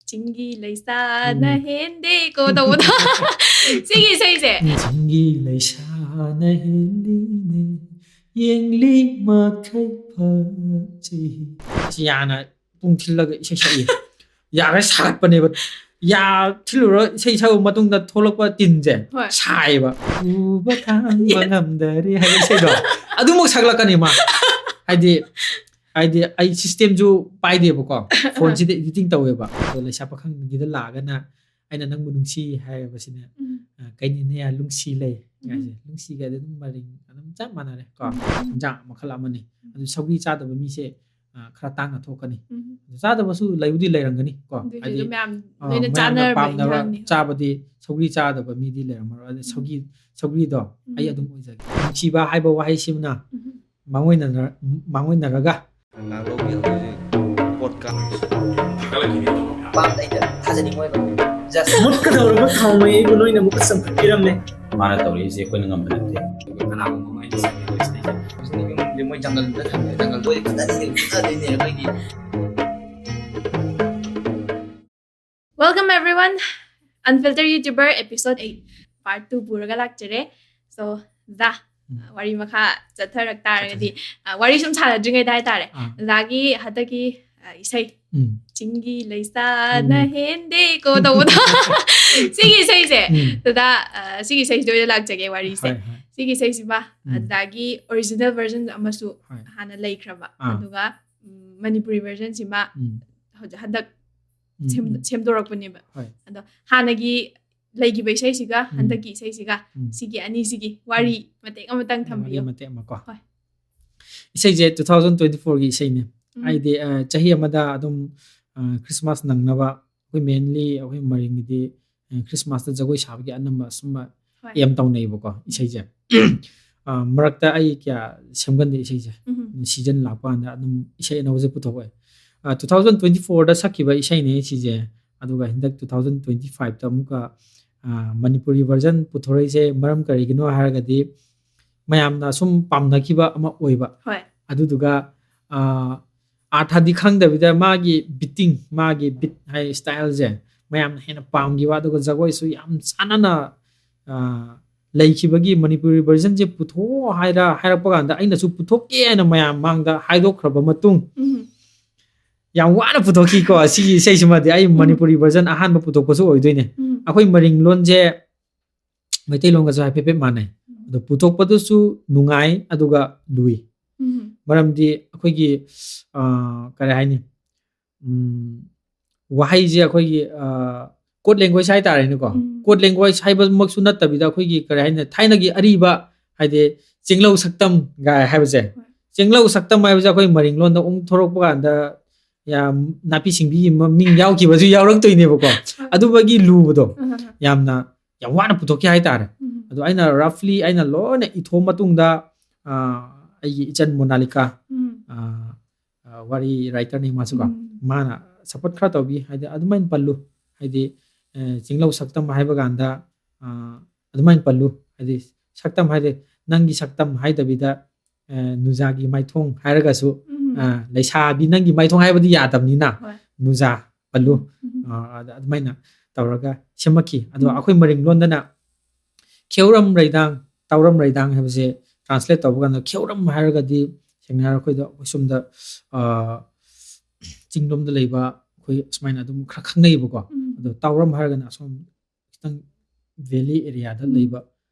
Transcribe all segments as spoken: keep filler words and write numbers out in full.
ꯆꯤꯡꯒꯤ ꯂꯩꯁꯥꯅ ꯎꯝ꯫ ꯍꯦꯟꯗꯦꯀꯣ ꯇꯧꯕꯗꯣ꯫ ꯁꯤꯒꯤ ꯏꯁꯩꯁꯦ꯫ ꯆꯤꯡꯒꯤ ꯂꯩꯁꯥꯅ ꯍꯦꯜꯂꯤꯅꯦ, ꯌꯦꯡꯂꯤ ꯃꯈꯩ ꯐꯖꯩ꯫ ꯁꯤ ꯌꯥꯅ ꯄꯨꯡ ꯊꯤꯜꯂꯒ ꯏꯁꯩ ꯁꯛꯏ꯫ ꯌꯥꯒ ꯁꯥꯒꯠꯄꯅꯦꯕ꯫ ꯌꯥ ꯊꯤꯜꯂꯨꯔ ꯏꯁꯩ ꯁꯛꯑ ꯃꯇꯨꯡꯗ ꯊꯣꯛꯂꯛꯄ ꯇꯤꯟꯁꯦ ꯍꯣꯏ꯫ ꯁꯥꯏꯌꯦꯕ꯫ "ꯎꯕ ꯈꯥꯡꯕ ꯉꯝꯗꯔꯦ" ꯍꯥꯏꯕ ꯏꯁꯩꯗꯣ꯫ ꯑꯗꯨꯃꯛ ꯁꯛꯂꯛꯀꯅꯤ ꯃꯥ꯫ ꯍꯥꯏꯗꯤ, ꯍꯥꯏꯗꯤ ꯑꯩ systemꯁꯨ ꯄꯥꯏꯗꯦꯕꯀꯣ꯫ Phoneꯁꯤꯗ editing ꯇꯧꯋꯦꯕ꯫ ꯑꯗꯣ ꯂꯩꯁꯥ ꯄꯥꯈꯪꯒꯤꯗ ꯂꯥꯛꯑꯒꯅ "ꯑꯩꯅ ꯅꯪꯕꯨ ꯅꯨꯡꯁꯤ" ꯍꯥꯏꯕꯁꯤꯅ, ꯎꯝ꯫ ꯑ, "ꯀꯩꯅꯤꯅꯦ ꯂꯨꯡꯁꯤ ꯂꯩ" ꯎꯝ꯫ ꯍꯥꯏꯁꯦ꯫ ꯂꯨꯡꯁꯤꯒ ꯑꯗꯨꯝ ꯃꯔꯤꯡ ꯑꯗꯨꯝ ꯆꯞ ꯃꯥꯟꯅꯔꯦ ꯀꯣ꯫ ꯎꯝ꯫ ꯆꯤꯟꯖꯥꯛ ꯃꯈꯜ ꯑꯃꯅꯤ꯫ ꯑꯗꯨ ꯁꯧꯒ꯭ꯔꯤ ꯆꯥꯗꯕ ꯃꯤꯁꯦ, ꯑ, ꯈꯔ ꯇꯥꯡꯅ ꯊꯣꯛꯀꯅꯤ꯫ ꯎꯝ꯫ ꯑꯗꯨ ꯆꯥꯗꯕꯁꯨ ꯂꯩꯕꯨꯗꯤ ꯂꯩꯔꯝꯒꯅꯤ ꯀꯣ꯫ ꯑꯗꯨꯏꯁꯨ ꯍꯥꯏꯗꯤ, ꯑꯗꯨꯝ ꯃꯌꯥꯝ ꯑ, ꯂꯣꯏꯅ ꯃꯌꯥꯝꯅ ꯆꯥꯅꯔꯕ ꯄꯥꯝꯅꯕ ꯏꯟꯖꯥꯡꯅꯤ꯫ ꯆꯥꯕꯗꯤ ꯁꯧꯒ꯭ꯔꯤ ꯆꯥꯗꯕ ꯃꯤꯗꯤ ꯂꯩꯔꯝꯃꯔꯣꯏ꯫ ꯑꯗ ꯎꯝ꯫ ꯁꯧꯒ꯭ꯔꯤ, ꯁꯧꯒ꯭ꯔꯤꯗꯣ ꯎꯝ꯫ ꯑꯩ ꯑꯗꯨꯝ ꯑꯣꯏꯖꯒꯦ꯫ ꯅꯨꯡꯁꯤꯕ ꯍꯥꯏꯕ ꯋꯥꯍꯩꯁꯤꯃꯅ ꯎꯝ꯫ ꯃꯥꯡꯑꯣꯏꯅꯅ-, ꯃꯥꯡꯑꯣꯏꯅꯔꯒ ꯉꯥꯡꯂꯧꯕꯤ ꯍꯧꯖꯤꯛ ꯄꯣꯠꯀꯥꯁ ꯄꯥꯝꯗ ꯑꯩꯅ ꯊꯥꯖꯅꯤꯡꯉꯣꯏꯕ꯫ Just ꯃꯨꯠꯀꯗꯧꯔꯕ ꯊꯥꯎꯃꯩ ꯑꯩꯕꯨ ꯅꯣꯏꯅ ꯑꯃꯨꯛꯀ ꯆꯝꯈꯠꯄꯤꯔꯝꯂꯦ꯫ ꯃꯥꯅ ꯇꯧꯔꯤꯁꯦ ꯑꯩꯈꯣꯏꯅ ꯉꯝꯕ ꯅꯠꯇꯦ꯫ ꯀꯅꯥꯒꯨꯝꯕ ꯑꯃ ꯑꯩꯅ ꯁꯛꯅꯤꯡꯕ ꯏꯁꯩꯁꯦ꯫ ꯃꯣꯏ ꯖꯪꯒꯜꯗ ꯊꯝꯃꯦ, ꯖꯪꯒꯜꯗ ꯑꯣꯏ ꯐꯖꯅ ꯐꯨꯅꯗꯣꯏꯅꯦ ꯑꯩꯈꯣꯏꯒꯤ꯫ Welcome everyone, Unfiltered YouTuber episode eight, part two ꯄꯨꯔꯒ ꯂꯥꯛꯆꯔꯦ꯫ So, ꯗꯥ, ꯎꯝ꯫ ꯋꯥꯔꯤ ꯃꯈꯥ ꯆꯠꯊꯔꯛ ꯇꯥꯔꯒꯗꯤ, ꯆꯠꯊꯁꯤ꯫ ꯑ, ꯋꯥꯔꯤ ꯁꯨꯝ ꯁꯥꯟꯅꯗ꯭ꯔꯤꯉꯩꯗ ꯍꯥꯏꯇꯥꯔꯦ, ꯑꯥ꯫ ꯗꯥꯒꯤ ꯍꯟꯗꯛꯀꯤ, ꯑ, ꯏꯁꯩ, ꯎꯝ꯫ "ꯆꯤꯡꯒꯤ ꯂꯩꯁꯥꯅ ꯎꯝ꯫ ꯍꯦꯟꯗꯦꯀꯣ" ꯇꯧꯕꯗꯣ꯫ ꯁꯤꯒꯤ ꯏꯁꯩꯁꯦ, ꯎꯝ꯫ ꯗꯥ, ꯑ, ꯁꯤꯒꯤ ꯏꯁꯩꯁꯤꯗ ꯑꯣꯏꯅ ꯂꯥꯛꯆꯒꯦ ꯋꯥꯔꯤꯁꯦ꯫ ꯍꯣꯏ, ꯍꯣꯏ꯫ ꯁꯤꯒꯤ ꯏꯁꯩꯁꯤꯃ, ꯎꯝ꯫ ꯑꯗꯨꯗꯒꯤ original version ꯑꯃꯁꯨ ꯍꯣꯏ꯫ ꯍꯥꯟꯅ ꯂꯩꯈ꯭ꯔꯕ꯫ ꯑꯥ꯫ ꯑꯗꯨꯒ, ꯎꯝ, ꯃꯅꯤꯄꯨꯔꯤ versionꯁꯤꯃ ꯎꯝ꯫ ꯍꯧꯖꯤꯛ ꯍꯟꯗꯛ ꯎꯝ, ꯁꯦꯝ-, ꯎꯝ꯫ ꯁꯦꯝꯗꯣꯔꯛꯄꯅꯦꯕ꯫ ꯍꯣꯏ꯫ ꯑꯗꯣ ꯍꯥꯟꯅꯒꯤ ꯂꯩꯈꯤꯕ ꯏꯁꯩꯁꯤꯒ ꯎꯝ꯫ ꯍꯟꯗꯛꯀꯤ ꯏꯁꯩꯁꯤꯒ ꯎꯝ꯫ ꯁꯤꯒꯤ ꯑꯅꯤꯁꯤꯒꯤ ꯋꯥꯔꯤ ꯎꯝ꯫ ꯃꯇꯦꯛ ꯑꯃꯇꯪ ꯋꯥꯔꯤ ꯊꯝꯕꯤꯌꯣ꯫ ꯃꯇꯦꯛ ꯑꯃ ꯀꯣ꯫ ꯍꯣꯏ꯫ ꯏꯁꯩꯁꯦ two thousand twenty-fourꯒꯤ ꯏꯁꯩꯅꯦ꯫ ꯎꯝ꯫ ꯍꯥꯏꯗꯤ, ꯑ, ꯆꯍꯤ ꯑꯃꯗ ꯑꯗꯨꯝ, ꯑ, Christmas ꯅꯪꯅꯕ ꯑꯩꯈꯣꯏ mainly ꯑꯩꯈꯣꯏ ꯃꯔꯤꯡꯒꯤꯗꯤ, ꯑ, Christmasꯇ ꯖꯒꯣꯏ ꯁꯥꯕꯒꯤ ꯑꯅꯝꯕ ꯑꯁꯨꯝꯕ ꯍꯣꯏ꯫ Aim ꯇꯧꯅꯩꯕꯀꯣ ꯏꯁꯩꯁꯦ꯫ ꯑ, ꯃꯔꯛꯇ ꯑꯩ ꯀꯌꯥ ꯁꯦꯝꯒꯟꯗꯦ ꯏꯁꯩꯁꯦ꯫ ꯎꯝ꯫ Season ꯂꯥꯛꯄ ꯀꯥꯟꯗ ꯑꯗꯨꯝ ꯏꯁꯩ ꯑꯅꯧꯕꯁꯦ ꯄꯨꯊꯣꯛꯑꯦ꯫ ꯑ, two thousand twenty-fourꯗ ꯁꯛꯈꯤꯕ ꯏꯁꯩꯅꯦ ꯁꯤꯁꯦ꯫ ꯑꯗꯨꯒ ꯍꯟꯗꯛ two thousand twenty-fiveꯇ ꯑꯃꯨꯛꯀ, ꯑ, ꯃꯅꯤꯄꯨꯔꯤ version ꯄꯨꯊꯣꯔꯛꯏꯁꯦ ꯃꯔꯝ ꯀꯔꯤꯒꯤꯅꯣ ꯍꯥꯏꯔꯒꯗꯤ ꯃꯌꯥꯝꯅ ꯁꯨꯝ ꯄꯥꯝꯅꯈꯤꯕ ꯑꯃ ꯑꯣꯏꯕ꯫ ꯍꯣꯏ꯫ ꯑꯗꯨꯗꯨꯒ, ꯑ, ꯑꯥꯔꯊꯗꯤ ꯈꯪꯗꯕꯤꯗ ꯃꯥꯒꯤ ꯕꯤꯇꯤꯡ, ꯃꯥꯒꯤ ꯕꯤꯠ ꯍꯥꯏ, ꯁ꯭ꯇꯥꯏꯜꯁꯦ ꯃꯌꯥꯝꯅ ꯍꯦꯟꯅ ꯄꯥꯝꯈꯤꯕ, ꯑꯗꯨꯒ ꯖꯒꯣꯏꯁꯨ ꯌꯥꯝ ꯆꯥꯟꯅꯅ, ꯑ, ꯂꯩꯈꯤꯕꯒꯤ ꯃꯅꯤꯄꯨꯔꯤ ꯚꯔꯖꯟꯁꯦ ꯄꯨꯊꯣꯛꯑꯣ ꯍꯥꯏꯔ, ꯍꯥꯏꯔꯛꯄ ꯀꯥꯟꯗ ꯑꯩꯅꯁꯨ ꯄꯨꯊꯣꯛꯀꯦ ꯍꯥꯏꯅ ꯃꯌꯥꯝ ꯃꯥꯡꯗ ꯍꯥꯏꯗꯣꯛꯈ꯭ꯔꯕ ꯃꯇꯨꯡ, ꯎꯝ. ꯌꯥꯝ ꯋꯥꯅ ꯄꯨꯊꯣꯛꯈꯤꯀꯣ꯫ ꯁꯤꯒꯤ ꯏꯁꯩꯁꯤꯃꯗꯤ ꯑꯩ ꯎꯝ. ꯃꯅꯤꯄꯨꯔꯤ ꯚꯔꯖꯟ ꯑꯍꯥꯟꯕ ꯄꯨꯊꯣꯛꯄꯁꯨ ꯑꯣꯏꯗꯣꯏꯅꯦ꯫ ꯎꯝ. ꯑꯩꯈꯣꯏ ꯃꯔꯤꯡꯂꯣꯟꯁꯦ ꯃꯩꯇꯩꯂꯣꯟꯒꯁꯨ ꯍꯥꯏꯐꯦꯠ ꯍꯥꯏꯐꯦꯠ ꯃꯥꯟꯅꯩ꯫ ꯎꯝ. ꯑꯗꯣ ꯄꯨꯊꯣꯛꯄꯗꯨꯁꯨ ꯅꯨꯡꯉꯥꯏ, ꯑꯗꯨꯒ ꯂꯨꯏ꯫ ꯎꯝ. ꯃꯔꯝꯗꯤ ꯑꯩꯈꯣꯏꯒꯤ, ꯑ, ꯀꯔꯤ ꯍꯥꯏꯅꯤ, ꯎꯝ, ꯋꯥꯍꯩꯁꯦ ꯑꯩꯈꯣꯏꯒꯤ, ꯑ, ꯀꯣꯗ ꯂꯦꯡꯒ꯭ꯋꯦꯖ ꯍꯥꯏꯇꯥꯔꯦꯅꯦꯀꯣ꯫ ꯎꯝ. ꯀꯣꯗ ꯂꯦꯡꯒ꯭ꯋꯦꯖ ꯍꯥꯏꯕꯃꯛꯁꯨ ꯅꯠꯇꯕꯤꯗ, ꯑꯩꯈꯣꯏꯒꯤ, ꯀꯔꯤ ꯍꯥꯏꯅꯤ, ꯊꯥꯏꯅꯒꯤ ꯑꯔꯤꯕ, ꯍꯥꯏꯗꯤ ꯆꯤꯡꯂꯧ ꯁꯛꯇꯝ ꯒꯥꯏ ꯍꯥꯏꯕꯁꯦ꯫ ꯍꯣꯏ. ꯆꯤꯡꯂꯧ ꯁꯛꯇꯝ ꯍꯥꯏꯕꯁꯦ ꯑꯩꯈꯣꯏ ꯃꯔꯤꯡꯂꯣꯟꯗ ꯑꯃꯨꯛ ꯊꯣꯔꯛꯄ ꯀꯥꯟꯗ ꯌꯥꯝ ꯅꯥꯄꯤ ꯁꯤꯡꯕꯤꯒꯤ ꯃꯃꯤꯡ ꯌꯥꯎꯈꯤꯕꯁꯨ ꯌꯥꯎꯔꯛꯇꯣꯏꯅꯦꯕꯀꯣ꯫ ꯍꯣꯏ. ꯑꯗꯨꯒꯤ ꯂꯨꯕꯗꯣ ꯑꯍ. ꯌꯥꯝꯅ, ꯌꯥꯝ ꯋꯥꯅ ꯄꯨꯊꯣꯛꯈꯤ ꯍꯥꯏꯇꯥꯔꯦ꯫ ꯎꯝ. ꯑꯗꯣ ꯑꯩꯅ ꯔꯐꯂꯤ ꯑꯩꯅ ꯂꯣꯏꯅ ꯏꯊꯣꯛꯑ ꯃꯇꯨꯡꯗ, ꯑ, ꯑꯩꯒꯤ ꯏꯆꯟ ꯃꯣꯅꯥꯂꯤꯀꯥ, ꯎꯝ. ꯑ, ꯑ, ꯋꯥꯔꯤ ꯔꯥꯏꯇꯔꯅꯤ ꯃꯥꯁꯨꯀꯣ꯫ ꯎꯝ. ꯃꯥꯅ ꯁꯞꯄꯣꯔꯠ ꯈꯔ ꯇꯧꯕꯤ, ꯍꯥꯏꯗꯤ ꯑꯗꯨꯃꯥꯏꯅ ꯄꯜꯂꯨ, ꯍꯥꯏꯗꯤ, ꯑ, ꯆꯤꯡꯂꯧ ꯁꯛꯇꯝ ꯍꯥꯏꯕ ꯀꯥꯟꯗ, ꯑ, ꯑꯗꯨꯃꯥꯏꯅ ꯄꯜꯂꯨ, ꯍꯥꯏꯗꯤ ꯁꯛꯇꯝ ꯍꯥꯏꯗꯤ ꯅꯪꯒꯤ ꯁꯛꯇꯝ ꯍꯥꯏꯗꯕꯤꯗ, ꯑ, ꯅꯨꯖꯥꯒꯤ ꯃꯥꯏꯊꯣꯡ ꯍꯥꯏꯔꯒꯁꯨ, ꯎꯝ. ꯑ, ꯂꯩꯁꯥꯕꯤ ꯅꯪꯒꯤ ꯃꯥꯏꯊꯣꯡ ꯍꯥꯏꯕꯗꯤ ꯌꯥꯗꯕꯅꯤꯅ, ꯍꯣꯏ. ꯅꯨꯖꯥ ꯄꯜꯂꯨ꯫ ꯎꯝ. ꯑ, ꯑꯗ-, ꯑꯗꯨꯃꯥꯏꯅ ꯇꯧꯔꯒ ꯁꯦꯝꯃꯛꯈꯤ꯫ ꯑꯗꯣ ꯎꯝ. ꯑꯩꯈꯣꯏ ꯃꯔꯤꯡꯂꯣꯟꯗꯅ ꯈꯦꯎꯔꯝ ꯔꯩꯗꯥꯡ, ꯇꯥꯎꯔꯝ ꯔꯩꯗꯥꯡ ꯍꯥꯏꯕꯁꯦ ꯇ꯭ꯔꯥꯟꯁꯂꯦꯠ ꯇꯧꯕ ꯀꯥꯟꯗ, ꯈꯦꯎꯔꯝ ꯍꯥꯏꯔꯒꯗꯤ ꯁꯦꯡꯅ ꯍꯥꯏꯔ ꯑꯩꯈꯣꯏꯗ, ꯑꯩꯈꯣꯏ ꯁꯣꯝꯗ, ꯑ, ꯆꯤꯡꯂꯣꯝꯗ ꯂꯩꯕ ꯑꯩꯈꯣꯏ ꯁꯨꯃꯥꯏꯅ ꯑꯗꯨꯝ ꯈꯔ ꯈꯪꯅꯩꯌꯦꯕꯀꯣ꯫ ꯎꯝ. ꯑꯗꯣ ꯇꯥꯎꯔꯝ ꯍꯥꯏꯔꯒꯅ ꯑꯁꯣꯝ ꯈꯤꯇꯪ ꯚꯦꯂꯤ ꯑꯦꯔꯤꯌꯥꯗ ꯎꯝ. ꯂꯩꯕ,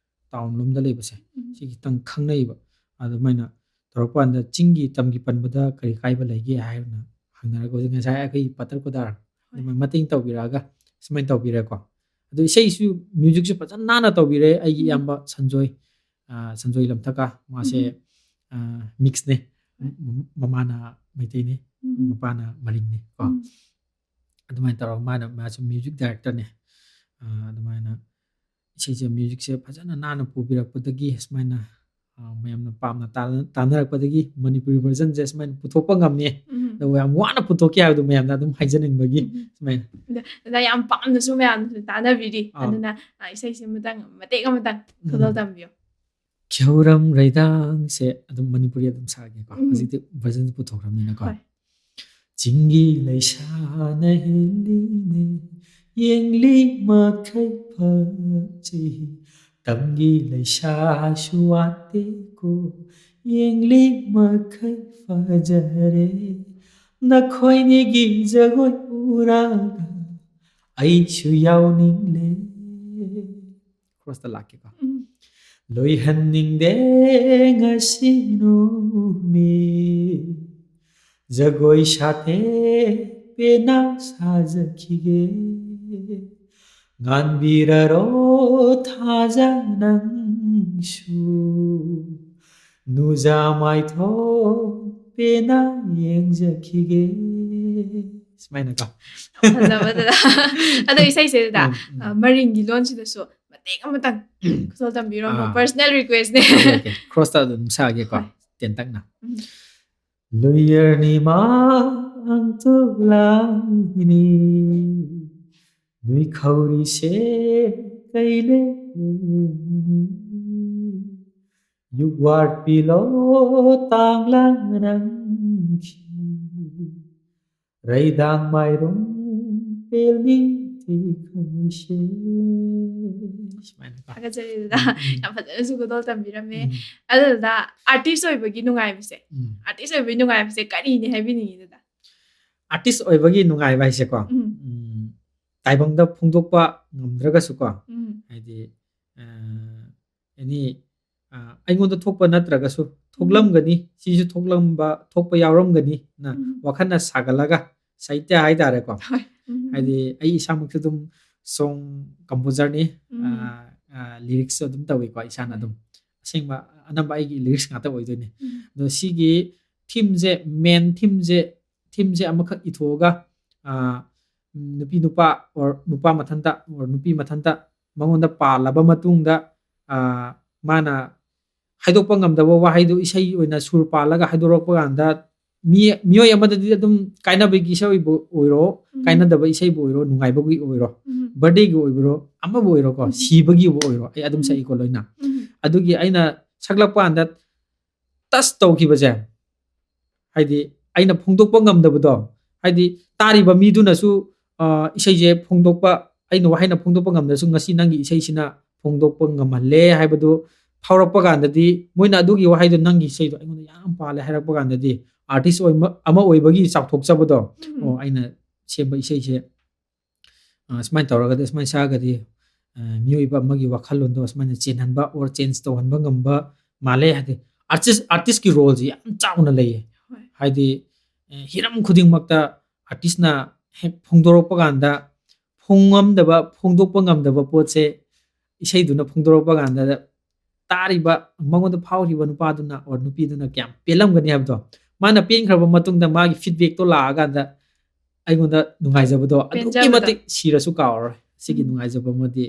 ꯇꯥꯎꯟ ꯂꯣꯝꯗ ꯂꯩꯕꯁꯦ, ꯎꯝ. ꯁꯤ ꯈꯤꯇꯪ ꯈꯪꯅꯩꯌꯦꯕ꯫ ꯑꯗꯨꯃꯥꯏꯅ ꯇꯧꯔꯛꯄ ꯀꯥꯟꯗ ꯆꯤꯡꯒꯤ ꯇꯝꯒꯤ ꯄꯟꯕꯗ ꯀꯔꯤ ꯀꯥꯏꯕ ꯂꯩꯒꯦ ꯍꯥꯏꯅ ꯍꯪꯅꯔꯒ, ꯍꯧꯖꯤꯛ ꯉꯁꯥꯏ ꯑꯩꯈꯣꯏ ꯄꯇꯔ ꯀꯨꯗꯥꯔ ꯑꯗꯨꯃꯥꯏꯅ ꯃꯇꯦꯡ ꯇꯧꯕꯤꯔꯛꯑꯒ ꯁꯨꯃꯥꯏꯅ ꯇꯧꯕꯤꯔꯦꯀꯣ꯫ ꯑꯗꯨ ꯏꯁꯩꯁꯨ, ꯃ꯭ꯌꯨꯖꯤꯛꯁꯨ ꯐꯖꯅ ꯅꯥꯟꯅ ꯇꯧꯕꯤꯔꯦ ꯑꯩꯒꯤ ꯎꯝ. ꯏꯌꯥꯝꯕ ꯁꯟꯖꯣꯏ, ꯑ, ꯁꯟꯖꯣꯏ ꯂꯝꯊꯛꯀ, ꯃꯥꯁꯦ, ꯎꯝ. ꯑ, ꯃꯤꯛꯁꯅꯦ꯫ ꯍꯣꯏ. ꯃ-, ꯃꯃꯥꯅ ꯃꯩꯇꯩꯅꯦ, ꯎꯝ. ꯃꯄꯥꯅ ꯃꯔꯤꯡꯅꯦ ꯀꯣ꯫ ꯎꯝ. ꯑꯗꯨꯃꯥꯏꯅ ꯇꯧꯔꯒ ꯃꯥꯅ, ꯃꯥꯁꯨ ꯃ꯭ꯌꯨꯖꯤꯛ ꯗꯥꯏꯔꯦꯛꯇꯔꯅꯦ꯫ ꯑ, ꯑꯗꯨꯃꯥꯏꯅ ꯏꯁꯩꯁꯦ, ꯃ꯭ꯌꯨꯖꯤꯛꯁꯦ ꯐꯖꯅ ꯅꯥꯟꯅ ꯄꯨꯕꯤꯔꯛꯄꯗꯒꯤ ꯁꯨꯃꯥꯏꯅ, ꯑ, ꯃꯌꯥꯝꯅ ꯄꯥꯝꯅ ꯇꯥ-, ꯇꯥꯅꯔꯛꯄꯗꯒꯤ ꯃꯅꯤꯄꯨꯔꯤ ꯚꯔꯖꯟꯁꯦ ꯁꯨꯃꯥꯏꯅ ꯄꯨꯊꯣꯛꯄ ꯉꯝꯃꯦ꯫ ꯎꯝ. ꯑꯗꯨꯒ ꯌꯥꯝ ꯋꯥꯅ ꯄꯨꯊꯣꯛꯈꯤ ꯍꯥꯏꯕꯗꯣ ꯃꯌꯥꯝꯅ ꯑꯗꯨꯝ ꯍꯥꯏꯖꯅꯤꯡꯕꯒꯤ ꯎꯝ. ꯁꯨꯃꯥꯏꯅ꯫ ꯑꯗ, ꯑꯗ ꯌꯥꯝ ꯄꯥꯝꯅꯁꯨ ꯃꯌꯥꯝꯅꯁꯨ ꯇꯥꯅꯕꯤꯔꯤ꯫ ꯑꯥ. ꯑꯗꯨꯅ, ꯑ, ꯏꯁꯩꯁꯦ ꯑꯃꯇꯪ ꯃꯇꯦꯛ ꯑꯃꯇꯪ ꯎꯝ. ꯈꯨꯗꯣꯜ ꯇꯝꯕꯤꯌꯨ꯫ ꯈꯦꯎꯔꯝ ꯔꯩꯗꯥꯡꯁꯦ ꯑꯗꯨꯝ ꯃꯅꯤꯄꯨꯔꯤ ꯑꯗꯨꯝ ꯁꯥꯒꯦꯀꯣ꯫ ꯎꯝ. ꯍꯧꯖꯤꯛꯇꯤ ꯚꯔꯖꯟ ꯄꯨꯊꯣꯛꯈ꯭ꯔꯕꯅꯤꯅꯀꯣ꯫ ꯍꯣꯏ. ꯆꯤꯡꯒꯤ ꯂꯩꯁꯥꯅ ꯍꯦꯜꯂꯤꯅꯦ, ꯌꯦꯡꯂꯤ ꯃꯈꯩ ꯐꯖꯩ, ꯇꯝꯒꯤ ꯂꯩꯁꯥꯁꯨ ꯋꯥꯠꯇꯦꯀꯣ, ꯌꯦꯡꯂꯤ ꯃꯈꯩ ꯐꯖꯔꯦ, ꯅꯈꯣꯏꯅꯤꯒꯤ ꯖꯒꯣꯏ ꯎꯔꯒ ꯑꯩꯁꯨ ꯌꯥꯎꯅꯤꯡꯂꯦ꯫ ꯈ꯭ꯔꯣꯁꯇ ꯂꯥꯛꯀꯦꯀꯣ꯫ ꯎꯝ꯫ ꯂꯣꯏꯍꯟꯅꯤꯡꯗꯦ ꯉꯁꯤ ꯅꯨꯃꯤꯠ, ꯖꯒꯣꯏ ꯁꯥꯊꯦꯛ ꯄꯦꯟꯅ ꯁꯥꯖꯈꯤꯒꯦ, ꯉꯥꯟꯕꯤꯔꯔꯣ ꯊꯥꯖ ꯅꯪꯁꯨ, ꯅꯨꯖꯥ ꯃꯥꯏꯊꯣꯡ ꯄꯦꯟꯅ ꯌꯦꯡꯖꯈꯤꯒꯦ꯫ ꯁꯨꯃꯥꯏꯅꯀꯣ꯫ ꯐꯖꯕꯗꯨꯗ꯫ ꯑꯗꯣ ꯏꯁꯩꯁꯤꯗ, ꯎꯝ, ꯎꯝ꯫ ꯑ, ꯃꯔꯤꯡꯒꯤ ꯂꯣꯟꯁꯤꯗꯁꯨ ꯃꯇꯦꯛ ꯑꯃꯇꯪ ꯈꯨꯗꯣꯜ ꯇꯝꯕꯤꯔꯝꯃꯣ꯫ ꯑꯥ꯫ Personal request ꯅꯦ꯫ Okay, okay. Cross ꯇ ꯑꯗꯨꯝ ꯁꯥꯒꯦꯀꯣ꯫ ꯍꯣꯏ꯫ ꯇꯦꯟꯇꯛꯅ꯫ ꯎꯝ꯫ ꯂꯨꯌꯔꯅꯤ ꯃꯥꯡ ꯇꯨꯂꯥꯏꯅꯤ, ꯅꯨꯏꯈꯧꯔꯤꯁꯦ ꯀꯩ ꯂꯦꯟꯅꯤ, ꯌꯨꯛ ꯋꯥꯠꯄꯤꯂꯣ ꯇꯥꯡꯂ ꯅꯪꯈꯤ, ꯔꯩꯗꯥꯡ ꯃꯥꯏꯔꯨꯡ ꯄꯦꯜꯅꯤ ꯊꯤꯈꯣꯏꯁꯦ꯫ ꯁꯨꯃꯥꯏꯅꯀꯣ꯫ ꯊꯥꯒꯠꯆꯔꯤ ꯑꯗꯨꯗ꯫ ꯎꯝ, ꯎꯝ꯫ ꯌꯥꯝ ꯐꯖꯅꯁꯨ ꯈꯨꯗꯣꯜ ꯇꯝꯕꯤꯔꯝꯃꯦ꯫ ꯎꯝ꯫ ꯑꯗꯨꯗ artist ꯑꯣꯏꯕꯒꯤ ꯅꯨꯡꯉꯥꯏꯕꯁꯦ, ꯎꯝ꯫ Artist ꯑꯣꯏꯕꯒꯤ ꯅꯨꯡꯉꯥꯏꯕꯁꯦ ꯀꯔꯤꯅꯤ ꯍꯥꯏꯕꯤꯅꯤꯡꯉꯤ ꯑꯗꯨꯗ? Artist ꯑꯣꯏꯕꯒꯤ ꯅꯨꯡꯉꯥꯏꯕ ꯍꯥꯏꯁꯦꯀꯣ, ꯎꯝ꯫ ꯎꯝ, ꯇꯥꯏꯕꯪꯗ ꯐꯣꯡꯗꯣꯛꯄ ꯉꯝꯗ꯭ꯔꯒꯁꯨꯀꯣ, ꯎꯝ꯫ ꯍꯥꯏꯗꯤ, ꯑ, any, ꯑ, ꯑꯩꯉꯣꯟꯗ ꯊꯣꯛꯄ ꯅꯠꯇ꯭ꯔꯒꯁꯨ ꯎꯝ꯫ ꯊꯣꯛꯂꯝꯒꯅꯤ, ꯁꯤꯁꯨ ꯊꯣꯛꯂꯝꯕ, ꯊꯣꯛꯄ ꯌꯥꯎꯔꯝꯒꯅꯤꯅ ꯎꯝ꯫ ꯋꯥꯈꯜꯅ ꯁꯥꯒꯠꯂꯒ ꯁꯥꯍꯤꯇ꯭ꯌ ꯍꯥꯏꯇꯥꯔꯦꯀꯣ꯫ ꯍꯣꯏ꯫ ꯎꯝ꯫ ꯍꯥꯏꯗꯤ ꯑꯩ ꯏꯁꯥꯃꯛꯁꯨ ꯑꯗꯨꯝ song composer ꯅꯤ, ꯎꯝ꯫ ꯑ, ꯑ, lyrics ꯁꯨ ꯑꯗꯨꯝ ꯇꯧꯋꯤꯀꯣ ꯏꯁꯥꯅ ꯎꯝ꯫ ꯑꯗꯨꯝ꯫ ꯑꯁꯦꯡꯕ ꯑꯅꯝꯕ ꯑꯩꯒꯤ lyrics ꯉꯥꯛꯇ ꯑꯣꯏꯗꯣꯏꯅꯦ꯫ ꯎꯝ꯫ ꯑꯗꯣ ꯁꯤꯒꯤ theme ꯁꯦ, main theme ꯁꯦ, theme ꯁꯦ ꯑꯃꯈꯛ ꯏꯊꯣꯛꯑꯒ, ꯑ, ꯅꯨꯄꯤ ꯅꯨꯄꯥ or ꯅꯨꯄꯥ ꯃꯊꯟꯇ or ꯅꯨꯄꯤ ꯃꯊꯟꯇ ꯃꯉꯣꯟꯗ ꯄꯥꯜꯂꯕ ꯃꯇꯨꯡꯗ, ꯑ, ꯃꯥꯅ ꯍꯥꯏꯗꯣꯛꯄ ꯉꯝꯗꯕ ꯋꯥꯍꯩꯗꯨ ꯏꯁꯩ ꯑꯣꯏꯅ ꯁꯨꯔ ꯄꯥꯜꯂꯒ ꯍꯥꯏꯗꯣꯔꯛꯄ ꯀꯥꯟꯗ ꯃꯤ, ꯃꯤꯑꯣꯏ ꯑꯃꯗꯗꯤ ꯑꯗꯨꯝ ꯀꯥꯏꯅꯕꯒꯤ ꯏꯁꯩꯕꯨ ꯑꯣꯏꯔꯣ, ꯎꯝ꯫ ꯀꯥꯏꯅꯗꯕ ꯏꯁꯩꯕꯨ ꯑꯣꯏꯔꯣ, ꯅꯨꯡꯉꯥꯏꯕꯒꯤ ꯑꯣꯏꯔꯣ, ꯎꯝ꯫ Birthday ꯒꯤ ꯑꯣꯏꯕꯔꯣ, ꯑꯃꯕꯨ ꯑꯣꯏꯔꯣꯀꯣ, ꯎꯝ꯫ ꯁꯤꯕꯒꯤꯕꯨ ꯑꯣꯏꯔꯣ, ꯑꯩ ꯑꯗꯨꯝ ꯎꯝ꯫ ꯁꯛꯏꯀꯣ ꯂꯣꯏꯅ꯫ ꯎꯝ꯫ ꯑꯗꯨꯒꯤ ꯑꯩꯅ ꯁꯛꯂꯛꯄ ꯀꯥꯟꯗ touch ꯇꯧꯈꯤꯕꯁꯦ, ꯍꯥꯏꯗꯤ ꯑꯩꯅ ꯐꯣꯡꯗꯣꯛꯄ ꯉꯝꯗꯕꯗꯣ, ꯍꯥꯏꯗꯤ ꯇꯥꯔꯤꯕ ꯃꯤꯗꯨꯅꯁꯨ, ꯑ, ꯏꯁꯩꯁꯦ ꯐꯣꯡꯗꯣꯛꯄ, ꯑꯩꯅ ꯋꯥꯍꯩꯅ ꯐꯣꯡꯗꯣꯛꯄ ꯉꯝꯗ꯭ꯔꯁꯨ ꯉꯁꯤ ꯅꯪꯒꯤ ꯏꯁꯩꯁꯤꯅ ꯐꯣꯡꯗꯣꯛꯄ ꯉꯝꯍꯜꯂꯦ ꯍꯥꯏꯕꯗꯨ ꯐꯥꯎꯔꯛꯄ ꯀꯥꯟꯗꯗꯤ, ꯃꯣꯏꯅ ꯑꯗꯨꯒꯤ ꯋꯥꯍꯩꯗꯣ, "ꯅꯪꯒꯤ ꯏꯁꯩꯗꯣ ꯑꯩꯉꯣꯟꯗ ꯌꯥꯝ ꯄꯥꯜꯂꯦ" ꯍꯥꯏꯔꯛꯄ ꯀꯥꯟꯗꯗꯤ, artist ꯑꯣꯏꯕ ꯑꯃ ꯑꯣꯏꯕꯒꯤ ꯆꯥꯎꯊꯣꯛꯆꯕꯗꯣ, ꯎꯝ꯫ "ꯑꯣ, ꯑꯩꯅ ꯁꯦꯝꯕ ꯏꯁꯩꯁꯦ, ꯑ, ꯁꯨꯃꯥꯏꯅ ꯇꯧꯔꯒꯗꯤ, ꯁꯨꯃꯥꯏꯅ ꯁꯥꯔꯒꯗꯤ, ꯑ, ꯃꯤꯑꯣꯏꯕ ꯑꯃꯒꯤ ꯋꯥꯈꯜꯂꯣꯟꯗꯣ ꯁꯨꯃꯥꯏꯅ ꯆꯦꯟꯍꯟꯕ or change ꯇꯧꯍꯟꯕ ꯉꯝꯕ ꯃꯥꯜꯂꯦ" ꯍꯥꯏꯗꯤ artist, artistꯀꯤ roleꯁꯤ ꯌꯥꯝ ꯆꯥꯎꯅ ꯂꯩꯌꯦ꯫ ꯍꯣꯏ꯫ ꯍꯥꯏꯗꯤ, ꯑ, ꯍꯤꯔꯝ ꯈꯨꯗꯤꯡꯃꯛꯇ artistꯅ ꯍꯦꯛ ꯐꯣꯡꯗꯣꯔꯛꯄ ꯀꯥꯟꯗ, ꯐꯣꯡꯉꯝꯗꯕ, ꯐꯣꯡꯗꯣꯛꯄ ꯉꯝꯗꯕ ꯄꯣꯠꯁꯦ ꯏꯁꯩꯗꯨꯅ ꯐꯣꯡꯗꯣꯔꯛꯄ ꯀꯥꯟꯗ ꯇꯥꯔꯤꯕ, ꯃꯉꯣꯟꯗ ꯐꯥꯎꯔꯤꯕ ꯅꯨꯄꯥꯗꯨꯅ or ꯅꯨꯄꯤꯗꯨꯅ ꯀꯌꯥꯝ ꯄꯦꯜꯂꯝꯒꯅꯤ ꯍꯥꯏꯕꯗꯣ, ꯃꯥꯅ ꯄꯦꯟꯈ꯭ꯔꯕ ꯃꯇꯨꯡꯗ ꯃꯥꯒꯤ feedbackꯇꯣ ꯂꯥꯛꯑꯀꯥꯟꯗ ꯑꯩꯉꯣꯟꯗ ꯅꯨꯡꯉꯥꯏꯖꯕꯗꯣ ꯑꯗꯨꯛꯀꯤ ꯄꯦꯟꯖꯕꯗꯣ꯫ ꯃꯇꯤꯛ ꯁꯤꯔꯁꯨ ꯀꯥꯎꯔꯔꯣꯏ꯫ ꯁꯤꯒꯤ ꯎꯝ꯫ ꯅꯨꯡꯉꯥꯏꯖꯕ ꯑꯃꯗꯤ,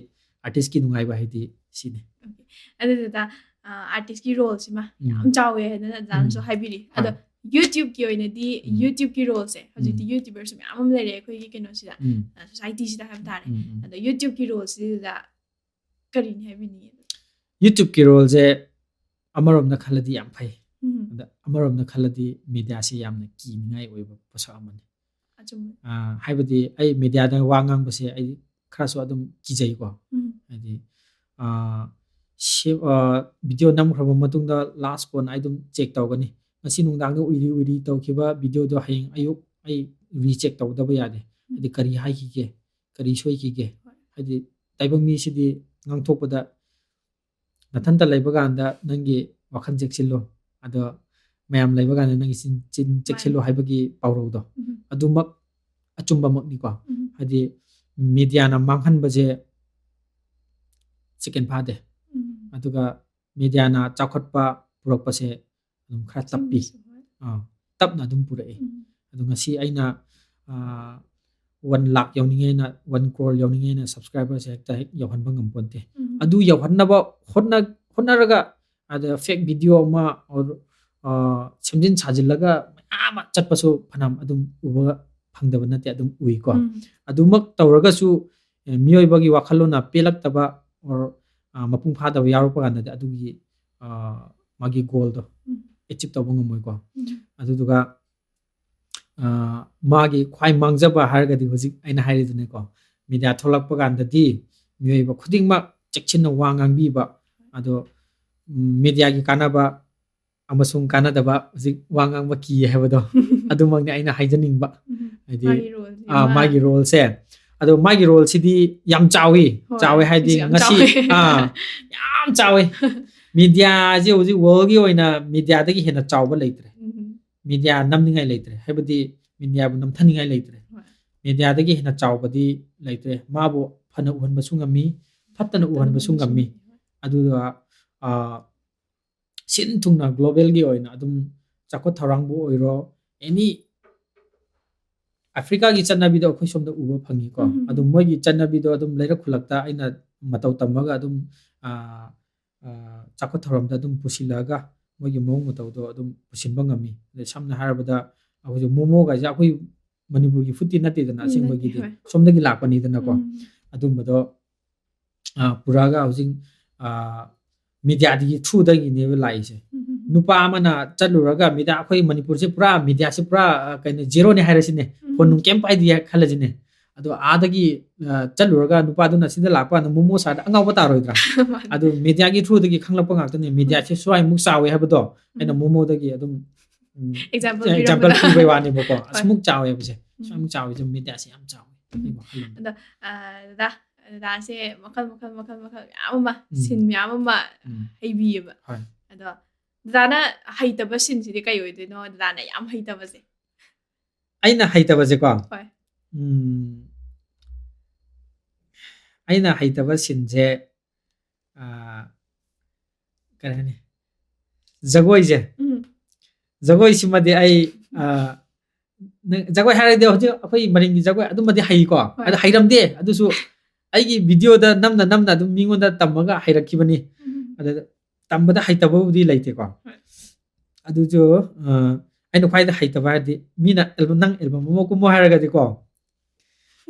artistꯀꯤ ꯅꯨꯡꯉꯥꯏꯕ ꯍꯥꯏꯗꯤ ꯁꯤꯅꯤ꯫ Okay꯫ ꯑꯗꯨꯗꯨꯗ, ꯑ, artistꯀꯤ roleꯁꯤꯃ ꯎꯝ꯫ ꯌꯥꯝ ꯆꯥꯎꯋꯦ ꯍꯥꯏꯗꯅ ꯑꯗꯨꯃꯥꯏꯅꯁꯨ ꯎꯝ꯫ ꯍꯥꯏꯕꯤꯔꯤ꯫ ꯍꯣꯏ꯫ ꯑꯗꯣ YouTubeꯀꯤ ꯑꯣꯏꯅꯗꯤ, ꯎꯝ꯫ YouTubeꯀꯤ roleꯁꯦ ꯍꯧꯖꯤꯛꯇꯤ ꯎꯝ꯫ YouTuberꯁꯨ ꯃꯌꯥꯝ ꯑꯃ ꯂꯩꯔꯦ ꯑꯩꯈꯣꯏꯒꯤ ꯀꯩꯅꯣꯁꯤꯗ, ꯎꯝ꯫ ꯑ, societyꯁꯤꯗ ꯍꯥꯏꯕ ꯇꯥꯔꯦ꯫ ꯎꯝ, ꯎꯝ꯫ ꯑꯗꯣ YouTubeꯀꯤ roleꯁꯤꯗ ꯀꯔꯤꯅꯤ ꯍꯥꯏꯕꯤꯅꯤꯡꯉꯤ? YouTubeꯀꯤ roleꯁꯦ ꯑꯃꯔꯣꯝꯗ ꯈꯜꯂꯗꯤ ꯌꯥꯝ ꯐꯩ꯫ ꯎꯝ꯫ ꯑꯗ ꯑꯃꯔꯣꯝꯗ ꯈꯜꯂꯗꯤ mediaꯁꯦ ꯌꯥꯝꯅ ꯀꯤꯅꯤꯡꯉꯥꯏ ꯑꯣꯏꯕ ꯄꯣꯠꯁꯛ ꯑꯃꯅꯤ꯫ ꯑꯆꯨꯝꯕ꯫ ꯑ, ꯍꯥꯏꯕꯗꯤ ꯑꯩ mediaꯗ ꯋꯥ ꯉꯥꯡꯕꯁꯦ ꯑꯩ ꯈꯔꯁꯨ ꯑꯗꯨꯝ ꯀꯤꯖꯩꯀꯣ꯫ ꯎꯝ꯫ ꯍꯥꯏꯗꯤ, ꯑ, ꯁꯤ-, ꯑ, video ꯅꯝꯈ꯭ꯔꯕ ꯃꯇꯨꯡꯗ last ꯀꯣꯟꯅ ꯑꯩ ꯑꯗꯨꯝ check ꯇꯧꯒꯅꯤ꯫ ꯉꯁꯤ ꯅꯨꯡꯗꯥꯡꯗ ꯎꯏꯔꯤ ꯎꯏꯔꯤ ꯇꯧꯈꯤꯕ videoꯗꯣ ꯍꯌꯦꯡ ꯑꯌꯨꯛ ꯑꯩ recheck ꯇꯧꯗꯕ ꯌꯥꯗꯦ꯫ ꯎꯝ꯫ ꯍꯥꯏꯗꯤ ꯀꯔꯤ ꯍꯥꯏꯈꯤꯒꯦ, ꯀꯔꯤ ꯁꯣꯏꯈꯤꯒꯦ? ꯍꯣꯏ꯫ ꯍꯥꯏꯗꯤ ꯇꯥꯏꯕꯪ ꯃꯤꯁꯤꯗꯤ ꯉꯥꯡꯊꯣꯛꯄꯗ ꯅꯊꯟꯇ ꯂꯩꯕ ꯀꯥꯟꯗ ꯅꯪꯒꯤ ꯋꯥꯈꯜ ꯆꯦꯛꯁꯤꯜꯂꯨ, ꯑꯗꯣ ꯃꯌꯥꯝ ꯂꯩꯕ ꯀꯥꯟꯗ ꯅꯪꯒꯤ ꯆꯤꯟ, ꯆꯤꯟ ꯆꯦꯛꯁꯤꯜꯂꯨ ꯃꯥꯅꯤ꯫ ꯍꯥꯏꯕꯒꯤ ꯄꯥꯎꯔꯧꯗꯣ, ꯎꯝ꯫ ꯑꯗꯨꯃꯛ ꯑꯆꯨꯝꯕꯃꯛꯅꯤꯀꯣ꯫ ꯎꯝ꯫ ꯍꯥꯏꯗꯤ mediaꯅ ꯃꯥꯡꯍꯟꯕꯁꯦ second ꯐꯥꯗꯦ꯫ ꯎꯝ꯫ ꯑꯗꯨꯒ mediaꯅ ꯆꯥꯎꯈꯠꯄ ꯄꯨꯔꯛꯄꯁꯦ ꯑꯗꯨꯝ ꯈꯔ ꯇꯞꯄꯤ꯫ ꯆꯨꯝꯃꯤꯁꯨ, ꯍꯣꯏ꯫ ꯑꯥ, ꯇꯞꯅ ꯑꯗꯨꯝ ꯄꯨꯔꯛꯏ꯫ ꯎꯝ꯫ ꯑꯗꯣ ꯉꯁꯤ ꯑꯩꯅ, ꯑꯥ, one lakh ꯌꯧꯅꯤꯡꯉꯦꯅ, one crore ꯌꯧꯅꯤꯡꯉꯦꯅ subscriberꯁꯦ ꯍꯦꯛꯇ ꯍꯦꯛ ꯌꯧꯍꯟꯕ ꯉꯝꯄꯣꯟꯇꯦ꯫ ꯎꯝ꯫ ꯑꯗꯨ ꯌꯧꯍꯟꯅꯕ ꯍꯣꯠꯅ-, ꯍꯣꯠꯅꯔꯒ ꯑꯗ fake video ꯑꯃ or, ꯑꯥ, ꯁꯦꯝꯖꯤꯟ ꯁꯥꯖꯤꯜꯂꯒ ꯃꯌꯥꯝ ꯑꯃ ꯆꯠꯄꯁꯨ ꯐꯅꯌꯥꯝ ꯑꯗꯨꯝ ꯎꯕ ꯐꯪꯗꯕ ꯅꯠꯇꯦ, ꯑꯗꯨꯝ ꯎꯏꯀꯣ꯫ ꯎꯝ꯫ ꯑꯗꯨꯃꯛ ꯇꯧꯔꯒꯁꯨ, ꯑꯦ, ꯃꯤꯑꯣꯏꯕꯒꯤ ꯋꯥꯈꯜꯂꯣꯟꯅ ꯄꯦꯜꯂꯛꯇꯕ or, ꯑꯥ, ꯃꯄꯨꯡ ꯐꯥꯗꯕ ꯌꯥꯎꯔꯛꯄ ꯀꯥꯟꯗꯗꯤ ꯑꯗꯨꯒꯤ, ꯑꯥ, ꯃꯥꯒꯤ goalꯗꯣ ꯎꯝ꯫ achieve ꯇꯧꯕ ꯉꯝꯃꯣꯏꯀꯣ꯫ ꯎꯝ꯫ ꯑꯗꯨꯗꯨꯒ ꯑ, ꯃꯥꯒꯤ ꯈ꯭ꯋꯥꯏ ꯃꯥꯡꯖꯕ ꯍꯥꯏꯔꯒꯗꯤ ꯍꯧꯖꯤꯛ ꯑꯩꯅ ꯍꯥꯏꯔꯤꯗꯨꯅꯦꯀꯣ, ꯃꯤꯗꯤꯌꯥ ꯊꯣꯛꯂꯛꯄ ꯀꯥꯟꯗꯗꯤ ꯃꯤꯑꯣꯏꯕ ꯈꯨꯗꯤꯡꯃꯛ ꯆꯦꯛꯁꯤꯟꯅ ꯋꯥ ꯉꯥꯡꯕꯤꯕ, ꯑꯗꯣ, ꯎꯝ, ꯃꯤꯗꯤꯌꯥꯒꯤ ꯀꯥꯟꯅꯕ ꯑꯃꯁꯨꯡ ꯀꯥꯟꯅꯗꯕ, ꯍꯧꯖꯤꯛ ꯋꯥ ꯉꯥꯡꯕ ꯀꯤ ꯍꯥꯏꯕꯗꯣ, ꯑꯗꯨꯃꯛꯅꯤ ꯑꯩꯅ ꯍꯥꯏꯖꯅꯤꯡꯕ꯫ ꯎꯝ. ꯍꯥꯏꯗꯤ, ꯃꯥꯒꯤ role ꯁꯦ ꯑꯥ, ꯃꯥ ꯃꯥꯒꯤ role ꯁꯦ, ꯑꯗꯣ ꯃꯥꯒꯤ role ꯁꯤꯗꯤ ꯌꯥꯝ ꯆꯥꯎꯏ꯫ ꯍꯣꯏ, ꯆꯥꯎꯋꯦ ꯍꯥꯏꯗꯤ ꯁꯤꯁꯨ ꯌꯥꯝ ꯉꯁꯤ, ꯆꯥꯎꯋꯦ꯫ ꯑꯥ, ꯌꯥꯝ ꯆꯥꯎꯋꯦ꯫ ꯃꯤꯗꯤꯌꯥꯁꯦ ꯍꯧꯖꯤꯛ world ꯒꯤ ꯑꯣꯏꯅ ꯃꯤꯗꯤꯌꯥꯗꯒꯤ ꯍꯦꯟꯅ ꯆꯥꯎꯕ ꯂꯩꯇ꯭ꯔꯦ꯫ ꯎꯝ. ꯃꯤꯗꯤꯌꯥ ꯅꯝꯅꯤꯡꯉꯥꯏ ꯂꯩꯇ꯭ꯔꯦ꯫ ꯍꯥꯏꯕꯗꯤ ꯃꯤꯗꯤꯌꯥꯕꯨ ꯅꯝꯊꯅꯤꯡꯉꯥꯏ ꯂꯩꯇ꯭ꯔꯦ꯫ ꯍꯣꯏ. ꯃꯤꯗꯤꯌꯥꯗꯒꯤ ꯍꯦꯟꯅ ꯆꯥꯎꯕꯗꯤ ꯂꯩꯇ꯭ꯔꯦ꯫ ꯃꯥꯕꯨ ꯐꯅ ꯎꯍꯟꯕꯁꯨ ꯉꯝꯃꯤ, ꯐꯠꯇꯅ ꯎꯍꯟꯕꯁꯨ ꯉꯝꯃꯤ꯫ ꯑꯗꯨꯒ, ꯑꯥ, ꯁꯤꯟ ꯊꯨꯡꯅ global ꯒꯤ ꯑꯣꯏꯅ ꯑꯗꯨꯝ ꯆꯥꯎꯈꯠ ꯊꯧꯔꯥꯡꯕꯨ ꯑꯣꯏꯔꯣ, any ꯑꯐ꯭ꯔꯤꯀꯥꯒꯤ ꯆꯠꯅꯕꯤꯗꯣ ꯑꯩꯈꯣꯏ ꯁꯣꯝꯗ ꯎꯕ ꯐꯪꯉꯤꯀꯣ꯫ ꯎꯝ. ꯑꯗꯨ ꯃꯣꯏꯒꯤ ꯆꯠꯅꯕꯤꯗꯣ ꯑꯗꯨꯝ ꯂꯩꯔꯛ ꯈꯨꯜꯂꯛꯇ ꯑꯩꯅ ꯃꯇꯧ ꯇꯝꯃꯒ ꯑꯗꯨꯝ, ꯑꯥ, ꯑꯥ, ꯆꯥꯎꯈꯠ ꯊꯧꯔꯥꯡꯗ ꯑꯗꯨꯝ ꯄꯨꯁꯤꯜꯂꯛꯑꯒ ꯃꯣꯏꯒꯤ ꯃꯑꯣꯡ ꯃꯇꯧꯗꯣ ꯑꯗꯨꯝ ꯄꯨꯁꯤꯟꯕ ꯉꯝꯃꯤ꯫ ꯑꯗꯩ ꯁꯝꯅ ꯍꯥꯏꯔꯕꯗ ꯑꯩꯈꯣꯏꯁꯨ ꯃꯣꯃꯣꯒꯁꯦ ꯑꯩꯈꯣꯏ ꯃꯅꯤꯄꯨꯔꯒꯤ food ꯇꯤ ꯅꯠꯇꯦꯗꯅ, ꯎꯝ, ꯅꯠꯇꯦ, ꯑꯁꯦꯡꯕꯒꯤꯗꯤ ꯍꯣꯏ. ꯁꯣꯝꯗꯒꯤ ꯂꯥꯛꯄꯅꯤꯗꯅꯀꯣ꯫ ꯎꯝ. ꯑꯗꯨꯝꯕꯗꯣ, ꯑ, ꯄꯨꯔꯛꯑꯒ ꯍꯧꯖꯤꯛ, ꯑ, ꯃꯤꯗꯤꯌꯥꯗꯒꯤ through ꯗꯒꯤꯅꯦꯕ ꯂꯥꯛꯏꯁꯦ꯫ ꯎꯝ. ꯅꯨꯄꯥ ꯑꯃꯅ ꯆꯠꯂꯨꯔꯒ ꯃꯤꯗꯤꯌꯥ, ꯑꯩꯈꯣꯏ ꯃꯅꯤꯄꯨꯔꯁꯦ ꯄꯨꯔꯥ ꯃꯤꯗꯤꯌꯥꯁꯦ ꯄꯨꯔꯥ, ꯑ, ꯀꯩꯅꯣ, zero ꯅꯦ ꯍꯥꯏꯔꯁꯤꯅꯦ꯫ ꯎꯝ. ꯐꯣꯟ ꯅꯨꯡ ꯀꯩꯝ ꯄꯥꯏꯗꯦ ꯈꯜꯂꯁꯤꯅꯦ꯫ ꯑꯗꯣ ꯑꯥꯗꯒꯤ, ꯑ, ꯆꯠꯂꯨꯔꯒ ꯅꯨꯄꯥꯗꯨꯅ ꯁꯤꯗ ꯂꯥꯛꯄ ꯀꯥꯟꯗ ꯃꯣꯃꯣ ꯆꯥꯔꯗꯤ ꯑꯉꯥꯎꯕ ꯇꯥꯔꯣꯏꯗ꯭ꯔꯥ? ꯃꯥꯅꯦ. ꯑꯗꯨ ꯃꯤꯗꯤꯌꯥꯒꯤ through ꯗꯒꯤ ꯈꯪꯂꯛꯄ ꯉꯥꯛꯇꯅꯦ꯫ ꯃꯤꯗꯤꯌꯥꯁꯦ ꯁ꯭ꯋꯥꯏꯃꯨꯛ ꯆꯥꯎꯋꯦ ꯍꯥꯏꯕꯗꯣ ꯑꯩꯅ ꯎꯝ. ꯃꯣꯃꯣꯗꯒꯤ ꯑꯗꯨꯝ, ꯎꯝ, example example ꯄꯤꯔꯝꯕꯗꯣ꯫ ꯄꯤꯕꯩ ꯋꯥꯅꯦꯕꯀꯣ꯫ ꯍꯣꯏ. ꯑꯁꯤꯃꯨꯛ ꯆꯥꯎꯋꯦ ꯍꯥꯏꯕꯁꯦ꯫ ꯎꯝ. ꯁ꯭ꯋꯥꯏꯃꯨꯛ ꯆꯥꯎꯋꯦ ꯍꯥꯏꯕꯁꯦ ꯃꯤꯗꯤꯌꯥꯁꯦ ꯌꯥꯝ ꯆꯥꯎꯋꯦ꯫ ꯎꯝ. ꯑꯩ ꯋꯥꯈꯜꯂꯣꯟꯗ꯫ ꯑꯗꯣ, ꯑ, ꯗꯗꯥ, ꯗꯗꯥꯁꯦ ꯃꯈꯜ, ꯃꯈꯜ, ꯃꯈꯜ, ꯃꯈꯜ ꯃꯌꯥꯝ ꯑꯃ, ꯎꯝ. ꯁꯤꯟ ꯃꯌꯥꯝ ꯑꯃ ꯎꯝ. ꯍꯩꯕꯤꯌꯦꯕ꯫ ꯍꯣꯏ. ꯑꯗꯣ ꯗꯗꯥꯅ ꯍꯩꯇꯕ ꯁꯤꯟꯁꯤꯗꯤ ꯀꯩ ꯑꯣꯏꯗꯣꯏꯅꯣ? ꯗꯗꯥꯅ ꯌꯥꯝ ꯍꯩꯇꯕꯁꯦ꯫ ꯑꯩꯅ ꯍꯩꯇꯕꯁꯦꯀꯣ? ꯍꯣꯏ. ꯎꯝ. ꯑꯩꯅ ꯍꯩꯇꯕ ꯁꯤꯟꯁꯦ, ꯑ, ꯀꯔꯤ ꯍꯥꯏꯅꯤ? ꯖꯒꯣꯏꯁꯦ꯫ ꯎꯝ. ꯖꯒꯣꯏꯁꯤꯃꯗꯤ ꯑꯩ, ꯑ, ꯅꯪ ꯖꯒꯣꯏ ꯍꯥꯏꯔꯗꯤ ꯍꯧꯖꯤꯛ ꯑꯩꯈꯣꯏ ꯃꯔꯤꯡꯒꯤ ꯖꯒꯣꯏ ꯑꯗꯨꯃꯗꯤ ꯍꯩꯀꯣ꯫ ꯍꯣꯏ. ꯑꯗꯣ ꯍꯩꯔꯝꯗꯦ꯫ ꯑꯗꯨꯁꯨ ꯑꯩꯒꯤ video ꯗ ꯅꯝꯅ ꯅꯝꯅ ꯑꯗꯨꯝ ꯃꯤꯉꯣꯟꯗ ꯇꯝꯃꯒ ꯍꯩꯔꯛꯈꯤꯕꯅꯤ꯫ ꯎꯝ. ꯑꯗ ꯇꯝꯕꯗ ꯍꯩꯇꯕꯕꯨꯗꯤ ꯂꯩꯇꯦꯀꯣ꯫ ꯍꯣꯏ. ꯑꯗꯨꯁꯨ, ꯑ, ꯑꯩꯅ ꯈ꯭ꯋꯥꯏꯗ ꯍꯩꯇꯕ ꯍꯥꯏꯔꯗꯤ ꯃꯤꯅ album, "ꯅꯪ album ꯑꯃ ꯀꯨꯝꯃꯣ" ꯍꯥꯏꯔꯒꯗꯤꯀꯣ,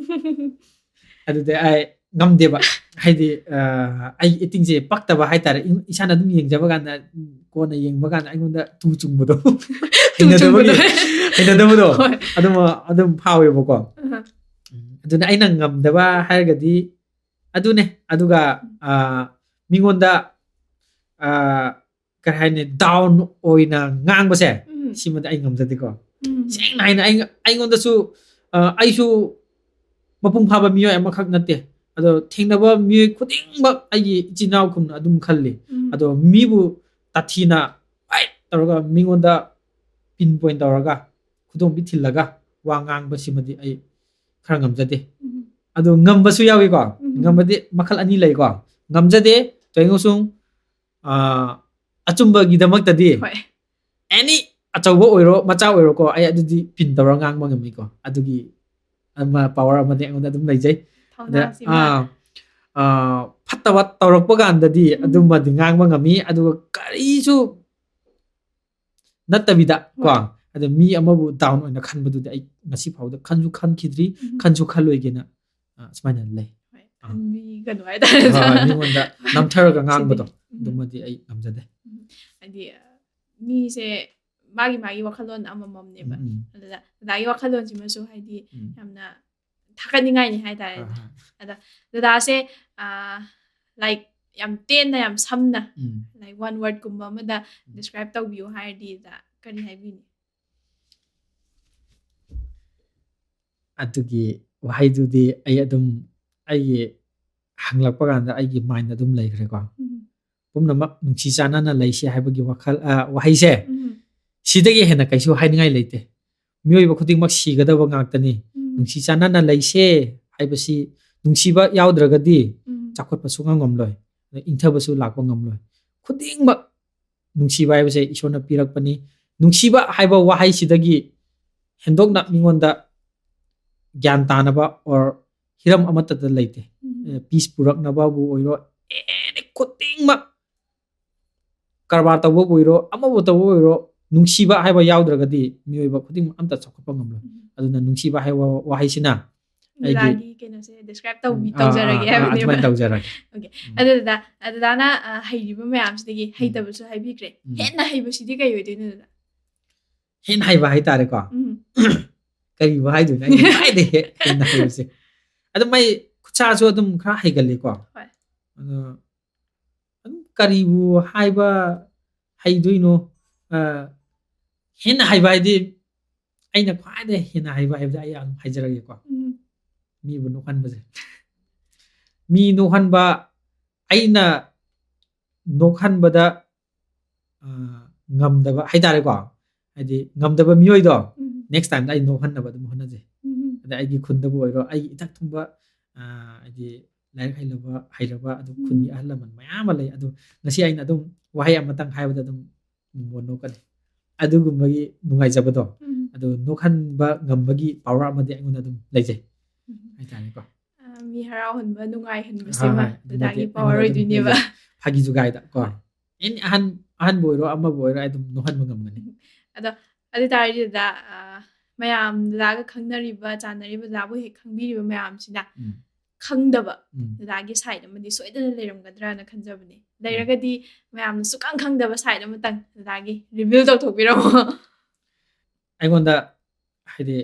ꯑꯗꯨꯗꯤ ꯑꯩ ꯉꯝꯗꯦꯕ꯫ ꯍꯥꯏꯗꯤ ꯑ, ꯑꯩ ꯑꯦꯛꯇꯤꯡꯁꯦ ꯄꯛꯇꯕ ꯍꯥꯏꯇꯥꯔꯦ꯫ ꯏ- ꯏꯁꯥꯅ ꯑꯗꯨꯝ ꯌꯦꯡꯖꯕ ꯀꯥꯟꯗ, ꯎꯝ, ꯀꯣꯟꯅ ꯌꯦꯡꯕ ꯀꯥꯟꯗ ꯑꯩꯉꯣꯟꯗ ꯇꯨ ꯆꯨꯡꯕꯗꯣ, ꯇꯨ ꯍꯩꯅꯗꯕꯒꯤ ꯆꯨꯡꯕꯗꯣ꯫ ꯍꯩꯅꯗꯕꯗꯣ ꯍꯣꯏ. ꯑꯗꯨꯝ ꯑꯗꯨꯝ ꯐꯥꯎꯋꯦꯕꯀꯣ꯫ ꯑꯍ. ꯎꯝ, ꯑꯗꯨꯅ ꯑꯩꯅ ꯉꯝꯗꯕ ꯍꯥꯏꯔꯒꯗꯤ ꯑꯗꯨꯅꯦ꯫ ꯑꯗꯨꯒ ꯑ, ꯃꯤꯉꯣꯟꯗ ꯑ, ꯀꯩ ꯍꯥꯏꯅꯤ, ꯗꯥꯎꯟ ꯑꯣꯏꯅ ꯉꯥꯡꯕꯁꯦ, ꯎꯝ. ꯁꯤꯃꯗꯤ ꯑꯩ ꯉꯝꯖꯗꯦꯀꯣ꯫ ꯎꯝ. ꯁꯦꯡꯅ ꯍꯥꯏꯅ ꯑꯩ ꯑꯩꯉꯣꯟꯗꯁꯨ ꯑ, ꯑꯩꯁꯨ ꯃꯄꯨꯡ ꯐꯥꯕ ꯃꯤꯑꯣꯏ ꯑꯃꯈꯛ ꯅꯠꯇꯦ꯫ ꯑꯗꯣ ꯊꯦꯡꯅꯕ ꯃꯤꯑꯣꯏ ꯈꯨꯗꯤꯡꯃꯛ ꯑꯩꯒꯤ ꯏꯆꯤꯟ ꯏꯅꯥꯎ ꯀꯨꯝꯅ ꯑꯗꯨꯝ ꯈꯜꯂꯤ꯫ ꯎꯝ. ꯑꯗꯣ ꯃꯤꯕꯨ ꯇꯥꯊꯤꯅ ꯍꯥꯏꯠ ꯇꯧꯔꯒ ꯃꯤꯉꯣꯟꯗ ꯄꯤꯟ ꯄꯣꯏꯟ ꯇꯧꯔꯒ ꯈꯨꯗꯣꯝꯕꯤ ꯊꯤꯜꯂꯒ ꯋꯥ ꯉꯥꯡꯕꯁꯤꯃꯗꯤ ꯑꯩ ꯈꯔ ꯉꯝꯖꯗꯦ꯫ ꯎꯝ. ꯑꯗꯣ ꯉꯝꯕꯁꯨ ꯌꯥꯎꯏꯀꯣ꯫ ꯎꯝ. ꯉꯝꯕꯗꯤ ꯃꯈꯜ ꯑꯅꯤ ꯂꯩꯀꯣ꯫ ꯉꯝꯖꯗꯦ ꯇꯣꯏꯉꯨꯁꯨꯡ, ꯑ, ꯑꯆꯨꯝꯕꯒꯤꯗꯃꯛꯇꯗꯤ ꯍꯣꯏ. ꯑꯦꯅꯤ ꯑꯆꯧꯕ ꯑꯣꯏꯔꯣ ꯃꯆꯥ ꯑꯣꯏꯔꯣꯀꯣ, ꯑꯩ ꯑꯗꯨꯗꯤ ꯄꯤꯟ ꯇꯧꯔ ꯉꯥꯡꯕ ꯉꯝꯃꯤꯀꯣ꯫ ꯑꯗꯨꯒꯤ ꯑꯃ ꯄꯥꯋꯔ ꯑꯃꯗꯤ ꯑꯩꯉꯣꯟꯗ ꯑꯗꯨꯝ ꯂꯩꯖꯩ꯫ ꯑꯗ, ꯊꯧꯅꯥꯁꯤꯃ. ꯑ, ꯑ, ꯐꯠꯇꯕ ꯇꯧꯔꯛꯄ ꯀꯥꯟꯗꯗꯤ ꯎꯝ. ꯑꯗꯨꯝꯕꯗꯤ ꯉꯥꯡꯕ ꯉꯝꯃꯤ꯫ ꯑꯗꯨꯒ ꯀꯔꯤꯁꯨ ꯅꯠꯇꯕꯤꯗ ꯀꯣ, ꯍꯣꯏ. ꯑꯗ ꯃꯤ ꯑꯃꯕꯨ ꯗꯥꯎꯟ ꯑꯣꯏꯅ ꯈꯟꯕꯗꯨꯗꯤ ꯑꯩ ꯉꯁꯤ ꯐꯥꯎꯗ ꯈꯟꯁꯨ ꯈꯟꯈꯤꯗ꯭ꯔꯤ, ꯎꯝ. ꯈꯟꯁꯨ ꯈꯜꯂꯣꯏꯒꯦꯅ, ꯑ, ꯁꯨꯃꯥꯏꯅ ꯂꯩ꯫ ꯍꯣꯏ. ꯑꯥ. ꯈꯟꯕꯤꯒꯅꯨ ꯍꯥꯏꯇꯥꯔꯦ. ꯍꯣꯏ, ꯍꯣꯏ, ꯃꯤꯉꯣꯟꯗ ꯅꯝꯊꯔꯒ ꯉꯥꯡꯕꯗꯣ ꯎꯝ. ꯑꯗꯨꯃꯗꯤ ꯑꯩ ꯉꯝꯖꯗꯦ꯫ ꯎꯝ. ꯍꯥꯏꯗꯤ, ꯑ, ꯃꯤꯁꯦ ꯃꯥꯒꯤ ꯃꯥꯒꯤ ꯋꯥꯈꯜꯂꯣꯟ ꯑꯃꯃꯝꯅꯦꯕ꯫ ꯎꯝ, ꯎꯝ. ꯑꯗꯨꯗ ꯗꯗꯥꯒꯤ ꯋꯥꯈꯜꯂꯣꯟꯁꯤꯃꯁꯨ ꯍꯥꯏꯗꯤ ꯎꯝ. ꯌꯥꯝꯅ ꯊꯥꯒꯠꯅꯤꯡꯉꯥꯏꯅꯤ ꯍꯥꯏꯇꯥꯔꯦꯅꯦ꯫ ꯑꯥ, ꯑꯥ. ꯗꯗꯥꯁꯦ, ꯑ, like, ꯌꯥꯝ ꯇꯦꯟꯅ, ꯌꯥꯝ ꯁꯝꯅ, ꯎꯝ. like, one word ꯀꯨꯝꯕ ꯑꯃꯗ ꯎꯝ. describe ꯇꯧꯕꯤꯌꯨ ꯍꯥꯏꯔꯗꯤ ꯗꯗꯥ ꯀꯔꯤ ꯍꯥꯏꯕꯤꯅꯤ? ꯑꯗꯨꯒꯤ ꯋꯥꯍꯩꯗꯨꯗꯤ ꯑꯩ ꯑꯗꯨꯝ, ꯑꯩꯒꯤ ꯍꯪꯂꯛꯄ ꯀꯥꯟꯗ ꯑꯩꯒꯤ ꯃꯥꯏꯟꯗ ꯑꯗꯨꯝ ꯂꯩꯈ꯭ꯔꯦꯀꯣ꯫ ꯎꯝ. ꯄꯨꯝꯅꯃꯛ ꯅꯨꯡꯁꯤ ꯆꯥꯟꯅꯅ ꯂꯩꯁꯤ ꯍꯥꯏꯕꯒꯤ ꯋꯥꯈꯜ, ꯑ, ꯋꯥꯍꯩꯁꯦ, ꯎꯝ. ꯁꯤꯗꯒꯤ ꯍꯦꯟꯅ ꯀꯩꯁꯨ ꯍꯥꯏꯅꯤꯡꯉꯥꯏ ꯂꯩꯇꯦ꯫ ꯃꯤꯑꯣꯏꯕ ꯈꯨꯗꯤꯡꯃꯛ ꯁꯤꯒꯗꯕ ꯉꯥꯛꯇꯅꯤ꯫ ꯎꯝ. ꯅꯨꯡꯁꯤ ꯆꯥꯟꯅꯅ ꯂꯩꯁꯦ ꯍꯥꯏꯕꯁꯤ ꯅꯨꯡꯁꯤꯕ ꯌꯥꯎꯗ꯭ꯔꯒꯗꯤ ꯎꯝ. ꯆꯥꯎꯈꯠꯄ ꯁꯨꯡꯉꯝ ꯉꯝꯂꯣꯏ, ꯏꯪꯊꯕꯁꯨ ꯂꯥꯛꯄ ꯉꯝꯂꯣꯏ꯫ ꯈꯨꯗꯤꯡꯃꯛ ꯅꯨꯡꯁꯤꯕ ꯍꯥꯏꯕꯁꯦ ꯏꯁꯣꯔꯅ ꯄꯤꯔꯛꯄꯅꯤ꯫ ꯅꯨꯡꯁꯤꯕ ꯍꯥꯏꯕ ꯋꯥꯍꯩꯁꯤꯗꯒꯤ ꯍꯦꯟꯗꯣꯛꯅ ꯃꯤꯉꯣꯟꯗ ꯒ꯭ꯌꯥꯟ ꯇꯥꯅꯕ or ꯍꯤꯔꯝ ꯑꯃꯠꯇꯗ ꯂꯩꯇꯦ꯫ ꯎꯝ. ꯑꯦ, ꯄꯤꯁ ꯄꯨꯔꯛꯅꯕꯕꯨ ꯑꯣꯏꯔꯣ, ꯑꯦꯅꯤ ꯈꯨꯗꯤꯡꯃꯛ, ꯀꯔꯕꯥꯔ ꯇꯧꯕꯕꯨ ꯑꯣꯏꯔꯣ, ꯑꯃꯕꯨ ꯇꯧꯕꯕꯨ ꯑꯣꯏꯔꯣ, ꯅꯨꯡꯁꯤꯕ ꯍꯥꯏꯕ ꯌꯥꯎꯗ꯭ꯔꯒꯗꯤ ꯃꯤꯑꯣꯏꯕ ꯈꯨꯗꯤꯡꯃꯛ ꯑꯝꯇ ꯆꯥꯎꯈꯠꯄ ꯉꯝꯂꯣꯏ꯫ ꯎꯝ. ꯑꯗꯨꯅ ꯅꯨꯡꯁꯤꯕ ꯍꯥꯏꯕ ꯋꯥꯍꯩꯁꯤꯅ ꯗꯗꯥꯒꯤ ꯀꯩꯅꯣꯁꯦ describe ꯇꯧꯕꯤ ꯇꯧꯖꯔꯒꯦ ꯍꯥꯏꯕꯅꯦꯕ꯫ ꯑꯗꯨꯃꯥꯏꯅ ꯇꯧꯖꯔꯒꯦ꯫ Okay. ꯎꯝ. ꯑꯗꯨ ꯗꯗꯥ, ꯗꯗꯥꯅ, ꯑ, ꯍꯩꯔꯤꯕ ꯃꯌꯥꯝꯁꯤꯗꯒꯤ ꯎꯝ. ꯍꯩꯇꯕꯁꯨ ꯍꯥꯏꯕꯤꯈ꯭ꯔꯦ꯫ ꯎꯝ. ꯍꯦꯟꯅ ꯍꯩꯕꯁꯤꯗꯤ ꯀꯩ ꯑꯣꯏꯗꯣꯏꯅꯣ ꯗꯗꯥ? ꯍꯦꯟꯅ ꯍꯩꯕ ꯍꯥꯏꯇꯥꯔꯦꯀꯣ꯫ ꯎꯝ. ꯀꯔꯤꯕꯨ ꯍꯥꯏꯗꯣꯏꯅꯣ? ꯑꯩꯅ ꯈ꯭ꯋꯥꯏꯗꯒꯤ ꯍꯦ-, ꯍꯦꯟꯅ ꯍꯩꯕꯁꯦ꯫ ꯑꯗꯨꯝ ꯑꯩ ꯈꯨꯠꯁꯥꯁꯨ ꯑꯗꯨꯝ ꯈꯔ ꯍꯩꯒꯜꯂꯤꯀꯣ꯫ ꯍꯣꯏ. ꯑꯗꯣ ꯑꯗꯨꯝ ꯀꯔꯤꯕꯨ ꯍꯥꯏꯕ ꯍꯩꯗꯣꯏꯅꯣ? ꯑ, ꯍꯦꯟꯅ ꯍꯩꯕ ꯍꯥꯏꯗꯤ ꯑꯩꯅ ꯈ꯭ꯋꯥꯏꯗꯒꯤ ꯍꯦꯟꯅ ꯍꯩꯕ ꯍꯥꯏꯕꯗꯤ ꯑꯩ ꯑꯗꯨꯝ ꯍꯥꯏꯖꯔꯒꯦꯀꯣ꯫ ꯎꯝ. ꯃꯤꯕꯨ ꯅꯣꯛꯍꯟꯕꯁꯦ꯫ ꯃꯤ ꯅꯣꯛꯍꯟꯕ, ꯑꯩꯅ ꯅꯣꯛꯍꯟꯕꯗ, ꯑ, ꯉꯝꯗꯕ ꯍꯥꯏꯇꯥꯔꯦꯀꯣ꯫ ꯍꯥꯏꯗꯤ ꯉꯝꯗꯕ ꯃꯤꯑꯣꯏꯗꯣ, ꯎꯝ. Next time ꯗ ꯑꯩ ꯅꯣꯛꯍꯟꯅꯕ ꯑꯗꯨꯝ ꯍꯣꯠꯅꯖꯩ꯫ ꯎꯝ. ꯑꯗ ꯑꯩꯒꯤ ꯈꯨꯟꯗꯕꯨ ꯑꯣꯏꯔꯣ, ꯑꯩꯒꯤ ꯏꯊꯛ ꯊꯣꯡꯕ, ꯑ, ꯍꯥꯏꯗꯤ ꯂꯥꯏꯔꯤꯛ ꯍꯩꯂꯕ, ꯍꯩꯔꯕ, ꯑꯗꯨꯝ ꯎꯝ. ꯈꯨꯟꯒꯤ ꯑꯍꯜ ꯂꯃꯟ ꯃꯌꯥꯝ ꯑꯃ ꯂꯩ꯫ ꯑꯗꯣ ꯉꯁꯤ ꯑꯩꯅ ꯑꯗꯨꯝ ꯋꯥꯍꯩ ꯑꯃꯇꯪ ꯍꯥꯏꯕꯗ ꯑꯗꯨꯝ ꯃꯣꯃꯣꯟ ꯅꯣꯛꯀꯅꯤ꯫ ꯑꯗꯨꯒꯨꯝꯕꯒꯤ ꯅꯨꯡꯉꯥꯏꯖꯕꯗꯣ, ꯎꯝ. ꯑꯗꯨ ꯅꯣꯛꯍꯟꯕ ꯉꯝꯕꯒꯤ power ꯑꯃꯗꯤ ꯑꯩꯉꯣꯟꯗ ꯑꯗꯨꯝ ꯂꯩꯖꯩ꯫ ꯎꯝ. ꯍꯥꯏꯇꯥꯔꯦꯀꯣ꯫ ꯑ, ꯃꯤ ꯍꯔꯥꯎꯍꯟꯕ, ꯅꯨꯡꯉꯥꯏꯍꯟꯕꯁꯤꯃ ꯍꯣꯏ, ꯍꯣꯏ. ꯑꯗꯨꯃꯗꯤ ꯗꯗꯥꯒꯤ power ꯑꯩꯉꯣꯟꯗ ꯑꯗꯨꯝ ꯑꯣꯏꯗꯣꯏꯅꯦꯕ꯫ ꯂꯩꯖꯩ꯫ ꯐꯥꯒꯤ ꯖꯨꯒꯥꯏꯗ ꯀꯣ꯫ ꯍꯣꯏ. Any ꯑꯍꯟ, ꯑꯍꯟꯕꯨ ꯑꯣꯏꯔꯣ, ꯑꯃꯕꯨ ꯑꯣꯏꯔꯣ, ꯑꯩ ꯑꯗꯨꯝ ꯅꯣꯛꯍꯟꯕ ꯉꯝꯒꯅꯤ꯫ ꯎꯝ. ꯑꯗꯣ, ꯑꯗꯨ ꯇꯥꯔꯗꯤ ꯗꯗꯥ, ꯑ, ꯃꯌꯥꯝ ꯗꯗꯥꯒ ꯈꯪꯅꯔꯤꯕ, ꯆꯥꯟꯅꯔꯤꯕ, ꯗꯗꯥꯕꯨ ꯍꯦꯛ ꯈꯪꯕꯤꯔꯤꯕ ꯃꯌꯥꯝꯁꯤꯅ ꯎꯝ. ꯈꯪꯗꯕ ꯎꯝ. ꯗꯗꯥꯒꯤ side ꯑꯃꯗꯤ ꯁꯣꯏꯗꯅ ꯂꯩꯔꯝꯒꯗ꯭ꯔꯅ ꯈꯟꯖꯕꯅꯦ꯫ ꯎꯝ. ꯂꯩꯔꯒꯗꯤ ꯃꯌꯥꯝꯅ ꯁꯨꯛꯈꯪ ꯈꯪꯗꯕ side ꯑꯃꯇꯪ ꯗꯗꯥꯒꯤ reveal ꯇꯧꯊꯣꯛꯄꯤꯔꯝꯃꯣ꯫ ꯑꯩꯉꯣꯟꯗ ꯍꯥꯏꯗꯤ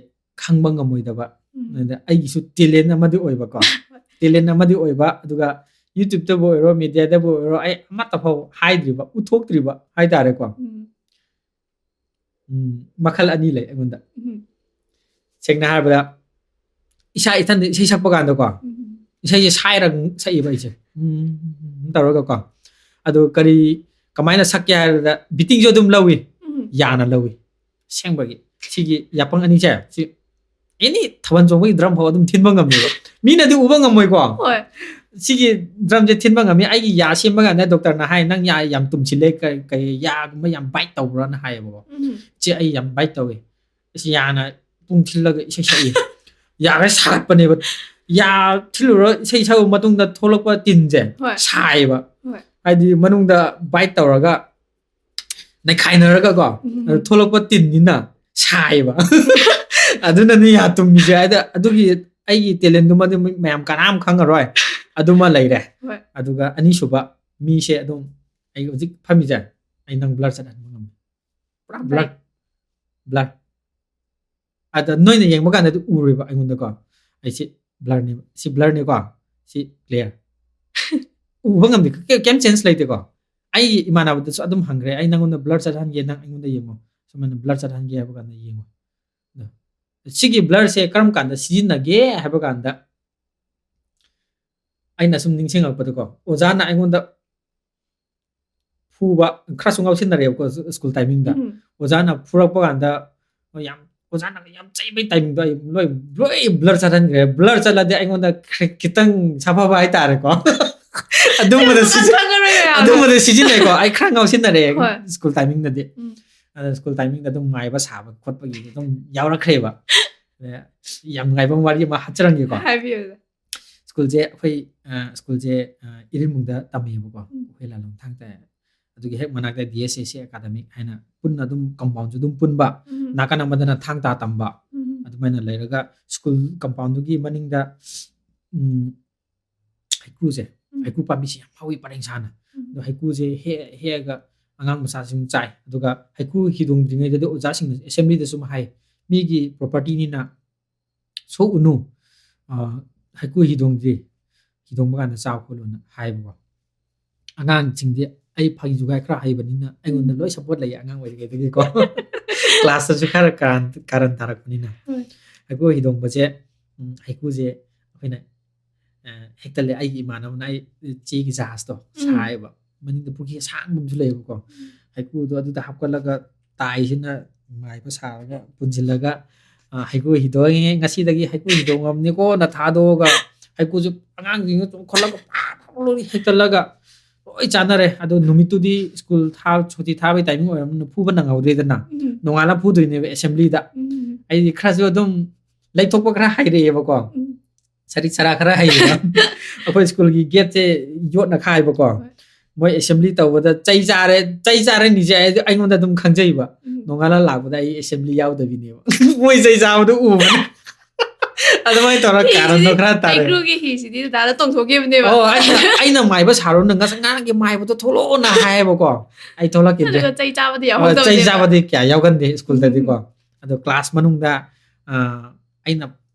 ꯈꯪꯕ ꯉꯝꯃꯣꯏꯗꯕ, ꯎꯝ. ꯑꯗ ꯑꯩꯒꯤꯁꯨ talent ꯑꯃꯗꯤ ꯑꯣꯏꯕꯀꯣ꯫ ꯍꯣꯏ. Talent ꯑꯃꯗꯤ ꯑꯣꯏꯕ, ꯑꯗꯨꯒ YouTube ꯇꯕꯨ ꯑꯣꯏꯔꯣ, media ꯗꯕꯨ ꯑꯣꯏꯔꯣ, ꯑꯩ ꯑꯃꯠꯇ ꯐꯥꯎ ꯍꯥꯏꯗ꯭ꯔꯤꯕ, ꯎꯠꯊꯣꯛꯇ꯭ꯔꯤꯕ ꯍꯥꯏꯇꯥꯔꯦꯀꯣ꯫ ꯎꯝ. ꯎꯝ, ꯃꯈꯜ ꯑꯅꯤ ꯂꯩ ꯑꯩꯉꯣꯟꯗ꯫ ꯎꯝ. ꯁꯦꯡꯅ ꯍꯥꯏꯔꯕꯗ, ꯏꯁꯥ ꯏꯊꯟꯗ ꯏꯁꯩ ꯁꯛꯄ ꯀꯥꯟꯗꯀꯣ, ꯎꯝ. ꯏꯁꯩꯁꯦ ꯁꯥꯏꯔꯒ ꯁꯛꯏꯕ ꯑꯩꯁꯦ꯫ ꯎꯝ, ꯇꯧꯔꯒꯀꯣ꯫ ꯑꯗꯨ ꯀꯔꯤ, ꯀꯃꯥꯏꯅ ꯁꯛꯀꯦ ꯍꯥꯏꯔꯕꯗ, beating ꯁꯨ ꯑꯗꯨꯝ ꯂꯧꯏ, ꯎꯝ. ꯌꯥꯅ ꯂꯧꯏ꯫ ꯑꯁꯦꯡꯕꯒꯤ꯫ ꯁꯤꯒꯤ ꯌꯥꯄꯪ ꯑꯅꯤꯁꯦ, ꯁꯤ any ꯊꯥꯕꯜ ꯆꯣꯡꯕꯒꯤ drum ꯐꯥꯎ ꯑꯗꯨꯝ ꯊꯤꯟꯕ ꯉꯝꯃꯦꯕ꯫ ꯃꯤꯅꯗꯤ ꯎꯕ ꯉꯝꯃꯣꯏꯀꯣ꯫ ꯍꯣꯏ. ꯁꯤꯒꯤ drum ꯁꯦ ꯊꯤꯟꯕ ꯉꯝꯃꯤ꯫ ꯑꯩꯒꯤ ꯌꯥ ꯁꯦꯝꯕ ꯀꯥꯟꯗ doctor ꯅ ꯍꯥꯏ, "ꯅꯪ ꯌꯥ ꯌꯥꯝ ꯇꯨꯝꯁꯤꯜꯂꯦ, ꯀ-, ꯀꯩ ꯌꯥꯒꯨꯝꯕ ꯌꯥꯝ bite ꯇꯧꯕ꯭ꯔꯥꯅ?" ꯍꯥꯏꯌꯦꯕꯀꯣ꯫ ꯎꯝ. "ꯆꯦ, ꯑꯩ ꯌꯥꯝ bite ꯇꯧꯋꯦ꯫ ꯑꯁ, ꯌꯥꯅ ꯄꯨꯡ ꯊꯤꯜꯂꯒ ꯏꯁꯩ ꯁꯛꯏ꯫" ꯌꯥꯒ ꯁꯥꯒꯠꯄꯅꯦꯕ꯫ ꯌꯥ ꯊꯤꯜꯂꯨꯔ ꯏꯁꯩ ꯁꯛꯄ ꯃꯇꯨꯡꯗ ꯊꯣꯛꯂꯛꯄ ꯇꯤꯟꯁꯦ ꯍꯣꯏ. ꯁꯥꯏꯌꯦꯕ꯫ ꯍꯣꯏ. ꯍꯥꯏꯗꯤ ꯃꯅꯨꯡꯗ bite ꯇꯧꯔꯒ ꯅꯩꯈꯥꯏꯅꯔꯒꯀꯣ, ꯎꯝ. ꯑꯗꯨ ꯊꯣꯛꯂꯛꯄ ꯇꯤꯟꯅꯤꯅ ꯁꯥꯏꯌꯦꯕ꯫ ꯑꯗꯨꯅꯅꯦ ꯌꯥ ꯇꯨꯝꯃꯤꯁꯦ꯫ ꯍꯥꯏꯗꯤ ꯑꯗꯨꯒꯤ ꯑꯩꯒꯤ talentꯗꯨꯃꯗꯤ ꯃꯤ ꯃꯌꯥꯝ ꯀꯅꯥꯝ ꯈꯪꯉꯔꯣꯏ꯫ ꯑꯗꯨꯃ ꯂꯩꯔꯦ꯫ ꯍꯣꯏ꯫ ꯑꯗꯨꯒ ꯑꯅꯤꯁꯨꯕ ꯃꯤꯁꯦ ꯑꯗꯨꯝ ꯑꯩ ꯍꯧꯖꯤꯛ ꯐꯝꯃꯤꯁꯦ ꯑꯩ ꯅꯪ blur ꯆꯠꯍꯟꯕ ꯉꯝꯃꯦ꯫ ꯄꯨꯔꯥ blur꯫ Blur꯫ ꯑꯗ ꯅꯣꯏꯅ ꯌꯦꯡꯕ ꯀꯥꯟꯗꯗꯤ ꯎꯔꯣꯏꯕ ꯑꯩꯉꯣꯟꯗꯀꯣ꯫ ꯑꯩꯁꯤ blurꯅꯦꯕ꯫ ꯁꯤ blurꯅꯦꯀꯣ꯫ ꯁꯤ clear꯫ ꯎꯕ ꯉꯝꯗꯦ꯫ ꯀꯩ-, ꯀꯩꯝ change ꯂꯩꯇꯦꯀꯣ꯫ ꯑꯩꯒꯤ ꯏꯃꯥꯟꯅꯕꯗꯁꯨ ꯑꯗꯨꯝ ꯍꯪꯈ꯭ꯔꯦ꯫ "ꯑꯩ ꯅꯪꯉꯣꯟꯗ blur ꯆꯠꯍꯟꯒꯦ, ꯅꯪ ꯑꯩꯉꯣꯟꯗ ꯌꯦꯡꯉꯣ꯫ ꯁꯨꯃꯥꯏꯅ blur ꯆꯠꯍꯟꯒꯦ" ꯍꯥꯏꯕ ꯀꯥꯟꯗ ꯌꯦꯡꯉꯣ꯫ ꯑꯗꯣ ꯁꯤꯒꯤ blurꯁꯦ ꯀꯔꯝ ꯀꯥꯟꯗ ꯁꯤꯖꯤꯟꯅꯒꯦ ꯍꯥꯏꯕ ꯀꯥꯟꯗ ꯑꯩꯅ ꯁꯨꯝ ꯅꯤꯡꯁꯤꯡꯉꯛꯄꯗꯀꯣ, ꯑꯣꯖꯥꯅ ꯑꯩꯉꯣꯟꯗ ꯐꯨꯕ, ꯈꯔꯁꯨ ꯉꯥꯎꯁꯤꯟꯅꯔꯦꯕꯀꯣ school timingꯗ꯫ ꯎꯝ꯫ ꯑꯣꯖꯥꯅ ꯐꯨꯔꯛꯄ ꯀꯥꯟꯗ ꯌꯥꯝ, ꯑꯣꯖꯥꯅ ꯌꯥꯝ ꯆꯩꯕꯩ timingꯗꯣ ꯑꯩ ꯂꯣꯏ, ꯂꯣꯏ blur ꯆꯠꯍꯟꯈ꯭ꯔꯦ꯫ Blur ꯆꯠꯂꯗꯤ ꯑꯩꯉꯣꯟꯗ ꯈꯤ-, ꯈꯤꯇꯪ ꯁꯥꯐꯕ ꯍꯥꯏꯇꯥꯔꯦꯀꯣ꯫ ꯑꯗꯨꯝꯕꯗ ꯁꯤꯖꯤ-, ꯈꯪꯉꯔꯣꯏ ꯃꯌꯥꯝ꯫ ꯑꯗꯨꯝꯕꯗ ꯁꯤꯖꯤꯟꯅꯩꯀꯣ꯫ ꯑꯩ ꯈꯔ ꯉꯥꯎꯁꯤꯟꯅꯔꯦ ꯍꯣꯏ꯫ School timingꯗꯗꯤ꯫ ꯎꯝ꯫ ꯑꯗ school timingꯗ ꯑꯗꯨꯝ ꯃꯥꯏꯕ ꯁꯥꯕ ꯈꯣꯠꯄꯒꯤ ꯑꯗꯨꯝ ꯌꯥꯎꯔꯛꯈ꯭ꯔꯦꯕ꯫ ꯑꯗ ꯌꯥꯝ ꯅꯨꯡꯉꯥꯏꯕ ꯋꯥꯔꯤ ꯑꯃ ꯍꯥꯞꯆꯔꯝꯒꯦꯀꯣ꯫ ꯍꯥꯏꯕꯤꯌꯨ꯫ Schoolꯁꯦ ꯑꯩꯈꯣꯏ, ꯑ, schoolꯁꯦ, ꯑ, ꯏꯔꯤꯜꯃꯨꯡꯗ ꯇꯝꯃꯦꯕꯀꯣ꯫ ꯎꯝ꯫ ꯑꯩꯈꯣꯏ ꯂꯥꯂꯣꯡ ꯊꯥꯡ ꯇꯥꯏ꯫ ꯑꯗꯨꯒꯤ ꯍꯦꯛ ꯃꯅꯥꯛꯇ D S A C academic ꯍꯥꯏꯅ ꯄꯨꯟꯅ ꯑꯗꯨꯝ compoundꯁꯨ ꯑꯗꯨꯝ ꯄꯨꯟꯕ, ꯎꯝ꯫ ꯅꯥꯀꯟ ꯑꯃꯗꯅ ꯊꯥꯡ ꯇꯥ ꯇꯝꯕ, ꯎꯝ꯫ ꯑꯗꯨꯃꯥꯏꯅ ꯂꯩꯔꯒ school compoundꯗꯨꯒꯤ ꯃꯅꯤꯡꯗ, ꯎꯝ, ꯍꯩꯀ꯭ꯔꯨꯁꯦ, ꯎꯝ꯫ ꯍꯩꯀ꯭ꯔꯨ ꯄꯥꯝꯕꯤꯁꯦ ꯌꯥꯝ ꯍꯧꯋꯤ ꯄꯔꯦꯡ ꯁꯥꯅ꯫ ꯎꯝ꯫ ꯑꯗꯣ ꯍꯩꯀ꯭ꯔꯨꯁꯦ ꯍꯦꯛ-, ꯍꯦꯛꯑꯒ ꯑꯉꯥꯡ ꯃꯆꯥꯁꯤꯡ ꯆꯥꯏ꯫ ꯑꯗꯨꯒ ꯍꯩꯀ꯭ꯔꯨ ꯍꯤꯗꯣꯡꯗ꯭ꯔꯤꯉꯩꯗꯗꯤ ꯑꯣꯖꯥꯁꯤꯡꯅ assemblyꯗ ꯁꯨꯝ ꯍꯥꯏ, "ꯃꯤꯒꯤ propertyꯅꯤꯅ ꯁꯣꯛꯎꯅꯨ, ꯑ, ꯍꯩꯀ꯭ꯔꯨ ꯍꯤꯗꯣꯡꯗ꯭ꯔꯤ, ꯍꯤꯗꯣꯡꯕ ꯀꯥꯟꯗ ꯆꯥꯎ" ꯈꯣꯠꯂꯨꯅ ꯍꯥꯏꯕꯀꯣ꯫ ꯑꯉꯥꯡꯁꯤꯡꯗꯤ ꯑꯩ ꯐꯥꯒꯤ ꯖꯨꯒꯥꯏ ꯈꯔ ꯍꯩꯕꯅꯤꯅ ꯑꯩꯉꯣꯟꯗ ꯎꯝ꯫ ꯂꯣꯏ support ꯂꯩꯌꯦ ꯑꯉꯥꯡ ꯑꯣꯏꯔꯤꯉꯩꯗꯒꯤꯀꯣ꯫ Classꯇꯁꯨ ꯈꯔ ꯀꯥꯔꯟ, ꯀꯥꯔꯟ ꯇꯥꯔꯛꯄꯅꯤꯅ꯫ ꯍꯣꯏ꯫ ꯍꯩꯀ꯭ꯔꯨ ꯍꯤꯗꯣꯡꯕꯁꯦ, ꯎꯝ, ꯍꯩꯀ꯭ꯔꯨꯁꯦ ꯑꯩꯈꯣꯏꯅ, ꯑ, ꯍꯦꯛꯇ ꯂꯩ-, ꯑꯩꯒꯤ ꯏꯃꯥꯟꯅꯕꯅ ꯑꯩ ꯆꯦꯒꯤ ꯖꯍꯥꯖꯇꯣ ꯎꯝ꯫ ꯁꯥꯏꯌꯦꯕ꯫ ꯃꯅꯤꯡꯗ ꯄꯨꯈ꯭ꯔꯤ ꯑꯁꯥꯡꯕ ꯑꯃꯁꯨ ꯂꯩꯌꯦꯕꯀꯣ꯫ ꯍꯩꯀ꯭ꯔꯨꯗꯣ ꯑꯗꯨꯗ ꯍꯥꯞꯀꯠꯂꯒ ꯇꯥꯏꯁꯤꯅ ꯃꯥꯏꯕ ꯁꯥꯔꯒ ꯄꯨꯟꯁꯤꯜꯂꯒ, ꯑ, "ꯍꯩꯀ꯭ꯔꯨ ꯍꯤꯗꯣꯡꯉꯦ, ꯉꯁꯤꯗꯒꯤ ꯍꯩꯀ꯭ꯔꯨ ꯍꯤꯗꯣꯡꯉꯕꯅꯤꯀꯣꯅ" ꯊꯥꯗꯣꯛꯑꯒ ꯍꯩꯀ꯭ꯔꯨꯁꯨ ꯑꯉꯥꯡꯁꯤꯡꯅ ꯆꯣꯡꯈꯠꯂꯒ ꯄꯥ-, ꯄꯥ-, ꯂꯣꯏ ꯍꯦꯛꯇꯠꯂꯒ ꯂꯣꯏ ꯆꯥꯅꯔꯦ꯫ ꯑꯗꯣ ꯅꯨꯃꯤꯠꯇꯨꯗꯤ school ꯊꯥ-, ꯁꯨꯇꯤ ꯊꯥꯕꯩ timing ꯑꯣꯏꯔꯕꯅꯤꯅ ꯐꯨꯕ ꯅꯪꯍꯧꯗ꯭ꯔꯦꯗꯅ꯫ ꯎꯝ꯫ ꯅꯣꯡꯉꯥꯜꯂ ꯐꯨꯗꯣꯏꯅꯦꯕ assemblyꯗ꯫ ꯎꯝ꯫ ꯑꯩꯗꯤ ꯈꯔꯁꯨ ꯑꯗꯨꯝ ꯂꯩꯊꯣꯛꯄ ꯈꯔ ꯍꯩꯔꯛꯑꯦꯕꯀꯣ꯫ ꯎꯝ꯫ ꯁꯔꯤꯛ ꯁꯔꯥ ꯈꯔ ꯍꯩꯔꯦꯕ꯫ ꯑꯩꯈꯣꯏ schoolꯒꯤ gateꯁꯦ ꯌꯣꯠꯅ ꯈꯥꯏꯕꯀꯣ꯫ ꯍꯣꯏ꯫ ꯃꯣꯏ assembly ꯇꯧꯕꯗ ꯆꯩ ꯆꯥꯔꯦ, ꯆꯩ ꯆꯥꯔꯦ ꯅꯤꯁꯦ ꯑꯩ-, ꯑꯩꯉꯣꯟꯗ ꯑꯗꯨꯝ ꯈꯪꯖꯩꯕ꯫ ꯎꯝ꯫ ꯅꯣꯡꯉꯥꯜꯂ ꯂꯥꯛꯄꯗ ꯑꯩ assembly ꯌꯥꯎꯗꯕꯤꯅꯦꯕ꯫ ꯃꯣꯏ ꯆꯩ ꯆꯥꯕꯗꯣ ꯎꯕꯅꯦ꯫ ꯑꯗꯨꯃꯥꯏꯅ ꯇꯧꯔꯒ ꯀꯥꯔꯟꯗꯣ ꯈꯔ ꯇꯥꯔꯦ꯫ ꯑꯦꯒ꯭ꯔꯨꯒꯤ ꯍꯤꯁꯤꯗꯤ ꯗꯥꯗꯥꯗ ꯇꯣꯡꯊꯣꯛꯈꯤꯕꯅꯦꯕ꯫ ꯑꯣ ꯑꯩꯅ ꯑꯩꯅ ꯃꯥꯏꯕ ꯁꯥꯔꯨꯅ ꯉꯁꯥꯏ ꯉꯔꯥꯡꯒꯤ ꯃꯥꯏꯕꯗꯣ ꯊꯣꯛꯂꯛꯑꯣꯅ ꯍꯥꯏꯌꯦꯕꯀꯣ꯫ ꯑꯩ ꯊꯣꯛꯂꯛꯈꯤꯗ꯭ꯔꯦ꯫ ꯑꯗꯨꯒ ꯆꯩ ꯆꯥꯕꯗꯤ ꯍꯣꯏ, ꯆꯩ ꯌꯥꯎꯍꯧꯗꯕꯅꯦꯕ꯫ ꯆꯥꯕꯗꯤ ꯀꯌꯥ ꯌꯥꯎꯒꯟꯗꯦ ꯁ꯭ꯀꯨꯜꯗꯗꯤꯀꯣ꯫ ꯑꯗꯣ ꯀ꯭ꯂꯥꯁ ꯃꯅꯨꯡꯗ ꯑ, ꯑꯩꯅ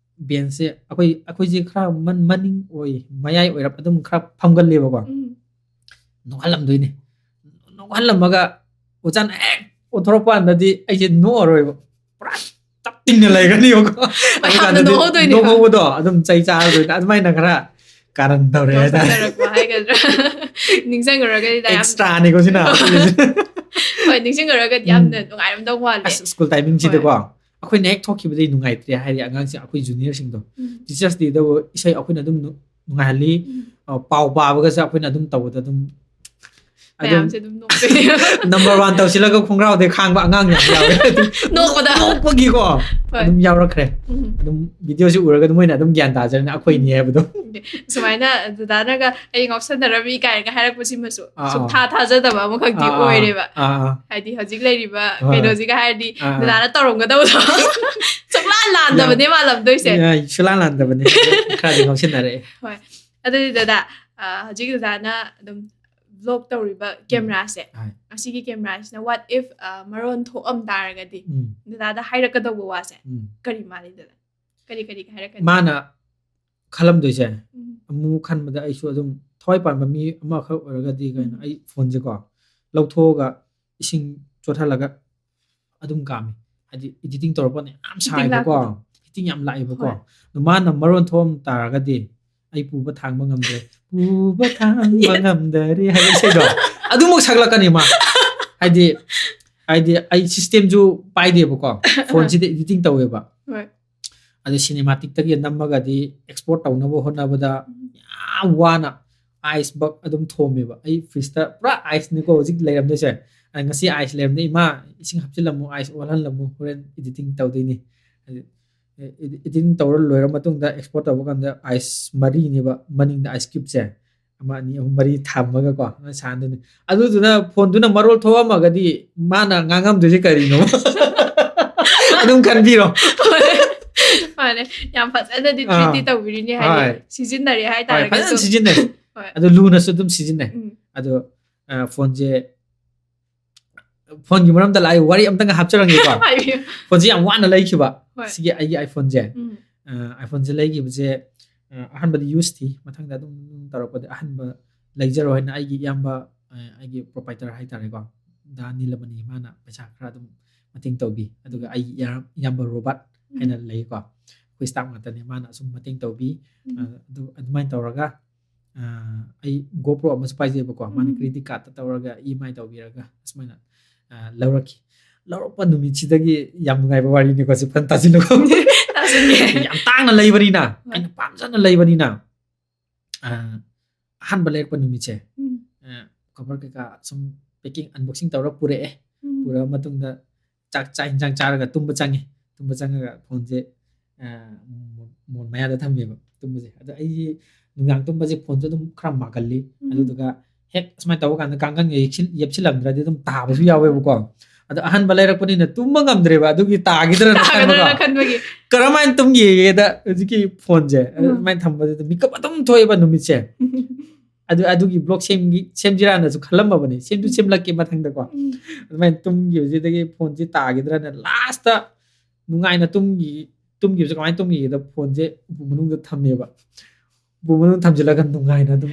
ꯕꯦꯟꯁꯁꯦ ꯑꯩꯈꯣꯏ ꯑꯩꯈꯣꯏꯁꯦ ꯈꯔ ꯃꯟ ꯃꯅꯤꯡ ꯑꯣꯏ, ꯃꯌꯥꯏ ꯑꯣꯏꯔꯞ ꯑꯗꯨꯝ ꯈꯔ ꯐꯝꯒꯜꯂꯦꯕꯀꯣ꯫ ꯎꯝ꯫ ꯅꯣꯛꯍꯜꯂꯝꯗꯣꯏꯅꯦ꯫ ꯅꯣꯛꯍꯜꯂꯝꯃꯒ ꯑꯣꯖꯥꯅ ꯍꯦꯛ ꯑꯣꯟꯊꯣꯔꯛꯄ ꯀꯥꯟꯗꯗꯤ ꯑꯩꯁꯦ ꯅꯣꯛꯑꯔꯣꯏꯕ, ꯄꯨꯔꯥ ꯇꯞ ꯇꯤꯡꯅ ꯂꯩꯒꯅꯤꯕꯀꯣ꯫ ꯃꯌꯥꯝꯅ ꯑꯗꯨꯀꯥꯟꯗꯗꯤ ꯅꯣꯛꯍꯧꯗꯣꯏꯅꯦꯕ꯫ ꯅꯣꯛꯍꯧꯕꯗꯣ ꯑꯗꯨꯝ ꯆꯩ ꯆꯥꯔꯗꯣꯏꯅꯦ꯫ ꯑꯗꯨꯃꯥꯏꯅ ꯈꯔ ꯀꯥꯔꯟ ꯇꯧꯔꯦ ꯍꯥꯏꯇꯥꯔꯦ꯫ ꯉꯥꯎꯁꯟꯅꯔꯛꯄ ꯍꯥꯏꯒꯗ꯭ꯔꯥ? ꯅꯤꯡꯁꯤꯡꯉꯨꯔꯒꯗꯤ ꯌꯥꯝ ꯑꯦꯛꯁꯇ꯭ꯔꯥꯅꯤꯀꯣ ꯁꯤꯅ꯫ ꯍꯣꯏ, ꯅꯤꯡꯁꯤꯡꯉꯨꯔꯒꯗꯤ ꯎꯝ꯫ ꯌꯥꯝꯅ ꯅꯨꯡꯉꯥꯏꯔꯝꯗꯧ ꯃꯥꯜꯂꯦ꯫ ꯑꯁ ꯁ꯭ꯀꯨꯜ ꯇꯥꯏꯃꯤꯡꯁꯤꯗꯀꯣ ꯑꯩꯈꯣꯏꯅ ꯍꯦꯛ ꯊꯣꯛꯈꯤꯕꯗꯩ ꯅꯨꯡꯉꯥꯏꯇ꯭ꯔꯦ ꯍꯥꯏꯗꯤ ꯑꯉꯥꯡꯁꯤꯡ, ꯑꯩꯈꯣꯏ ꯖꯨꯅꯤꯌꯔꯁꯤꯡꯗꯣ꯫ ꯎꯝ꯫ ꯇꯤꯆꯔꯁ ꯗꯦꯗꯕꯨ ꯏꯁꯩ ꯑꯩꯈꯣꯏꯅ ꯑꯗꯨꯝ ꯅꯨ- ꯅꯨꯡꯉꯥꯏꯍꯜꯂꯤ꯫ ꯎꯝ꯫ ꯑ, ꯄꯥꯎ ꯄꯥꯕꯒꯁꯦ ꯑꯩꯈꯣꯏꯅ ꯑꯗꯨꯝ ꯇꯧꯕꯗ ꯑꯗꯨꯝ ꯑꯗꯨꯝ ꯃꯌꯥꯝꯁꯦ ꯑꯗꯨꯝ ꯅꯣꯛꯇꯣꯏꯅꯦ꯫ ꯅꯝꯕꯔ ꯋꯥꯟ ꯇꯧꯁꯤꯜꯂꯒ ꯈꯣꯡꯒ꯭ꯔꯥꯎꯗꯩ ꯈꯥꯡꯕ ꯑꯉꯥꯡ ꯌꯥꯝ ꯌꯥꯎꯋꯦ꯫ ꯅꯣꯛꯄꯗ꯫ ꯅꯣꯛꯄꯒꯤꯀꯣ ꯍꯣꯏ꯫ ꯑꯗꯨꯝ ꯌꯥꯎꯔꯛꯈ꯭ꯔꯦ꯫ ꯎꯝ꯫ ꯑꯗꯨꯝ ꯚꯤꯗꯤꯑꯣꯁꯤ ꯎꯔꯒ ꯑꯗꯨꯝ ꯃꯣꯏꯅ ꯑꯗꯨꯝ ꯒ꯭ꯌꯥꯟ ꯇꯥꯖꯔꯅꯤ ꯑꯩꯈꯣꯏꯅꯤ ꯍꯥꯏꯕꯗꯣ꯫ ꯁꯨꯃꯥꯏꯅ ꯗꯗꯥꯅꯒ ꯑꯩ ꯉꯥꯎꯁꯟꯅꯔꯝꯃꯤ ꯀꯥꯏꯅꯒ ꯍꯥꯏꯔꯛꯄꯁꯤꯃꯁꯨ ꯑꯥ, ꯑꯥ꯫ ꯁꯨꯛꯊꯥ ꯊꯥꯖꯗꯕ ꯑꯃꯈꯛꯇꯤ ꯑꯥ, ꯑꯥ, ꯑꯣꯏꯔꯦꯕ꯫ ꯑꯥ, ꯑꯥ꯫ ꯍꯥꯏꯗꯤ ꯍꯧꯖꯤꯛ ꯂꯩꯔꯤꯕ ꯍꯣꯏ꯫ ꯀꯩꯅꯣꯁꯤꯒ ꯍꯥꯏꯔꯗꯤ ꯑꯥ, ꯑꯥ꯫ ꯗꯗꯥꯅ ꯇꯧꯔꯝꯒꯗꯕꯗꯣ ꯁꯨꯛꯂꯥꯟ ꯂꯥꯟꯗꯕꯅꯦ ꯃꯥꯜꯂꯝꯗꯣꯏꯁꯦ꯫ ꯌꯥ, ꯁꯨꯂꯥꯟ ꯂꯥꯟꯗꯕꯅꯦ꯫ ꯈꯔꯗꯤ ꯉꯥꯎꯁꯤꯟꯅꯔꯛꯑꯦ꯫ ꯑꯗꯨꯗꯤ ꯗꯗꯥ, ꯑ, ꯍꯧꯖꯤꯛ ꯗꯗꯥꯅ ꯑꯗꯨꯝ ꯕ꯭ꯂꯣꯛ ꯇꯧꯔꯤꯕ ꯀꯦꯃꯦꯔꯥꯁꯦ, ꯍꯣꯏ꯫ ꯑꯁꯤꯒꯤ ꯀꯦꯃꯦꯔꯥꯁꯤꯅ what if, ꯑ, ꯃꯔꯣꯟ ꯊꯣꯛꯑꯝ ꯇꯥꯔꯒꯗꯤ ꯎꯝ, ꯗꯗꯥꯗ ꯍꯥꯏꯔꯛꯀꯗꯧꯕ ꯋꯥꯁꯦ ꯎꯝ꯫ ꯀꯔꯤ ꯃꯥꯜꯂꯤ ꯗꯗꯥ? ꯀꯔꯤ ꯀꯔꯤ ꯍꯥꯏꯔꯛꯀꯅꯤ? ꯃꯥꯅ ꯈꯜꯂꯝꯗꯣꯏꯁꯦ ꯎꯝ꯫ ꯑꯃꯨꯛ ꯈꯟꯕꯗ ꯑꯩꯁꯨ ꯑꯗꯨꯝ ꯊꯋꯥꯏ ꯄꯥꯟꯕ ꯃꯤ ꯑꯃꯈꯛ ꯑꯣꯏꯔꯒꯗꯤ ꯀꯩꯅꯣ, ꯎꯝ꯫ ꯑꯩ ꯐꯣꯟꯁꯦꯀꯣ ꯂꯧꯊꯣꯛꯑꯒ ꯏꯁꯤꯡ ꯆꯣꯠꯍꯜꯂꯒ ꯑꯗꯨꯝ ꯀꯥꯝꯃꯤ꯫ ꯍꯥꯏꯗꯤ ꯏꯗꯤꯇꯤꯡ ꯇꯧꯔꯛꯄꯅ ꯌꯥꯝ Heating ꯁꯥꯏꯕꯀꯣ, ꯂꯥꯛꯄꯗꯣ꯫ ꯍꯤꯇꯤꯡ ꯌꯥꯝ ꯂꯥꯛꯑꯦꯕꯀꯣ꯫ ꯍꯣꯏ꯫ ꯑꯗꯣ ꯃꯥꯅ ꯃꯔꯣꯟ ꯊꯣꯛꯑꯝ ꯇꯥꯔꯒꯗꯤ ꯑꯩ ꯄꯨꯕ ꯊꯥꯡꯕ ꯉꯝꯗ꯭ꯔꯦ, ꯄꯨꯕ ꯊꯥꯡꯕ ꯉꯝꯗꯔꯦ ꯍꯥꯏꯕ ꯏꯁꯩꯗꯣ ꯑꯗꯨꯃꯛ ꯁꯛꯂꯛꯀꯅꯤ ꯃꯥ꯫ ꯍꯥꯏꯗꯤ ꯍꯥꯏꯗꯤ ꯑꯩ ꯁꯤꯁꯇꯦꯝꯁꯨ ꯄꯥꯏꯗꯦꯕꯀꯣ, ꯐꯣꯟꯁꯤꯗ ꯏꯗꯤꯇꯤꯡ ꯇꯧꯋꯦꯕ꯫ ꯍꯣꯏ꯫ ꯑꯗꯨ ꯁꯤꯅꯦꯃꯥꯇꯤꯛꯇꯒꯤ ꯅꯝꯃꯒꯗꯤ ꯑꯦꯛꯁꯄꯣꯔꯠ ꯇꯧꯅꯕ ꯍꯣꯠꯅꯕꯗ ꯎꯝ꯫ ꯌꯥꯝ ꯋꯥꯅ ꯑꯥꯏꯁ ꯕꯛ ꯑꯗꯨꯝ ꯊꯣꯝꯃꯦꯕ꯫ ꯑꯩ ꯐ꯭ꯔꯤꯖꯇ ꯄꯨꯔꯥ ꯑꯥꯏꯁꯅꯤꯀꯣ ꯍꯧꯖꯤꯛ ꯂꯩꯔꯝꯗꯣꯏꯁꯦ꯫ ꯑꯩ ꯉꯁꯤ ꯑꯥꯏꯁ ꯂꯩꯔꯝꯗꯦ, "ꯏꯃꯥ, ꯏꯁꯤꯡ ꯍꯥꯞꯆꯤꯜꯂꯝꯃꯨ, ꯑꯥꯏꯁ ꯑꯣꯜꯍꯜꯂꯝꯃꯨ, ꯍꯣꯔꯦꯟ ꯏꯗꯤꯇꯤꯡ ꯇꯧꯗꯣꯏꯅꯤ"꯫ ꯍꯥꯏꯗꯤ, ꯑꯦ, ꯏꯗꯤ-, ꯏꯗꯤꯇꯤꯡ ꯇꯧꯔ ꯂꯣꯏꯔ ꯃꯇꯨꯡꯗ ꯑꯦꯛꯁꯄꯣꯔꯠ ꯇꯧꯕ ꯀꯥꯟꯗ ꯑꯥꯏꯁ ꯃꯔꯤꯅꯦꯕ ꯃꯅꯤꯡꯗ ꯑꯥꯏꯁ ꯀ꯭ꯌꯨꯕꯁꯦ꯫ ꯑꯃ, ꯑꯅꯤ, ꯑꯍꯨꯝ, ꯃꯔꯤ ꯊꯝꯃꯒꯀꯣ ꯅꯣꯏ ꯁꯥꯟꯗꯣꯏꯅꯤ꯫ ꯑꯗꯨꯗꯨꯅ ꯐꯣꯟꯗꯨꯅ ꯃꯔꯣꯜ ꯊꯣꯛꯑꯝꯃꯒꯗꯤ ꯃꯥꯅ ꯉꯥꯡꯉꯝꯗꯣꯏꯁꯦ ꯀꯔꯤꯅꯣ? ꯑꯗꯨꯝ ꯈꯟꯕꯤꯔꯣ꯫ ꯃꯥꯅꯦ, ꯌꯥꯝ ꯐꯖꯅꯗꯤ treat ꯇꯧꯕꯤꯔꯤꯅꯤ, ꯍꯥꯏꯗꯤ ꯍꯣꯏ꯫ ꯁꯤꯖꯤꯟꯅꯔꯦ ꯍꯥꯏꯇꯥꯔꯒꯁꯨ꯫ ꯍꯣꯏ, ꯐꯖꯅ ꯁꯤꯖꯤꯟꯅꯩ꯫ ꯍꯣꯏ꯫ ꯑꯗꯨ ꯂꯨꯅꯁꯨ ꯑꯗꯨꯝ ꯁꯤꯖꯤꯟꯅꯩ꯫ ꯎꯝ꯫ ꯑꯗꯣ, ꯑ, ꯐꯣꯟꯁꯦ, ꯐꯣꯟꯒꯤ ꯃꯔꯝꯗ ꯂꯥꯛꯑꯦ, ꯋꯥꯔꯤ ꯑꯝꯇꯪꯒ ꯍꯥꯞꯆꯔꯝꯒꯦꯀꯣ꯫ ꯍꯥꯏꯕꯤꯌꯨ꯫ ꯐꯣꯟꯁꯦ ꯌꯥꯝ ꯋꯥꯅ ꯂꯩꯈꯤꯕ꯫ ꯍꯣꯏ꯫ ꯁꯤꯒꯤ ꯑꯩꯒꯤ iPhone ꯁꯦ꯫ ꯎꯝ꯫ ꯑ, iPhone ꯁꯦ ꯂꯩꯈꯤꯕꯁꯦ, ꯑ, ꯑꯍꯥꯟꯕꯗꯤ ꯌꯨꯁ ꯊꯤ, ꯃꯊꯪꯗ ꯑꯗꯨꯝ ꯇꯧꯔꯛꯄꯗ ꯑꯍꯟꯕ ꯂꯩꯖꯔꯣ ꯍꯥꯏꯅ ꯑꯩꯒꯤ ꯏꯌꯥꯝꯕ, ꯑ, ꯑꯩꯒꯤ proprietor ꯍꯥꯏꯇꯥꯔꯦꯀꯣ, ꯗꯥ ꯅꯤꯂꯃꯅꯤ, ꯃꯥꯅ ꯄꯩꯁꯥ ꯈꯔ ꯑꯗꯨꯝ ꯃꯇꯦꯡ ꯇꯧꯕꯤ꯫ ꯑꯗꯨꯒ ꯑꯩꯒꯤ ꯏꯌꯥꯝ-, ꯏꯌꯥꯝꯕ ꯔꯣꯕꯥꯔꯠ ꯍꯥꯏꯅ ꯎꯝ꯫ ꯂꯩꯀꯣ, ꯑꯩꯈꯣꯏ staff ꯉꯥꯛꯇꯅꯦ, ꯃꯥꯅ ꯑꯁꯨꯝ ꯃꯇꯦꯡ ꯇꯧꯕꯤ꯫ ꯎꯝ꯫ ꯑ, ꯑꯗꯨ, ꯑꯗꯨꯃꯥꯏꯅ ꯇꯧꯔꯒ, ꯑ, ꯑꯩ GoPro ꯑꯃꯁꯨ ꯄꯥꯏꯖꯩꯕꯀꯣ, ꯃꯥꯅ ꯎꯝ꯫ Credit card ꯇꯧꯔꯒ EMI ꯇꯧꯕꯤꯔꯒ ꯑꯁꯨꯃꯥꯏꯅ, ꯑ, ꯂꯧꯔꯛꯈꯤ꯫ ꯂꯧꯔꯛꯄ ꯅꯨꯃꯤꯠꯁꯤꯗꯒꯤ ꯌꯥꯝ ꯅꯨꯡꯉꯥꯏꯕ ꯋꯥꯔꯤꯅꯤꯀꯣ, ꯁꯤ ꯐꯖꯅ ꯇꯥꯁꯤꯜꯂꯨꯀꯣ꯫ ꯇꯥꯁꯤꯟꯒꯦ꯫ ꯌꯥꯝ ꯇꯥꯡꯅ ꯂꯩꯕꯅꯤꯅ, ꯍꯣꯏ꯫ ꯑꯩꯅ ꯄꯥꯝꯖꯅ ꯂꯩꯕꯅꯤꯅ, ꯑ, ꯑꯍꯥꯟꯕ ꯂꯩꯔꯛꯄ ꯅꯨꯃꯤꯠꯁꯦ, ꯎꯝ꯫ ꯑ, cover ꯀꯩꯀꯥ ꯁꯨꯝ packing, unboxing ꯇꯧꯔ ꯄꯨꯔꯛꯑꯦ꯫ ꯎꯝ꯫ ꯄꯨꯔꯛꯑ ꯃꯇꯨꯡꯗ ꯆꯥꯛ, ꯆꯥꯛ ꯏꯟꯖꯥꯡ ꯆꯥꯔꯒ ꯇꯨꯝꯕ ꯆꯪꯉꯦ꯫ ꯇꯨꯝꯕ ꯆꯪꯉꯒ ꯐꯣꯟꯁꯦ, ꯑ, ꯃꯣꯟ, ꯃꯣꯟ ꯃꯌꯥꯗ ꯊꯝꯃꯦꯕ ꯇꯨꯝꯕꯁꯦ꯫ ꯑꯗꯣ ꯑꯩꯁꯤ ꯅꯨꯡꯗꯥꯡ ꯇꯨꯝꯕꯁꯦ ꯐꯣꯟꯁꯨ ꯑꯗꯨꯝ ꯈꯔ ꯃꯥꯒꯜꯂꯤ꯫ ꯎꯝ꯫ ꯑꯗꯨꯗꯨꯒ ꯍꯦꯛ ꯁꯨꯃꯥꯏꯅ ꯇꯧꯕ ꯀꯥꯟꯗ ꯀꯥꯡꯒꯟꯒ ꯌꯦꯞꯁꯤꯜ-, ꯌꯦꯞꯁꯤꯜꯂꯝꯗ꯭ꯔꯗꯤ ꯑꯗꯨꯝ ꯇꯥꯕꯁꯨ ꯌꯥꯎꯋꯦꯕꯀꯣ꯫ ꯑꯗꯣ ꯑꯍꯟꯕ ꯂꯩꯔꯛꯄꯅꯤꯅ ꯇꯨꯝꯕ ꯉꯝꯗ꯭ꯔꯦꯕ, ꯑꯗꯨꯒꯤ ꯇꯥꯈꯤꯗ꯭ꯔꯅ ꯈꯟꯕꯀꯣ꯫ ꯇꯥꯒꯗ꯭ꯔꯅ ꯈꯟꯕꯒꯤ꯫ ꯀꯔꯝꯍꯥꯏꯅ ꯇꯨꯝꯒꯦꯗ ꯍꯧꯖꯤꯛꯀꯤ ꯐꯣꯟꯁꯦ, ꯎꯝ꯫ ꯑꯗꯨꯃꯥꯏꯅ ꯊꯝꯕꯗꯨꯗ ꯃꯤꯀꯞ ꯑꯗꯨꯝ ꯊꯣꯛꯑꯦꯕ ꯅꯨꯃꯤꯠꯁꯦ꯫ ꯑꯗꯨ, ꯑꯗꯨꯒꯤ vlog ꯁꯦꯝꯒꯤ-, ꯁꯦꯝꯁꯤꯔꯥꯅꯁꯨ ꯈꯜꯂꯝꯃꯕꯅꯦ꯫ ꯁꯦꯝꯁꯨ ꯎꯝ꯫ ꯁꯦꯝꯂꯛꯀꯦ ꯃꯊꯪꯗꯀꯣ꯫ ꯎꯝ꯫ ꯑꯗꯨꯃꯥꯏꯅ ꯇꯨꯝꯈꯤꯕꯁꯤꯗꯒꯤ ꯐꯣꯟꯁꯦ ꯇꯥꯈꯤꯗ꯭ꯔꯅ last ꯅꯨꯡꯉꯥꯏꯅ ꯇꯨꯝꯈꯤ-, ꯇꯨꯝꯈꯤꯕꯁꯦ ꯀꯃꯥꯏꯅ ꯇꯨꯝꯈꯤꯒꯦꯗ ꯐꯣꯟꯁꯦ ꯎꯄꯨ ꯃꯅꯨꯡꯗ ꯊꯝꯃꯦꯕ꯫ ꯎꯄꯨ ꯃꯅꯨꯡꯗ ꯊꯝꯖꯤꯜꯂꯒ ꯅꯨꯡꯉꯥꯏꯅ ꯑꯗꯨꯝ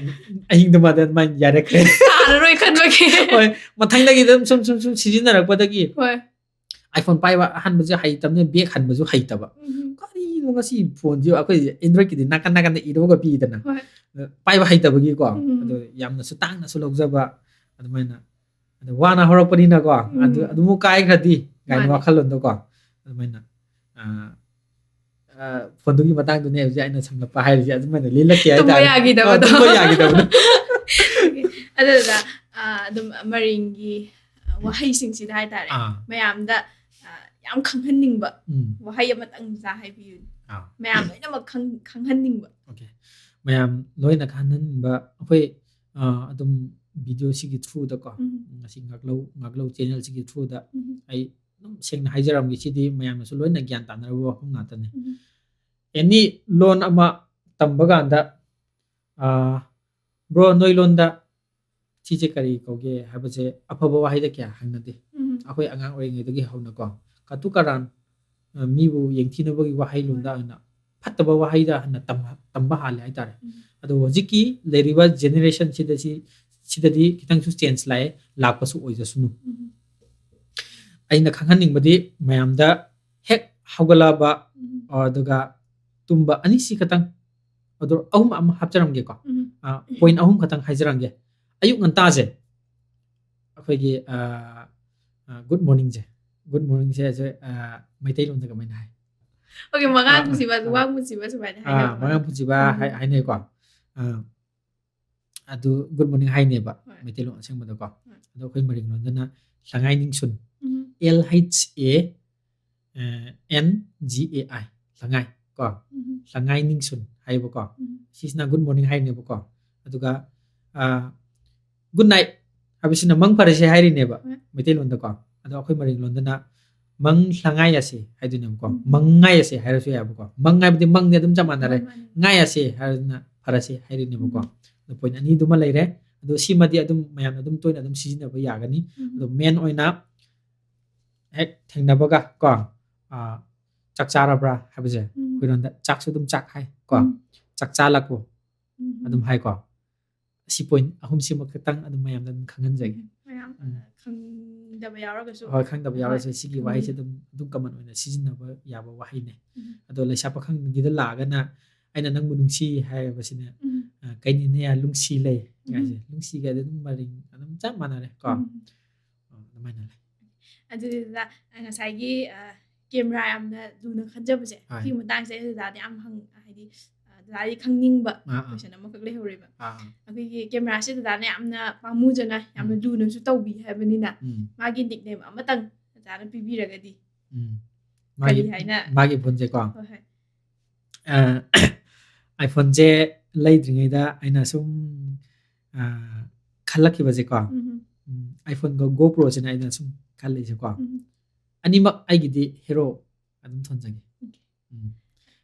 ꯑꯍꯤꯡꯗꯨꯃꯗ ꯑꯗꯨꯃꯥꯏꯅ ꯌꯥꯔꯛꯈ꯭ꯔꯦ꯫ ꯇꯥꯔꯔꯣꯏ ꯈꯟꯕꯒꯤ꯫ ꯍꯣꯏ, ꯃꯊꯪꯗꯒꯤꯗꯤ ꯑꯗꯨꯝ ꯁꯨꯝ, ꯁꯨꯝ, ꯁꯨꯝ ꯁꯤꯖꯤꯟꯅꯔꯛꯄꯗꯒꯤ ꯍꯣꯏ꯫ iPhone ꯄꯥꯏꯕ ꯑꯍꯥꯟꯕꯁꯦ ꯍꯩꯇꯕꯅꯤꯅ ꯕꯦꯛ ꯍꯟꯕꯁꯨ ꯍꯩꯇꯕ꯫ ꯎꯝ꯫ ꯀꯔꯤꯅꯣ ꯉꯁꯤ ꯐꯣꯟꯁꯦ, ꯑꯩꯈꯣꯏ Androidꯀꯤꯗꯤ ꯅꯥꯀꯟ ꯅꯥꯀꯟꯗ ꯏꯔꯣꯒ ꯄꯤꯗꯅ꯫ ꯍꯣꯏ꯫ ꯄꯥꯏꯕ ꯍꯩꯇꯕꯒꯤꯀꯣ꯫ ꯎꯝ꯫ ꯑꯗꯣ ꯌꯥꯝꯅꯁꯨ ꯇꯥꯡꯅꯁꯨ ꯂꯧꯖꯕ ꯑꯗꯨꯃꯥꯏꯅ꯫ ꯑꯗꯣ ꯋꯥꯅ ꯍꯧꯔꯛꯄꯅꯤꯅꯀꯣ, ꯎꯝ꯫ ꯑꯗꯨ, ꯑꯗꯨꯃꯨꯛ ꯀꯥꯏꯈ꯭ꯔꯗꯤ ꯀꯥꯏꯅ ꯃꯥꯅꯦ꯫ ꯋꯥꯈꯜꯂꯣꯟꯗꯣꯀꯣ꯫ ꯑꯗꯨꯃꯥꯏꯅ, ꯑ, ꯑ, ꯐꯣꯟꯗꯨꯒꯤ ꯃꯇꯥꯡꯗꯨꯅꯦ ꯍꯧꯖꯤꯛ ꯑꯩꯅ ꯁꯝꯂꯞꯄ ꯍꯥꯏꯔꯤꯁꯦ, ꯑꯗꯨꯃꯥꯏꯅ ꯂꯤꯜꯂꯛꯀꯦ ꯇꯨꯝꯕ ꯍꯥꯏꯇꯥꯔꯦ꯫ ꯌꯥꯈꯤꯗꯕꯗꯣ꯫ ꯑ, ꯇꯨꯝꯕ ꯌꯥꯈꯤꯗꯕꯗꯣ꯫ ꯑꯗꯨꯗ, ꯑ, ꯑꯗꯨꯝ ꯃꯔꯤꯡꯒꯤ, ꯑ, ꯋꯥꯍꯩꯁꯤꯡꯁꯤꯗ ꯍꯥꯏꯇꯥꯔꯦ, ꯑꯥ꯫ ꯃꯌꯥꯝꯗ, ꯑ, ꯌꯥꯝ ꯈꯪꯍꯟꯅꯤꯡꯕ ꯎꯝ꯫ ꯋꯥꯍꯩ ꯑꯃꯇꯪ ꯃꯆꯥ ꯍꯥꯏꯕꯤꯌꯨꯅꯦ꯫ ꯑꯥ꯫ ꯃꯌꯥꯝ ꯂꯣꯏꯅꯃꯛ ꯈꯪ-, ꯈꯪꯍꯟꯅꯤꯡꯕ꯫ Okay꯫ ꯃꯌꯥꯝ ꯂꯣꯏꯅ ꯈꯪꯍꯟꯅꯤꯡꯕ, ꯑꯩꯈꯣꯏ, ꯑ, ꯑꯗꯨꯝ video ꯁꯤꯒꯤ through ꯗꯀꯣ, ꯎꯝ꯫ ꯉꯁꯤ ꯉꯥꯛꯂꯧ, ꯉꯥꯛꯂꯧ channel ꯁꯤꯒꯤ through ꯗ ꯎꯝ꯫ ꯑꯩ ꯑꯗꯨꯝ ꯁꯦꯡꯅ ꯍꯥꯏꯖꯔꯝꯒꯦ, ꯁꯤꯗꯤ ꯃꯌꯥꯝꯅꯁꯨ ꯂꯣꯏꯅ ꯒ꯭ꯌꯥꯟ ꯇꯥꯅꯔꯕ ꯋꯥꯐꯝ ꯉꯥꯛꯇꯅꯤ꯫ ꯎꯝ꯫ ꯑꯦꯅꯤ ꯂꯣꯟ ꯑꯃ ꯇꯝꯕ ꯀꯥꯟꯗ, ꯕ꯭ꯔꯣ, ꯅꯣꯏ ꯂꯣꯟꯗ ꯁꯤꯁꯦ ꯀꯔꯤ ꯀꯧꯒꯦ ꯍꯥꯏꯕꯁꯦ ꯑꯐꯕ ꯋꯥꯍꯩꯗ ꯀꯌꯥ ꯍꯪꯅꯗꯦ꯫ ꯎꯝ꯫ ꯑꯩꯈꯣꯏ ꯑꯉꯥꯡ ꯑꯣꯏꯔꯤꯉꯩꯗꯒꯤ ꯍꯧꯅꯀꯣ, ꯀꯇꯨ ꯀꯔꯥꯟ, ꯑ, ꯃꯤꯕꯨ ꯌꯦꯡꯊꯤꯅꯕꯒꯤ ꯋꯥꯍꯩ ꯂꯣꯟꯗ ꯑꯣꯏꯅ ꯐꯠꯇꯕ ꯋꯥꯍꯩꯗ ꯍꯟꯅ ꯇꯝꯕ, ꯇꯝꯕ ꯍꯥꯜꯂꯦ ꯍꯥꯏꯇꯥꯔꯦ꯫ ꯎꯝ꯫ ꯑꯗꯨꯕꯨ ꯍꯧꯖꯤꯛꯀꯤ ꯂꯩꯔꯤꯕ ꯖꯦꯅꯦꯔꯦꯁꯟꯁꯤꯗ ꯁꯤ, ꯁꯤꯗꯗꯤ ꯈꯤꯇꯪꯁꯨ ꯆꯦꯟꯖ ꯂꯥꯛꯑꯦ, ꯂꯥꯛꯄꯁꯨ ꯑꯣꯏꯖꯁꯅꯨ꯫ ꯎꯝ꯫ ꯑꯩꯅ ꯈꯪꯍꯟꯅꯤꯡꯕꯗꯤ ꯃꯌꯥꯝꯗ ꯍꯦꯛ ꯍꯧꯒꯠꯂꯛꯑꯕ, ꯎꯝ꯫ ꯑ, ꯑꯗꯨꯒ ꯇꯨꯝꯕ ꯑꯅꯤꯁꯤ ꯈꯛꯇꯪ, ꯑꯗꯣ ꯑꯍꯨꯝ ꯑꯃ ꯍꯥꯞꯆꯔꯝꯒꯦꯀꯣ꯫ ꯎꯝ꯫ ꯄꯣꯏꯟ ꯑꯍꯨꯝ ꯈꯛꯇꯪ ꯍꯥꯏꯖꯔꯝꯒꯦ꯫ ꯑꯌꯨꯛ ꯉꯟꯇꯥꯁꯦ ꯑꯩꯈꯣꯏꯒꯤ, ꯑ, ꯑ, ꯒꯨꯗ ꯃꯣꯔꯅꯤꯡꯁꯦ꯫ ꯒꯨꯗ ꯃꯣꯔꯅꯤꯡꯁꯦ ꯑꯁꯦ, ꯑ, ꯃꯩꯇꯩꯂꯣꯟꯗ ꯀꯃꯥꯏꯅ ꯍꯥꯏ? ꯑꯣꯀꯦ, ꯃꯉꯥꯟ ꯑ, ꯄꯨꯟꯁꯤꯕ, ꯑ, ꯂꯨꯋꯥꯡ ꯄꯨꯟꯁꯤꯕ ꯁꯨꯃꯥꯏꯅ ꯑ, ꯍꯥꯏꯅꯕ꯫ ꯃꯉꯥꯟ ꯄꯨꯟꯁꯤꯕ ꯍꯥꯏ-, ꯎꯝ꯫ ꯍꯥꯏꯅꯩꯀꯣ꯫ ꯑ, ꯑꯗꯨ ꯒꯨꯗ ꯃꯣꯔꯅꯤꯡ ꯍꯥꯏꯅꯦꯕ ꯍꯣꯏ꯫ ꯃꯩꯇꯩꯂꯣꯟ ꯑꯁꯦꯡꯕꯗꯀꯣ꯫ ꯍꯣꯏ꯫ ꯑꯗꯣ ꯑꯩꯈꯣꯏ ꯃꯔꯤꯡꯂꯣꯟꯗꯅ ꯂꯉꯥꯏ ꯅꯤꯡꯁꯨꯟ, ꯎꯝ꯫ L H A, ꯑ, N G A I, ꯂꯉꯥꯏ ꯀꯣ꯫ ꯎꯝ꯫ ꯂꯉꯥꯏ ꯅꯤꯡꯁꯨꯟ ꯍꯥꯏꯌꯦꯕꯀꯣ꯫ ꯎꯝ꯫ ꯁꯤꯁꯤꯅ ꯒꯨꯗ ꯃꯣꯔꯅꯤꯡ ꯍꯥꯏꯔꯤꯅꯦꯕꯀꯣ꯫ ꯑꯗꯨꯒ, ꯑ, ꯒꯨꯗ ꯅꯥꯏꯠ ꯍꯥꯏꯕꯁꯤꯅ ꯃꯪ ꯐꯔꯁꯦ ꯍꯥꯏꯔꯤꯅꯦꯕ ꯍꯣꯏ꯫ ꯃꯩꯇꯩꯂꯣꯟꯗꯀꯣ꯫ ꯑꯗꯣ ꯑꯩꯈꯣꯏ ꯃꯔꯤꯡꯂꯣꯟꯗꯅ ꯃꯪ ꯂꯉꯥꯏ ꯑꯁꯦ ꯍꯥꯏꯗꯣꯏꯅꯦꯕꯀꯣ꯫ ꯎꯝ꯫ ꯃꯪ ꯉꯥꯏ ꯑꯁꯦ ꯍꯥꯏꯔꯁꯨ ꯌꯥꯏꯕꯀꯣ꯫ ꯃꯪ ꯍꯥꯏꯕꯗꯤ ꯃꯪꯗꯤ ꯑꯗꯨꯝ ꯆꯞ ꯃꯥꯟꯅꯔꯦ꯫ ꯃꯥꯅꯤ, ꯃꯥꯅꯤ꯫ ꯉꯥꯏ ꯑꯁꯦ ꯍꯥꯏꯔꯅ ꯐꯔꯁꯦ ꯍꯥꯏꯔꯤꯅꯦꯕꯀꯣ꯫ ꯎꯝ꯫ ꯑꯗꯣ ꯄꯣꯏꯟ ꯑꯅꯤꯗꯨꯃ ꯂꯩꯔꯦ꯫ ꯑꯗꯣ ꯁꯤꯃꯗꯤ ꯑꯗꯨꯝ ꯃꯌꯥꯝꯅ ꯑꯗꯨꯝ ꯇꯣꯏꯅ ꯑꯗꯨꯝ ꯁꯤꯖꯤꯟꯅꯕ ꯌꯥꯒꯅꯤ꯫ ꯎꯝ꯫ ꯑꯗꯣ ꯃꯦꯟ ꯑꯣꯏꯅ ꯍꯦꯛ ꯊꯦꯡꯅꯕꯒ ꯀꯣ, ꯑ, "ꯆꯥꯛ ꯆꯥꯔꯕ꯭ꯔꯥ?" ꯍꯥꯏꯕꯁꯦ ꯎꯝ꯫ ꯑꯩꯈꯣꯏꯔꯣꯝꯗ ꯆꯥꯛꯁꯨ ꯑꯗꯨꯝ ꯆꯥꯛ ꯍꯥꯏ ꯀꯣ꯫ ꯎꯝ꯫ "ꯆꯥꯛ ꯆꯥꯂꯛꯀꯣ" ꯎꯝ꯫ ꯑꯗꯨꯝ ꯍꯥꯏꯀꯣ꯫ ꯁꯤ ꯄꯣꯏꯟ ꯑꯍꯨꯝꯁꯤꯃ ꯈꯛꯇꯪ ꯑꯗꯨꯝ ꯃꯌꯥꯝꯗ ꯑꯗꯨꯝ ꯈꯪꯍꯟꯖꯒꯦ꯫ ꯃꯌꯥꯝ, ꯎꯝ꯫ ꯑ, ꯈꯪꯗꯕ ꯌꯥꯎꯔꯒꯁꯨ꯫ ꯍꯣꯏ, ꯈꯪꯗꯕ ꯌꯥꯎꯔꯁꯨ ꯍꯣꯏ꯫ ꯁꯤꯒꯤ ꯎꯝ꯫ ꯋꯥꯍꯩꯁꯦ ꯑꯗꯨꯝ, ꯑꯗꯨꯝ ꯀꯃꯟ ꯑꯣꯏꯅ ꯁꯤꯖꯤꯟꯅꯕ ꯌꯥꯕ ꯋꯥꯍꯩꯅꯦ꯫ ꯎꯝ꯫ ꯑꯗꯣ ꯂꯩꯁꯥ ꯄꯥꯈꯪꯒꯤꯗ ꯂꯥꯛꯑꯒꯅ "ꯑꯩꯅ ꯅꯪꯕꯨ ꯅꯨꯡꯁꯤ" ꯍꯥꯏꯕꯁꯤꯅ, ꯎꯝ꯫ ꯑ, "ꯀꯩꯅꯤꯅꯦ ꯂꯨꯡꯁꯤ ꯂꯩ" ꯎꯝ꯫ ꯍꯥꯏꯁꯦ꯫ ꯂꯨꯡꯁꯤꯒꯗꯤ ꯑꯗꯨꯝ ꯃꯔꯤꯡ ꯑꯗꯨꯝ ꯆꯞ ꯃꯥꯟꯅꯔꯦ ꯀꯣ꯫ ꯎꯝ꯫ ꯑ, ꯑꯗꯨꯃꯥꯏꯅ ꯂꯩ꯫ ꯑꯗꯨꯗꯨꯅ ꯉꯁꯥꯏꯒꯤ, ꯑ, ꯀꯦꯃꯦꯔꯥ ꯌꯥꯝꯅ ꯂꯨꯅ ꯈꯟꯖꯕꯁꯦ, ꯍꯣꯏ꯫ ꯁꯤꯒꯤ ꯃꯇꯥꯡꯁꯦ ꯑꯩ ꯗꯗꯥꯗ ꯌꯥꯝ ꯍꯪ-, ꯍꯥꯏꯗꯤ, ꯑ, ꯗꯗꯥꯗꯤ ꯈꯪꯅꯤꯡꯕ ꯑꯥ, ꯑꯥ꯫ ꯀꯣꯏꯁꯟ ꯑꯃꯈꯛ ꯂꯩꯍꯧꯔꯦꯕ꯫ ꯑꯥ, ꯑꯥ꯫ ꯑꯩꯈꯣꯏꯒꯤ ꯀꯦꯃꯦꯔꯥꯁꯦ ꯗꯗꯥꯅ ꯌꯥꯝꯅ ꯄꯥꯝꯃꯨꯖꯅ ꯌꯥꯝꯅ ꯎꯝ꯫ ꯂꯨꯅꯁꯨ ꯇꯧꯕꯤ ꯍꯥꯏꯕꯅꯤꯅ, ꯎꯝ꯫ ꯃꯥꯒꯤ ꯅꯤꯛꯅꯦꯝ ꯑꯃꯇꯪ ꯗꯗꯥꯅ ꯄꯤꯕꯤꯔꯒꯗꯤ ꯎꯝ꯫ ꯀꯔꯤ ꯃꯥꯒꯤ, ꯍꯥꯏꯅ? ꯃꯥꯒꯤ ꯐꯣꯟꯁꯦꯀꯣ꯫ ꯍꯣꯏ, ꯍꯣꯏ꯫ ꯑ, iPhoneꯁꯦ ꯂꯩꯗ꯭ꯔꯤꯉꯩꯗ ꯑꯩꯅ ꯁꯨꯝ, ꯑ, ꯈꯜꯂꯛꯈꯤꯕꯁꯦꯀꯣ꯫ ꯎꯝ꯫ ꯎꯝ, iPhoneꯒ GoProꯁꯤꯅ ꯑꯩꯅ ꯁꯨꯝ ꯈꯜꯂꯤꯁꯦꯀꯣ꯫ ꯎꯝ꯫ ꯑꯅꯤꯃꯛ ꯑꯩꯒꯤꯗꯤ ꯍꯦꯔꯣ ꯑꯗꯨꯝ ꯊꯣꯟꯖꯒꯦ꯫ Okay꯫ ꯎꯝ꯫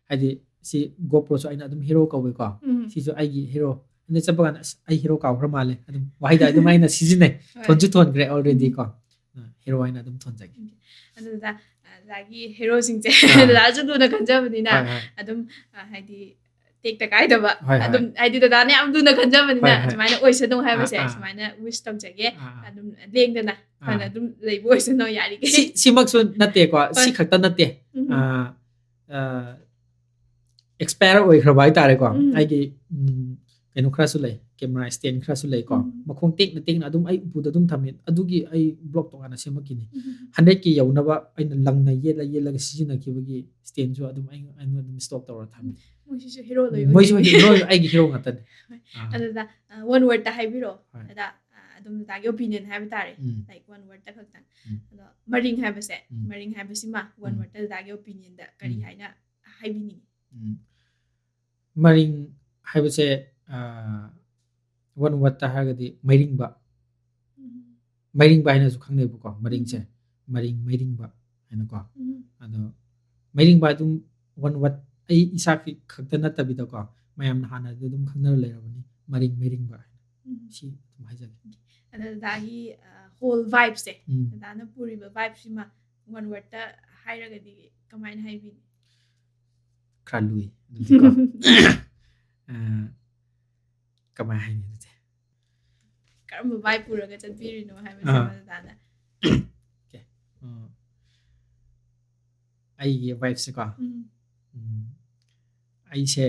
ꯍꯥꯏꯗꯤ ꯁꯤ GoPro ꯁꯨ ꯑꯩꯅ ꯑꯗꯨꯝ ꯍꯦꯔꯣ ꯀꯧꯋꯦꯀꯣ꯫ ꯎꯝ. ꯁꯤꯁꯨ ꯑꯩꯒꯤ ꯍꯦꯔꯣ꯫ ꯑꯩꯅ ꯆꯠꯄ ꯀꯥꯟꯗ "ꯑꯁ, ꯑꯩ ꯍꯦꯔꯣ ꯀꯥꯎꯈ꯭ꯔ ꯃꯥꯜꯂꯦ", ꯑꯗꯨꯝ ꯋꯥꯍꯩꯗ ꯑꯗꯨꯝ ꯑꯩꯅ ꯁꯤꯖꯤꯟꯅꯩ꯫ ꯍꯣꯏ. ꯊꯣꯟꯁꯨ ꯊꯣꯟꯈ꯭ꯔꯦ already ꯎꯝ. ꯀꯣ꯫ ꯑ, ꯍꯦꯔꯣ ꯍꯥꯏꯅ ꯑꯗꯨꯝ ꯊꯣꯟꯖꯒꯦ꯫ ꯑꯗꯨꯗ ꯑ, ꯗꯗꯥꯒꯤ ꯍꯦꯔꯣꯁꯤꯡꯁꯦ ꯑꯥ. ꯗꯗꯥꯁꯨ ꯂꯨꯅ ꯈꯟꯖꯕꯅꯤꯅ ꯍꯣꯏ, ꯍꯣꯏ. ꯑꯗꯨꯝ ꯑ, ꯍꯥꯏꯗꯤ ꯇꯦꯛꯇ ꯀꯥꯏꯗꯕ ꯍꯣꯏ, ꯍꯣꯏ. ꯑꯗꯨꯝ ꯍꯥꯏꯗꯤ ꯗꯗꯥꯅ ꯌꯥꯝ ꯂꯨꯅ ꯈꯟꯖꯕꯅꯤꯅ ꯍꯣꯏ, ꯍꯣꯏ. ꯑꯗꯨꯃꯥꯏꯅ ꯑꯣꯏꯁꯅꯨ ꯍꯥꯏꯕꯁꯦ ꯑꯥ, ꯑꯥ. ꯁꯨꯃꯥꯏꯅ wish ꯇꯧꯖꯒꯦ꯫ ꯑꯥ, ꯑꯥ. ꯑꯗꯨꯝ ꯂꯦꯡꯗꯅ ꯐꯅ ꯑꯥ. ꯑꯗꯨꯝ ꯂꯩꯕ ꯑꯣꯏꯁꯅꯨ ꯌꯥꯔꯤꯈꯩ꯫ ꯁꯤ ꯁꯤꯃꯛꯁꯨ ꯅꯠꯇꯦꯀꯣ꯫ ꯁꯤ ꯍꯣꯏ. ꯈꯛꯇ ꯅꯠꯇꯦ꯫ ꯎꯝ. ꯑꯥ, ꯑꯥ, expire ꯑꯣꯏꯈ꯭ꯔꯕ ꯍꯥꯏꯇꯥꯔꯦꯀꯣ꯫ ꯎꯝ. ꯑꯩꯒꯤ ꯎꯝ, ꯀꯩꯅꯣ ꯈꯔꯁꯨ ꯂꯩ, camera stand ꯈꯔꯁꯨ ꯂꯩꯀꯣ꯫ ꯎꯝ. ꯃꯈꯣꯡ ꯇꯦꯛꯅ ꯇꯦꯛꯅ ꯑꯗꯨꯝ ꯑꯩ ꯎꯄꯨꯗ ꯑꯗꯨꯝ ꯊꯝꯃꯦ꯫ ꯑꯗꯨꯒꯤ ꯑꯩ vlog ꯇꯣꯉꯥꯟꯅ ꯁꯦꯝꯃꯛꯈꯤꯅꯤ꯫ ꯎꯝ. Hundred K ꯌꯧꯅꯕ ꯑꯩꯅ ꯂꯪꯅ ꯌꯦꯠꯂ ꯌꯦꯠꯂꯒ ꯁꯤꯖꯤꯟꯅꯈꯤꯕꯒꯤ stand ꯁꯨ ꯑꯗꯨꯝ ꯑꯩ ꯑꯩꯉꯣꯟꯗ ꯑꯗꯨꯝ stock ꯇꯧꯔ ꯊꯝꯃꯦ꯫ ꯃꯣꯏꯁꯤꯁꯨ ꯍꯦꯔꯣ ꯂꯣꯏ ꯃꯣꯏꯁꯨ ꯑꯣꯏꯗꯣꯏꯅꯦ꯫ ꯍꯦꯔꯣ ꯑꯩꯒꯤ ꯍꯦꯔꯣ ꯉꯥꯛꯇꯅꯦ꯫ ꯍꯣꯏ. ꯑꯥ. ꯑꯗꯨꯗ ꯑ, one word ꯇ ꯍꯥꯏꯕꯤꯔꯛꯑꯣ꯫ ꯍꯣꯏ. ꯑꯗ ꯑ, ꯑꯗꯨꯝ ꯗꯗꯥꯒꯤ opinion ꯍꯥꯏꯕ ꯇꯥꯔꯦ꯫ ꯎꯝ. Like one word ꯇ ꯈꯛꯇꯪ꯫ ꯎꯝ. ꯑꯗꯣ ꯃꯔꯤꯡ ꯍꯥꯏꯕꯁꯦ ꯎꯝ. ꯃꯔꯤꯡ ꯍꯥꯏꯕꯁꯤꯃ one ꯎꯝ. word ꯇ ꯗꯗꯥꯒꯤ opinion ꯗ ꯀꯔꯤ ꯎꯝ. ꯍꯥꯏꯅ ꯍꯥꯏꯕꯤꯅꯤꯡꯉꯤ? ꯎꯝ. ꯃꯔꯤꯡ ꯍꯥꯏꯕꯁꯦ ꯑꯥ, one word ꯇ ꯍꯥꯏꯔꯒꯗꯤ ꯃꯩꯔꯤꯡꯕ꯫ ꯎꯝ. ꯃꯩꯔꯤꯡꯕ ꯍꯥꯏꯅꯁꯨ ꯈꯪꯅꯩꯕꯀꯣ ꯃꯔꯤꯡꯁꯦ꯫ ꯎꯝ. ꯃꯔꯤꯡ, ꯃꯩꯔꯤꯡꯕ ꯍꯥꯏꯅꯀꯣ꯫ ꯎꯝ. ꯑꯗꯣ ꯃꯩꯔꯤꯡꯕ ꯑꯗꯨꯝ one word ꯑꯩ ꯏꯁꯥꯒꯤ ꯈꯛꯇ ꯅꯠꯇꯕꯤꯗꯀꯣ ꯃꯌꯥꯝꯅ ꯍꯥꯟꯅꯗꯤ ꯑꯗꯨꯝ ꯈꯪꯅꯔ ꯂꯩꯔꯕꯅꯤ ꯃꯔꯤꯡ, ꯃꯩꯔꯤꯡꯕ ꯍꯥꯏꯅ꯫ ꯎꯝ. ꯁꯤ ꯑꯗꯨꯝ ꯍꯥꯏꯖꯒꯦ꯫ ꯑꯗ ꯗꯗꯥꯒꯤ ꯑ, whole vibe ꯁꯦ ꯎꯝ. ꯗꯗꯥꯅ ꯄꯨꯔꯤꯕ vibe ꯁꯤꯃ one word ꯇ ꯍꯥꯏꯔꯒꯗꯤ ꯀꯃꯥꯏꯅ ꯍꯥꯏꯕꯤꯅꯤ? ꯈꯔ ꯂꯨꯏ ꯑꯗꯨꯗꯤꯀꯣ꯫ ꯑꯥ, ꯀꯃꯥꯏ ꯍꯥꯏꯅꯤ ꯑꯗꯨꯗꯤ? ꯀꯔꯝꯕ vibe ꯄꯨꯔꯒ ꯆꯠꯄꯤꯔꯤꯅꯣ ꯍꯥꯏꯕꯁꯦ ꯑꯥ. ꯗꯗꯥꯅ꯫ Okay. ꯑꯥ, ꯑꯩꯒꯤ vibe ꯁꯦꯀꯣ꯫ ꯎꯝ. ꯎꯝ, ꯑꯩꯁꯦ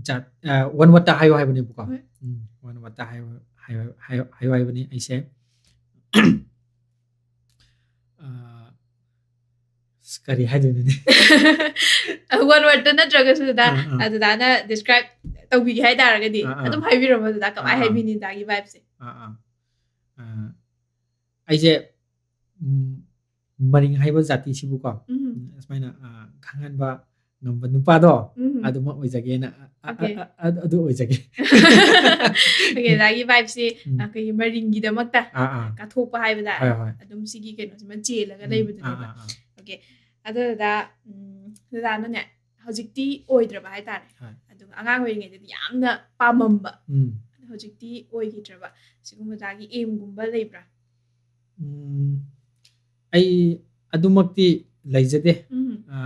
ꯖꯥꯠ ꯑ, one word ꯇ ꯍꯥꯏꯌꯣ ꯍꯥꯏꯕꯅꯦꯕꯀꯣ꯫ ꯍꯣꯏ. ꯎꯝ, one word ꯇ ꯍꯥꯏꯌꯣ, ꯍꯥꯏꯌꯣ, ꯍꯥꯏꯌꯣ, ꯍꯥꯏꯌꯣ ꯍꯥꯏꯕꯅꯤ ꯑꯩꯁꯦ꯫ ꯑ, ꯑꯁ, ꯀꯔꯤ ꯍꯥꯏꯗꯣꯏꯅꯣꯅꯦ? One word ꯇ ꯅꯠꯇ꯭ꯔꯒꯁꯨ ꯗꯗꯥ ꯑꯥ, ꯑꯥ. ꯑ, ꯗꯗꯥꯅ describe ꯇꯧꯕꯤꯒꯦ ꯍꯥꯏꯇꯥꯔꯒꯗꯤ ꯑꯥ, ꯑꯥ. ꯑꯗꯨꯝ ꯍꯥꯏꯕꯤꯔꯝꯃꯣ ꯗꯗꯥ, ꯀꯃꯥꯏꯅ ꯑꯥ, ꯑꯥ. ꯍꯥꯏꯕꯤꯅꯤ ꯗꯗꯥꯒꯤ vibe ꯁꯦ? ꯑꯥ, ꯑꯥ. ꯑꯥ, ꯑꯩꯁꯦ ꯎꯝ, ꯃꯔꯤꯡ ꯍꯥꯏꯕ ꯖꯥꯇꯤꯁꯤꯕꯨꯀꯣ ꯎꯝ. ꯎꯝ, ꯑꯁꯨꯃꯥꯏꯅ ꯑ, ꯈꯪꯍꯟꯕ ꯉꯝꯕ ꯅꯨꯄꯥꯗꯣ ꯎꯝ. ꯑꯗꯨꯃꯛ ꯑꯣꯏꯖꯒꯦꯅ ꯑ, ꯑ, Okay. ꯑ, ꯑ, ꯑꯗꯨ ꯑꯣꯏꯖꯒꯦ꯫ Okay, ꯗꯗꯥꯒꯤ vibe ꯁꯦ ꯎꯝ. ꯑꯩꯈꯣꯏꯒꯤ ꯃꯔꯤꯡꯒꯤꯗꯃꯛꯇ ꯑꯥ, ꯑꯥ. ꯀꯠꯊꯣꯛꯄ ꯍꯥꯏꯕꯗ ꯍꯣꯏ, ꯍꯣꯏ. ꯑꯗꯨꯝ ꯁꯤꯒꯤ ꯀꯩꯅꯣꯁꯤꯃ ꯆꯦꯜꯂꯒ ꯎꯝ, ꯂꯩꯕꯗꯨꯅꯦꯕ꯫ ꯑꯥ, ꯑꯥ, ꯑꯥ. Okay. ꯑꯗꯨꯗ ꯎꯝ, ꯗꯗꯥꯅꯅꯦ, ꯍꯧꯖꯤꯛꯇꯤ ꯑꯣꯏꯗ꯭ꯔꯕ ꯍꯥꯏꯇꯥꯔꯦ꯫ ꯍꯣꯏ. ꯑꯗꯨꯒ ꯑꯉꯥꯡ ꯑꯣꯏꯔꯤꯉꯩꯗꯗꯤ ꯌꯌꯥꯝꯅ ꯄꯥꯝꯃꯝꯕ, ꯎꯝ. ꯍꯧꯖꯤꯛꯇꯤ ꯑꯣꯏꯈꯤꯗ꯭ꯔꯕ, ꯁꯤꯒꯨꯝꯕꯗꯒꯤ aimꯒꯨꯝꯕ ꯂꯩꯕ꯭ꯔꯥ? ꯎꯝ, ꯑꯩ ꯑꯗꯨꯃꯛꯇꯤ ꯂꯩꯖꯗꯦ. ꯎꯝ. ꯑ,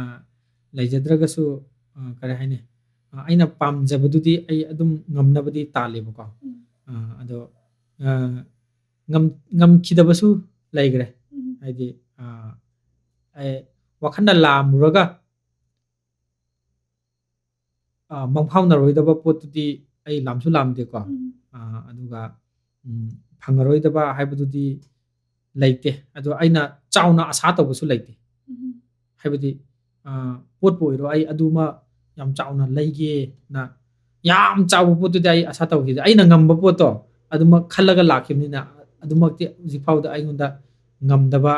ꯂꯩꯖꯗ꯭ꯔꯒꯁꯨ, ꯑ, ꯀꯔꯤ ꯍꯥꯏꯅꯤ, ꯑ, ꯑꯩꯅ ꯄꯥꯝꯖꯕꯗꯨꯗꯤ ꯑꯩ ꯑꯗꯨꯝ ꯉꯝꯅꯕꯗꯤ ꯇꯥꯜꯂꯦꯕꯀꯣ. ꯎꯝ. ꯑ, ꯑꯗꯣ ꯑ, ꯉꯝ- ꯉꯝꯈꯤꯗꯕꯁꯨ ꯂꯩꯈ꯭ꯔꯦ. ꯎꯝ. ꯍꯥꯏꯗꯤ ꯑ, ꯑꯩ ꯋꯥꯈꯜꯅ ꯂꯥꯝꯃꯨꯔꯒ ꯑ, ꯃꯪꯐꯥꯎꯅꯔꯣꯏꯗꯕ ꯄꯣꯠꯇꯨꯗꯤ ꯑꯩ ꯂꯥꯝꯁꯨ ꯂꯥꯝꯗꯦꯀꯣ. ꯎꯝ. ꯑ, ꯑꯗꯨꯒ ꯎꯝ, ꯐꯪꯉꯔꯣꯏꯗꯕ ꯍꯥꯏꯕꯗꯨꯗꯤ ꯂꯩꯇꯦ. ꯑꯗꯣ ꯑꯩꯅ ꯆꯥꯎꯅ ꯑꯁꯥ ꯇꯧꯕꯁꯨ ꯂꯩꯇꯦ. ꯎꯝ. ꯍꯥꯏꯕꯗꯤ ꯑ, ꯄꯣꯠꯄꯨ ꯑꯣꯏꯔꯣ, ꯑꯩ ꯑꯗꯨꯃ ꯌꯥꯝ ꯆꯥꯎꯅ ꯂꯩꯒꯦꯅ, ꯌꯥꯝ ꯆꯥꯎꯕ ꯄꯣꯠꯇꯨꯗꯤ ꯑꯩ ꯑꯁꯥ ꯇꯧꯈꯤꯗꯦ. ꯑꯩꯅ ꯉꯝꯕ ꯄꯣꯠꯇꯣ ꯑꯗꯨꯃꯛ ꯈꯜꯂꯒ ꯂꯥꯛꯈꯤꯕꯅꯤꯅ, ꯑꯗꯨꯃꯛꯇꯤ ꯍꯧꯖꯤꯛ ꯐꯥꯎꯗ ꯑꯩꯉꯣꯟꯗ ꯉꯝꯗꯕ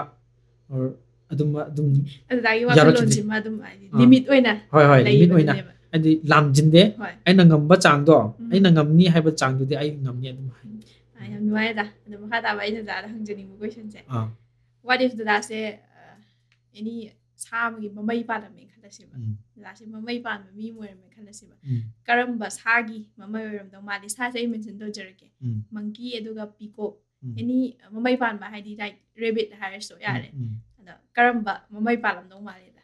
or ꯑꯗꯨꯝ ꯑꯗꯨꯝ ꯑꯗꯨꯗꯒꯤ ꯌꯥꯔꯛꯈꯤꯗꯦ. ꯋꯥꯈꯜꯂꯣꯟꯁꯤꯃ ꯑꯗꯨꯝ ꯍꯥꯏꯗꯤ ꯑꯥ. limit ꯑꯣꯏꯅ ꯍꯣꯏ ꯍꯣꯏ, limit ꯑꯣꯏꯅ ꯂꯩꯕꯅꯦꯕ. ꯍꯥꯏꯗꯤ ꯂꯥꯝꯖꯤꯟꯗꯦ. ꯍꯣꯏ. ꯑꯩꯅ ꯉꯝꯕ ꯆꯥꯡꯗꯣ, ꯎꯝ. ꯑꯩꯅ ꯉꯝꯅꯤ ꯍꯥꯏꯕ ꯆꯥꯡꯗꯨꯗꯤ ꯑꯩ ꯉꯝꯅꯤ ꯑꯗꯨꯝ ꯍꯥꯏ. ꯑꯥ, ꯌꯥꯝ ꯅꯨꯡꯉꯥꯏꯔꯦꯗ꯫ ꯑꯗꯣ ꯃꯈꯥ ꯇꯥꯕ ꯑꯩꯅ ꯗꯗꯥꯗ ꯍꯪꯖꯅꯤꯡꯕ questionꯁꯦ, ꯑꯥ. what if ꯗꯗꯥꯁꯦ ꯑꯦꯅꯤ ꯁꯥ ꯑꯃꯒꯤ ꯃꯃꯩ ꯄꯥꯜꯂꯝꯃꯦ ꯈꯜꯂꯁꯦꯕ, ꯎꯝ. ꯗꯗꯥꯁꯦ ꯃꯃꯩ ꯄꯥꯟꯕ ꯃꯤ ꯑꯃ ꯑꯣꯏꯔꯝꯃꯦ ꯈꯜꯂꯁꯦꯕ, ꯎꯝ. ꯀꯔꯝꯕ ꯁꯥꯒꯤ ꯃꯃꯩ ꯑꯣꯏꯔꯝꯗꯧ ꯃꯥꯜꯂꯤ? ꯁꯥꯁꯦ ꯑꯩ mention ꯇꯧꯖꯔꯛꯀꯦ: ꯎꯝ. monkey, ꯑꯗꯨꯒ peacock, ꯎꯝ. ꯑꯦꯅꯤ ꯃꯃꯩ ꯄꯥꯟꯕ ꯍꯥꯏꯗꯤ like rabbit ꯍꯥꯏꯔꯁꯨ ꯌꯥꯔꯦ꯫ ꯎꯝ. ꯑꯗꯣ ꯀꯔꯝꯕ ꯃꯃꯩ ꯄꯥꯜꯂꯝꯗꯧ ꯃꯥꯜꯂꯤꯗ?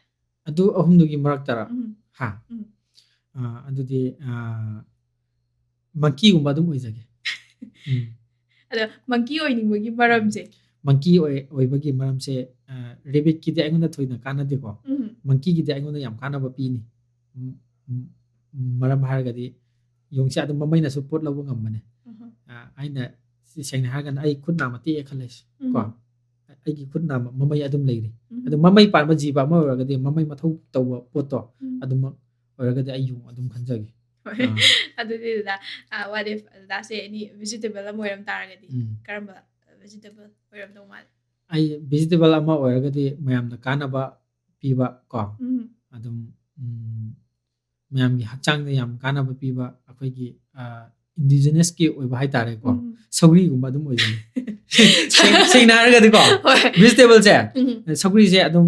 ꯑꯗꯨ ꯑꯍꯨꯝꯗꯨꯒꯤ ꯃꯔꯛꯇꯔ? ꯎꯝ. ꯍꯥ. ꯎꯝ. ꯑꯥ, ꯑꯗꯨꯗꯤ ꯑꯥ, monkeyꯒꯨꯝꯕ ꯑꯗꯨꯝ ꯑꯣꯏꯖꯒꯦ. ꯎꯝ. ꯑꯗꯣ monkey ꯑꯣꯏꯅꯤꯡꯕꯒꯤ ꯃꯔꯝꯁꯦ? Monkey ꯑꯣꯏ- ꯑꯣꯏꯕꯒꯤ ꯃꯔꯝꯁꯦ, ꯑꯥ, rabbitꯀꯤꯗꯤ ꯑꯩꯉꯣꯟꯗ ꯊꯣꯏꯅ ꯀꯥꯟꯅꯗꯦꯀꯣ. ꯎꯝ. Monkeyꯒꯤꯗꯤ ꯑꯩꯉꯣꯟꯗ ꯌꯥꯝ ꯀꯥꯟꯅꯕ ꯄꯤꯅꯤ. ꯎꯝ, ꯎꯝ, ꯃꯔꯝ ꯍꯥꯏꯔꯒꯗꯤ ꯌꯣꯡꯁꯦ ꯑꯗꯨꯝ ꯃꯃꯩꯅꯁꯨ ꯄꯣꯠ ꯂꯧꯕ ꯉꯝꯕꯅꯦ꯫ ꯎꯝ. ꯑꯥ, ꯑꯩꯅ ꯁꯦꯡꯅ ꯍꯥꯏꯔꯒꯅ ꯑꯩ ꯈꯨꯠ ꯅꯥꯝꯃ ꯇꯦꯛꯑꯦ ꯈꯜꯂꯁꯤ ꯎꯝ. ꯀꯣ, ꯑꯩꯒꯤ ꯈꯨꯠ ꯅꯥꯝꯃ ꯃꯃꯩ ꯑꯗꯨꯝ ꯂꯩꯔꯤ. ꯎꯝ. ꯑꯗꯨ ꯃꯃꯩ ꯄꯥꯟꯕ ꯖꯤꯕ ꯑꯃ ꯑꯣꯏꯔꯒꯗꯤ ꯃꯃꯩ ꯃꯊꯧ ꯇꯧꯕ ꯄꯣꯠꯇꯣ ꯎꯝ. ꯑꯗꯨꯃꯛ ꯑꯣꯏꯔꯒꯗꯤ ꯑꯩ ꯌꯣꯡ ꯑꯗꯨꯝ ꯈꯟꯖꯒꯦ. ꯍꯣꯏ. ꯑꯥ. ꯑꯗꯨꯗꯤ ꯗꯗꯥ, ꯑꯥ, what if ꯗꯗꯥꯁꯦ ꯑꯦꯅꯤ vegetable ꯑꯃ ꯑꯣꯏꯔꯝ ꯇꯥꯔꯒꯗꯤ ꯎꯝ. ꯀꯔꯝꯕ vegetable ꯑꯣꯏꯔꯝꯗꯧ ꯃꯥꯜꯂꯤ? ꯑꯩ vegetable ꯑꯃ ꯑꯣꯏꯔꯒꯗꯤ ꯃꯌꯥꯝꯗ ꯀꯥꯟꯅꯕ ꯄꯤꯕ ꯀꯣ, ꯎꯝ. ꯑꯗꯨꯝ ꯎꯝ, ꯃꯌꯥꯝꯒꯤ ꯍꯛꯆꯥꯡꯗ ꯌꯥꯝ ꯀꯥꯟꯅꯕ ꯄꯤꯕ, ꯑꯩꯈꯣꯏꯒꯤ ꯑꯥ, ꯏꯟꯗꯤꯖꯤꯅꯁꯀꯤ ꯑꯣꯏꯕ ꯍꯥꯏꯇꯥꯔꯦꯀꯣ, ꯎꯝ. ꯁꯧꯒ꯭ꯔꯤꯒꯨꯝꯕ ꯑꯗꯨꯝ ꯑꯣꯏꯖꯩ꯫ ꯁꯦꯡ- ꯁꯦꯡꯅ ꯍꯥꯏꯔꯒꯗꯤꯀꯣ, ꯍꯣꯏ. ꯚꯤꯖꯤꯇꯦꯕꯜꯁꯦ, ꯎꯝ. ꯁꯧꯒ꯭ꯔꯤꯁꯦ ꯑꯗꯨꯝ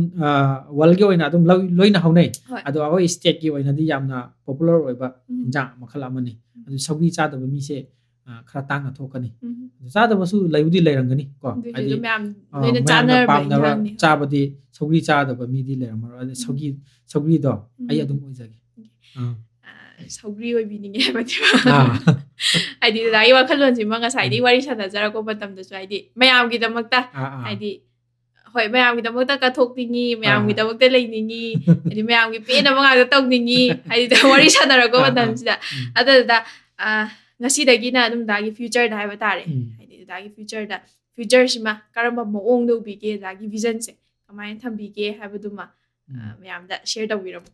ꯋꯥꯔꯜꯒꯤ ꯑꯣꯏꯅ ꯑꯗꯨꯝ ꯂꯧ- ꯂꯣꯏꯅ ꯍꯧꯅꯩ꯫ ꯍꯣꯏ. ꯑꯗꯣ ꯑꯩꯈꯣꯏ ꯁ꯭ꯇꯦꯠꯀꯤ ꯑꯣꯏꯅꯗꯤ ꯌꯥꯝꯅ ꯄꯣꯄꯨꯂꯔ ꯑꯣꯏꯕ ꯎꯝ. ꯏꯟꯖꯥꯡ ꯃꯈꯜ ꯑꯃꯅꯤ꯫ ꯎꯝ. ꯑꯗꯨ ꯁꯧꯒ꯭ꯔꯤ ꯆꯥꯗꯕ ꯃꯤꯁꯦ ꯑ, ꯈꯔ ꯇꯥꯡꯅ ꯊꯣꯛꯀꯅꯤ꯫ ꯎꯝ. ꯑꯗꯨ ꯆꯥꯗꯕꯁꯨ ꯂꯩꯕꯨꯗꯤ ꯂꯩꯔꯝꯒꯅꯤ ꯀꯣ, ꯑꯗꯨꯏꯁꯨ ꯍꯥꯏꯗꯤ ꯑꯗꯨꯝ ꯃꯌꯥꯝ ꯑ, ꯂꯣꯏꯅ ꯃꯌꯥꯝꯅ ꯆꯥꯅꯕ ꯄꯥꯝꯅꯕ ꯏꯟꯖꯥꯡꯅꯤ꯫ ꯍꯣꯏ. ꯆꯥꯕꯗꯤ ꯁꯧꯒ꯭ꯔꯤ ꯆꯥꯗꯕ ꯃꯤꯗꯤ ꯂꯩꯔꯝꯃꯔꯣꯏ꯫ ꯑꯗ ꯎꯝ. ꯁꯧꯒ꯭ꯔꯤ ꯁꯧꯒ꯭ꯔꯤꯗꯣ ꯑꯩ ꯎꯝ. ꯑꯗꯨꯝ ꯑꯣꯏꯖꯒꯦ꯫ ꯎꯝ. ꯑꯥ. ꯑ, ꯁꯧꯒ꯭ꯔꯤ ꯑꯣꯏꯕꯤꯅꯤꯡꯉꯦ ꯍꯥꯏꯕꯗꯤ ꯑꯥ. ꯍꯥꯏꯗꯤ ꯗꯗꯥꯒꯤ ꯋꯥꯈꯜꯂꯣꯟꯁꯤꯃ ꯉꯁꯥꯏꯗꯤ ꯎꯝ. ꯋꯥꯔꯤ ꯁꯥꯟꯅꯖꯔꯛꯄ ꯃꯇꯝꯗꯁꯨ ꯍꯥꯏꯗꯤ ꯃꯌꯥꯝꯒꯤꯗꯃꯛꯇ ꯑꯥ, ꯑꯥ. ꯍꯥꯏꯗꯤ ꯍꯣꯏ, ꯃꯌꯥꯝꯒꯤꯗꯃꯛꯇ ꯀꯠꯊꯣꯛꯅꯤꯡꯉꯤ, ꯍꯣꯏ, ꯍꯣꯏ. ꯃꯌꯥꯝꯒꯤꯗꯃꯛꯇ ꯂꯩꯅꯤꯡꯉꯤ, ꯍꯥꯏꯗꯤ ꯃꯌꯥꯝꯒꯤ ꯄꯦꯟꯅꯕ ꯉꯥꯛꯇ ꯇꯧꯅꯤꯡꯉꯤ, ꯍꯥꯏꯗꯤ ꯋꯥꯔꯤ ꯁꯥꯟꯅꯔꯛꯄ ꯑꯥ, ꯑꯥ. ꯃꯇꯝꯁꯤꯗ꯫ ꯎꯝ. ꯑꯗꯨꯗ ꯑ, ꯉꯁꯤꯗꯒꯤꯅ ꯑꯗꯨꯝ ꯗꯗꯥꯒꯤ ꯐ꯭ꯌꯨꯆꯔꯗ ꯍꯥꯏꯕ ꯇꯥꯔꯦ, ꯎꯝ. ꯍꯥꯏꯗꯤ ꯗꯗꯥꯒꯤ ꯐ꯭ꯌꯨꯆꯔꯗ, ꯐ꯭ꯌꯨꯆꯔꯁꯤꯃ ꯀꯔꯝꯕ ꯃꯑꯣꯡꯗ ꯎꯕꯤꯒꯦ, ꯗꯗꯥꯒꯤ ꯚꯤꯖꯟꯁꯦ ꯀꯃꯥꯏꯅ ꯊꯝꯕꯤꯒꯦ ꯍꯥꯏꯕꯗꯨꯃ ꯑ, ꯎꯝ. ꯃꯌꯥꯝꯗ ꯁꯤꯌꯔ ꯇꯧꯕꯤꯔꯝꯃꯨ꯫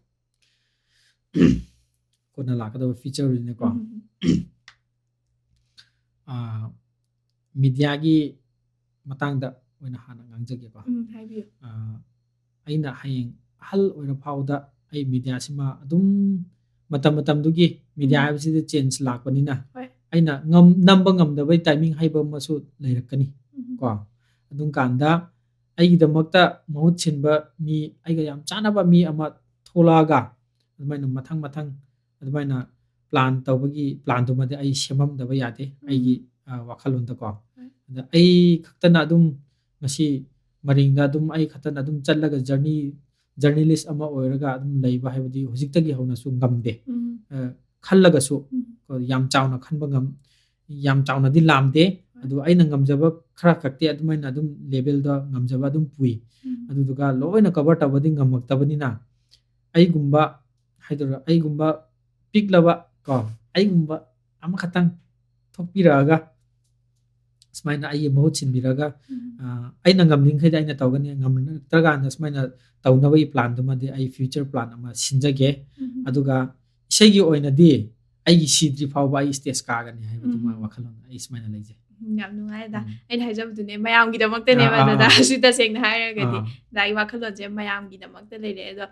ꯀꯣꯟꯅ ꯂꯥꯛꯀꯗꯕ ꯐ꯭ꯌꯨꯆꯔꯅꯤꯀꯣ꯫ ꯎꯝ. ꯑꯥ, ꯃꯤꯗꯤꯌꯥꯒꯤ ꯃꯇꯥꯡꯗ ꯑꯣꯏꯅ ꯍꯥꯟꯅ ꯉꯥꯡꯖꯒꯦꯀꯣ꯫ ꯎꯝ, ꯍꯥꯏꯕꯤꯌꯨ꯫ ꯑꯥ, ꯑꯩꯅ ꯍꯌꯦꯡ ꯑꯍꯜ ꯑꯣꯏꯔ ꯐꯥꯎꯗ ꯑꯩ ꯃꯤꯗꯤꯌꯥꯁꯤꯃ ꯑꯗꯨꯝ ꯃꯇꯝ ꯃꯇꯝꯗꯨꯒꯤ ꯃꯤꯗꯤꯌꯥ ꯎꯝ. ꯍꯥꯏꯕꯁꯤꯗꯤ ꯆꯦꯟꯖ ꯂꯥꯛꯄꯅꯤꯅ ꯍꯣꯏ. ꯑꯩꯅ ꯉꯝ-, ꯅꯝꯕ ꯉꯝꯗꯕꯩ ꯇꯥꯏꯃꯤꯡ ꯍꯥꯏꯕ ꯑꯃꯁꯨ ꯂꯩꯔꯛꯀꯅꯤ ꯎꯝ. ꯀꯣ꯫ ꯑꯗꯨꯝ ꯀꯥꯟꯗ ꯑꯩꯒꯤꯗꯃꯛꯇ ꯃꯍꯨꯠ ꯁꯤꯟꯕ ꯃꯤ, ꯑꯩꯒ ꯌꯥꯝ ꯆꯥꯟꯅꯕ ꯃꯤ ꯑꯃ ꯊꯣꯛꯂꯛꯑꯒ ꯑꯗꯨꯃꯥꯏꯅ ꯃꯊꯪ ꯃꯊꯪ ꯑꯗꯨꯃꯥꯏꯅ ꯄ꯭ꯂꯥꯟ ꯇꯧꯕꯒꯤ ꯄ꯭ꯂꯥꯟꯗꯨꯃꯗꯤ ꯑꯩ ꯁꯦꯝꯃꯝꯗꯕ ꯌꯥꯗꯦ, ꯎꯝ. ꯑꯩꯒꯤ, ꯑ, ꯋꯥꯈꯜꯂꯣꯟꯗꯀꯣ꯫ ꯍꯣꯏ. ꯑꯗ ꯑꯩ ꯈꯛꯇꯅ ꯑꯗꯨꯝ ꯉꯁꯤ ꯃꯔꯤꯡꯗ ꯑꯗꯨꯝ ꯑꯩ ꯈꯛꯇꯅ ꯑꯗꯨꯝ ꯆꯠꯂꯒ ꯖꯔꯅꯤ, ꯖꯔꯅꯦꯂꯤꯁ ꯑꯃ ꯑꯣꯏꯔꯒ ꯑꯗꯨꯝ ꯂꯩꯕ ꯍꯥꯏꯕꯗꯤ ꯍꯧꯖꯤꯛꯇꯒꯤ ꯍꯧꯅꯁꯨ ꯉꯝꯗꯦ꯫ ꯎꯝ. ꯑ, ꯈꯜꯂꯒꯁꯨ ꯎꯝ. ꯀꯣ, ꯌꯥꯝ ꯆꯥꯎꯅ ꯈꯟꯕ ꯉꯝ-, ꯌꯥꯝ ꯆꯥꯎꯅꯗꯤ ꯂꯥꯝꯗꯦ꯫ ꯑꯗꯨ ꯑꯩꯅ ꯉꯝꯖꯕ ꯈꯔ ꯈꯛꯇꯤ ꯑꯗꯨꯃꯥꯏꯅ ꯑꯗꯨꯝ ꯂꯦꯚꯦꯜꯗ ꯉꯝꯖꯕ ꯑꯗꯨꯝ ꯄꯨꯏ꯫ ꯎꯝ. ꯑꯗꯨꯗꯨꯒ ꯂꯣꯏꯅ ꯀꯚꯔ ꯇꯧꯕꯗꯤ ꯉꯝꯃꯛꯇꯕꯅꯤꯅ ꯑꯩꯒꯨꯝꯕ ꯍꯥꯏꯗꯣꯏꯔꯥ, ꯑꯩꯒꯨꯝꯕ ꯄꯤꯛꯂꯕ ꯀꯣ, ꯑꯩꯒꯨꯝꯕ ꯑꯃꯈꯛꯇꯪ ꯊꯣꯛꯄꯤꯔꯛꯑꯒ ꯁꯨꯃꯥꯏꯅ ꯑꯩꯒꯤ ꯃꯍꯨꯠ ꯁꯤꯟꯕꯤꯔꯒ, ꯎꯝ. ꯑ, ꯑꯩꯅ ꯉꯝꯅꯤꯡꯈꯩꯗꯤ ꯑꯩꯅ ꯇꯧꯒꯅꯤ, ꯉꯝꯂꯛꯇ꯭ꯔꯀꯥꯟꯗ ꯁꯨꯃꯥꯏꯅ ꯇꯧꯅꯕꯒꯤ ꯄ꯭ꯂꯥꯟꯗꯨꯃꯗꯤ ꯑꯩ ꯐ꯭ꯌꯨꯆꯔ ꯄ꯭ꯂꯥꯟ ꯑꯃ ꯁꯤꯟꯖꯒꯦ꯫ ꯎꯝ. ꯑꯗꯨꯒ ꯏꯁꯩꯒꯤ ꯑꯣꯏꯅꯗꯤ ꯑꯩꯒꯤ ꯁꯤꯗ꯭ꯔꯤ ꯐꯥꯎꯕ ꯑꯩ ꯁ꯭ꯇꯦꯖ ꯀꯥꯒꯅꯤ ꯍꯥꯏꯕꯗꯨꯃ ꯎꯝ. ꯋꯥꯈꯜꯂꯣꯟ ꯑꯩ ꯁꯨꯃꯥꯏꯅ ꯂꯩꯖꯩ꯫ ꯎꯝ, ꯌꯥꯝ ꯅꯨꯡꯉꯥꯏꯗ꯫ ꯎꯝ. ꯑꯩꯅ ꯍꯥꯏꯖꯕꯗꯨꯅꯦ, ꯃꯌꯥꯝꯒꯤꯗꯃꯛꯇꯅꯦꯕ ꯑꯥ, ꯑꯥ, ꯗꯗꯥ ꯑꯥ. ꯁꯤ ꯇꯁꯦꯡꯅ ꯍꯥꯏꯔꯒꯗꯤ꯫ ꯑꯥ. ꯗꯗꯥꯒꯤ ꯋꯥꯈꯜꯂꯣꯟꯁꯦ ꯃꯌꯥꯝꯒꯤꯗꯃꯛꯇ ꯂꯩꯔꯦ꯫ ꯑꯗꯣ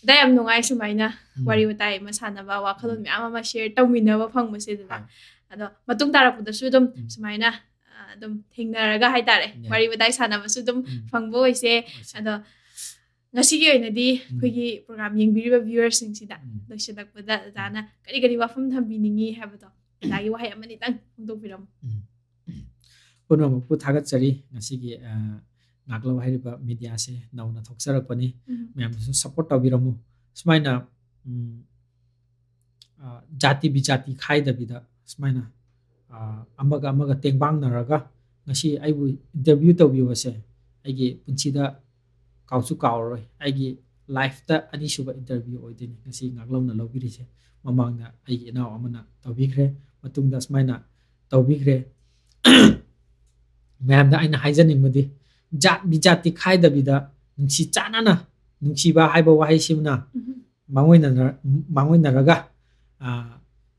ꯗꯗꯥ, ꯌꯥꯝ ꯅꯨꯡꯉꯥꯏ ꯁꯨꯃꯥꯏꯅ ꯎꯝ. ꯋꯥꯔꯤ ꯋꯥꯇꯥꯏ ꯑꯃ ꯁꯥꯟꯅꯕ, ꯋꯥꯈꯜꯂꯣꯟ ꯎꯝ. ꯃꯌꯥꯝ ꯑꯃ ꯁꯤꯌꯔ ꯇꯧꯃꯤꯟꯅꯕ ꯐꯪꯕꯁꯦ ꯗꯗꯥ꯫ ꯍꯣꯏ. ꯑꯗꯣ ꯃꯇꯨꯡ ꯇꯥꯔꯛꯄꯗꯁꯨ ꯑꯗꯨꯝ ꯎꯝ. ꯁꯨꯃꯥꯏꯅ ꯑ, ꯑꯗꯨꯝ ꯊꯦꯡꯅꯔꯒ ꯍꯥꯏꯇꯥꯔꯦ, Yeah. ꯋꯥꯔꯤ ꯋꯥꯇꯥꯏ ꯁꯥꯟꯅꯕꯁꯨ ꯑꯗꯨꯝ ꯎꯝ. ꯐꯪꯕ ꯑꯣꯏꯁꯦ꯫ ꯑꯣꯏꯁꯦ. ꯑꯗꯣ ꯉꯁꯤꯒꯤ ꯑꯣꯏꯅꯗꯤ ꯑꯩꯈꯣꯏꯒꯤ ꯄ꯭ꯔꯣꯒ꯭ꯔꯥꯝ ꯌꯦꯡꯕꯤꯔꯤꯕ ꯚ꯭ꯌꯨꯋꯔꯁꯤꯡꯁꯤꯗ ꯎꯝ. ꯂꯣꯏꯁꯤꯜꯂꯛꯄꯗ ꯑꯣꯖꯥꯅ ꯀꯔꯤ ꯀꯔꯤ ꯋꯥꯐꯝ ꯊꯝꯕꯤꯅꯤꯡꯉꯤ ꯍꯥꯏꯕꯗꯣ ꯑꯣꯖꯥꯒꯤ ꯋꯥꯍꯩ ꯑꯃꯅꯤꯇꯪ ꯐꯣꯡꯗꯣꯛꯄꯤꯔꯝꯃꯨ꯫ ꯎꯝ. ꯄꯨꯝꯅꯃꯛꯄꯨ ꯊꯥꯒꯠꯆꯔꯤ꯫ ꯉꯁꯤꯒꯤ ꯑ, ꯉꯥꯛꯂꯧ ꯍꯥꯏꯔꯤꯕ ꯃꯦꯗꯤꯌꯥꯁꯦ ꯅꯧꯅ ꯊꯣꯛꯆꯔꯛꯄꯅꯤ꯫ ꯎꯝ. ꯃꯌꯥꯝꯅꯁꯨ ꯁꯞꯄꯣꯔꯠ ꯇꯧꯕꯤꯔꯝꯃꯨ꯫ ꯁꯨꯃꯥꯏꯅ ꯎꯝ, ꯑ, ꯖꯥꯇꯤ ꯕꯤꯖꯥꯇꯤ ꯈꯥꯏꯗꯕꯤꯗ ꯁꯨꯃꯥꯏꯅ ꯑ, ꯑꯃꯒ ꯑꯃꯒ ꯇꯦꯡꯕꯥꯡꯅꯔꯒ ꯉꯁꯤ ꯑꯩꯕꯨ ꯏꯟꯇꯔꯚ꯭ꯌꯨ ꯇꯧꯕꯤꯕꯁꯦ ꯑꯩꯒꯤ ꯄꯨꯟꯁꯤꯗ ꯀꯥꯎꯁꯨ ꯀꯥꯎꯔꯔꯣꯏ꯫ ꯑꯩꯒꯤ ꯂꯥꯏꯐꯇ ꯑꯅꯤꯁꯨꯕ ꯏꯟꯇꯔꯚ꯭ꯌꯨ ꯑꯣꯏꯗꯣꯏꯅꯤ ꯉꯁꯤ ꯉꯥꯛꯂꯧꯅ ꯂꯧꯕꯤꯔꯤꯁꯦ꯫ ꯃꯃꯥꯡꯗ ꯑꯩꯒꯤ ꯏꯅꯥꯎ ꯑꯃꯅ ꯇꯧꯕꯤꯈ꯭ꯔꯦ, ꯃꯇꯨꯡꯗ ꯁꯨꯃꯥꯏꯅ ꯇꯧꯕꯤꯈ꯭ꯔꯦ꯫ ꯃꯌꯥꯝꯗ ꯑꯩꯅ ꯍꯥꯏꯖꯅꯤꯡꯕꯗꯤ ꯖꯥꯠ ꯕꯤꯖꯥꯠꯇꯤ ꯈꯥꯏꯗꯕꯤꯗ ꯅꯨꯡꯁꯤ ꯆꯥꯟꯅꯅ ꯅꯨꯡꯁꯤꯕ ꯍꯥꯏꯕ ꯋꯥꯍꯩꯁꯤꯃꯅ ꯎꯝ. ꯃꯥꯡꯑꯣꯏꯅꯅ-, ꯃꯥꯡꯑꯣꯏꯅꯔꯒ, ꯑ,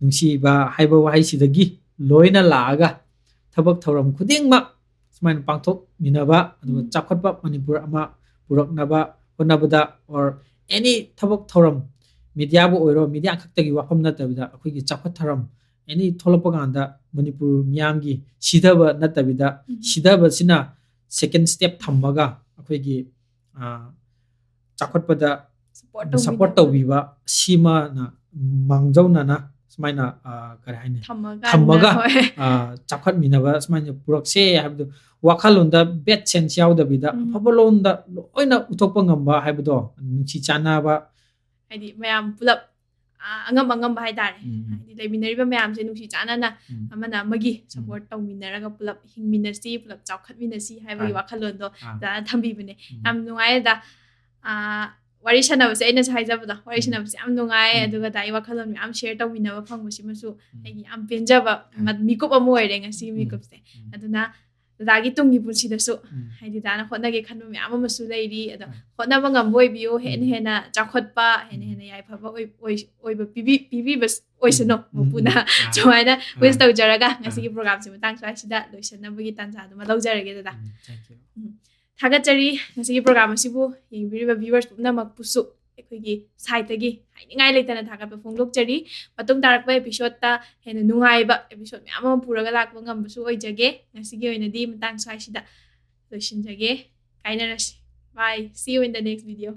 ꯅꯨꯡꯁꯤꯕ ꯍꯥꯏꯕ ꯋꯥꯍꯩꯁꯤꯗꯒꯤ ꯂꯣꯏꯅ ꯂꯥꯛꯑꯒ ꯊꯕꯛ ꯊꯧꯔꯝ ꯈꯨꯗꯤꯡꯃꯛ ꯁꯨꯃꯥꯏꯅ ꯄꯥꯡꯊꯣꯛꯃꯤꯟꯅꯕ, ꯑꯗꯨꯒ ꯎꯝ. ꯆꯥꯎꯈꯠꯄ ꯃꯅꯤꯄꯨꯔ ꯑꯃ ꯄꯨꯔꯛꯅꯕ ꯍꯣꯠꯅꯕꯗ, or any ꯊꯕꯛ ꯊꯧꯔꯝ, ꯃꯦꯗꯤꯌꯥꯕꯨ ꯑꯣꯏꯔꯣ, ꯃꯦꯗꯤꯌꯥ ꯈꯛꯇꯒꯤ ꯋꯥꯐꯝ ꯅꯠꯇꯕꯤꯗ ꯑꯩꯈꯣꯏꯒꯤ ꯆꯥꯎꯈꯠ ꯊꯧꯔꯝ any ꯊꯣꯛꯂꯛꯄ ꯀꯥꯟꯗ ꯃꯅꯤꯄꯨꯔ ꯃꯤꯌꯥꯝꯒꯤ ꯁꯤꯊꯕ ꯅꯠꯇꯕꯤꯗ, ꯎꯝ. ꯁꯤꯊꯕꯁꯤꯅ second step ꯊꯝꯃꯒ ꯑꯩꯈꯣꯏꯒꯤ, ꯑ, ꯆꯥꯎꯈꯠꯄꯗ ꯁꯞꯄꯣꯔꯠ ꯁꯞꯄꯣꯔꯠ ꯇꯧꯕꯤꯅꯕ. ꯇꯧꯕꯤꯕ ꯁꯤꯃꯅ ꯃꯥꯡꯖꯧꯅꯅ ꯁꯨꯃꯥꯏꯅ, ꯑ, ꯀꯔꯤ ꯍꯥꯏꯅꯤ, ꯊꯝꯃꯒ ꯊꯝꯃꯒ, ꯍꯣꯏ. ꯑ, ꯆꯥꯎꯈꯠꯃꯤꯟꯅꯕ ꯁꯨꯃꯥꯏꯅ ꯄꯨꯔꯛꯁꯦ ꯍꯥꯏꯕꯗꯣ, ꯋꯥꯈꯜꯂꯣꯟꯗ ꯕꯦꯗ ꯁꯦꯟꯁ ꯌꯥꯎꯗꯕꯤꯗ ꯎꯝ. ꯑꯐꯕ ꯂꯣꯟꯗ ꯂꯣꯏꯅ ꯎꯊꯣꯛꯄ ꯉꯝꯕ ꯍꯥꯏꯕꯗꯣ, ꯅꯨꯡꯁꯤ ꯆꯥꯟꯅꯕ. ꯍꯥꯏꯗꯤ ꯃꯌꯥꯝ ꯄꯨꯂꯞ ꯑ, ꯑꯉꯝ ꯑꯉꯝꯕ ꯍꯥꯏꯇꯥꯔꯦ꯫ ꯎꯝ. ꯍꯥꯏꯗꯤ ꯂꯩꯃꯤꯟꯅꯔꯤꯕ ꯃꯌꯥꯝꯁꯦ ꯅꯨꯡꯁꯤ ꯆꯥꯟꯅꯅ ꯎꯝ. ꯑꯃꯅ ꯑꯃꯒꯤ ꯁꯞꯄꯣꯔꯠ ꯇꯧꯃꯤꯟꯅꯔꯒ ꯄꯨꯂꯞ ꯍꯤꯡꯃꯤꯟꯅꯁꯤ, ꯄꯨꯂꯞ ꯆꯥꯎꯈꯠꯃꯤꯟꯅꯁꯤ ꯍꯥꯏꯕꯒꯤ ꯍꯣꯏ. ꯋꯥꯈꯜꯂꯣꯟꯗꯣ ꯑꯥ. ꯑꯗꯨꯃꯥꯏꯅ ꯊꯝꯕꯤꯕꯅꯦ꯫ ꯎꯝ. ꯌꯥꯝ ꯅꯨꯡꯉꯥꯏ ꯑꯗ꯫ ꯑ, ꯋꯥꯔꯤ ꯁꯥꯟꯅꯕꯁꯦ ꯑꯩꯅꯁꯨ ꯍꯥꯏꯖꯕꯗꯣ, ꯋꯥꯔꯤ ꯎꯝ. ꯁꯥꯟꯅꯕꯁꯦ ꯌꯥꯝ ꯅꯨꯡꯉꯥꯏ꯫ ꯎꯝ. ꯑꯗꯨꯒ ꯑꯗꯥꯒꯤ ꯋꯥꯈꯜꯂꯣꯟ ꯃꯌꯥꯝ ꯁꯦꯌꯔ ꯇꯧꯃꯤꯟꯅꯕ ꯐꯪꯕꯁꯤꯃꯁꯨ ꯎꯝ. ꯑꯩꯒꯤ ꯌꯥꯝ ꯄꯦꯟꯖꯕ ꯎꯝ. ꯃ-, ꯃꯤꯀꯨꯞ ꯑꯃ ꯑꯣꯏꯔꯦ ꯉꯁꯤꯒꯤ ꯎꯝ. ꯃꯤꯀꯨꯞꯁꯦ꯫ ꯎꯝ. ꯑꯗꯨꯅ ꯗꯗꯥꯒꯤ ꯇꯨꯡꯒꯤ ꯄꯨꯟꯁꯤꯗꯁꯨ ꯎꯝ. ꯍꯥꯏꯗꯤ ꯗꯗꯥꯅ ꯍꯣꯠꯅꯒꯦ ꯈꯟꯕ ꯃꯌꯥꯝ ꯑꯃꯁꯨ ꯂꯩꯔꯤ꯫ ꯑꯗꯣ ꯎꯝ. ꯍꯣꯠꯅꯕ ꯉꯝꯕ ꯑꯣꯏꯕꯤꯌꯨ, ꯍꯦꯟꯅ ꯎꯝ. ꯍꯦꯟꯅ ꯆꯥꯎꯈꯠꯄ, ꯍꯦꯟꯅ ꯎꯝ. ꯍꯦꯟꯅ ꯌꯥꯏꯐꯕ ꯑꯣꯏ-, ꯑꯣꯏ-, ꯑꯣꯏꯕ ꯄꯤꯕꯤ-, ꯄꯤꯕꯤꯕ ꯑꯣꯏꯁꯅꯨ ꯎꯝ. ꯃꯄꯨꯅ꯫ ꯎꯝ. ꯑꯥ. ꯁꯨꯃꯥꯏꯅ ꯋꯤꯁ ꯑꯥ. ꯇꯧꯖꯔꯒ ꯑꯥ. ꯉꯁꯤꯒꯤ ꯄ꯭ꯔꯣꯒ꯭ꯔꯥꯝꯁꯦ ꯃꯇꯥꯡ ꯁ꯭ꯋꯥꯏꯁꯤꯗ ꯂꯣꯏꯁꯤꯟꯅꯕꯒꯤ ꯇꯥꯟꯖꯥ ꯑꯗꯨꯃ ꯂꯧꯖꯔꯒꯦ ꯗꯗꯥ꯫ ꯎꯝ, thank you. ꯊꯥꯒꯠꯆꯔꯤ꯫ ꯉꯁꯤꯒꯤ ꯄ꯭ꯔꯣꯒ꯭ꯔꯥꯝ ꯑꯁꯤꯕꯨ ꯌꯦꯡꯕꯤꯔꯤꯕ ꯚ꯭ꯌꯨꯋꯔꯁ ꯄꯨꯝꯅꯃꯛꯄꯨꯁꯨ ꯑꯩꯈꯣꯏꯒꯤ ꯁꯥꯏꯠꯇꯒꯤ ꯍꯥꯏꯅꯤꯡꯉꯥꯏ ꯂꯩꯇꯅ ꯊꯥꯒꯠꯄ ꯐꯣꯡꯗꯣꯛꯆꯔꯤ꯫ ꯃꯇꯨꯡ ꯇꯥꯔꯛꯄ ꯑꯦꯄꯤꯁꯣꯗꯇ ꯍꯦꯟꯅ ꯅꯨꯡꯉꯥꯏꯕ ꯑꯦꯄꯤꯁꯣꯗ ꯃꯌꯥꯝ ꯑꯃ ꯄꯨꯔꯒ ꯂꯥꯛꯄ ꯉꯝꯕꯁꯨ ꯑꯣꯏꯖꯒꯦ꯫ ꯉꯁꯤꯒꯤ ꯑꯣꯏꯅꯗꯤ ꯃꯇꯥꯡ ꯁ꯭ꯋꯥꯏꯁꯤꯗ ꯂꯣꯏꯁꯤꯟꯖꯒꯦ꯫ ꯀꯥꯏꯅꯔꯁꯤ꯫ Bye, see you in the next video.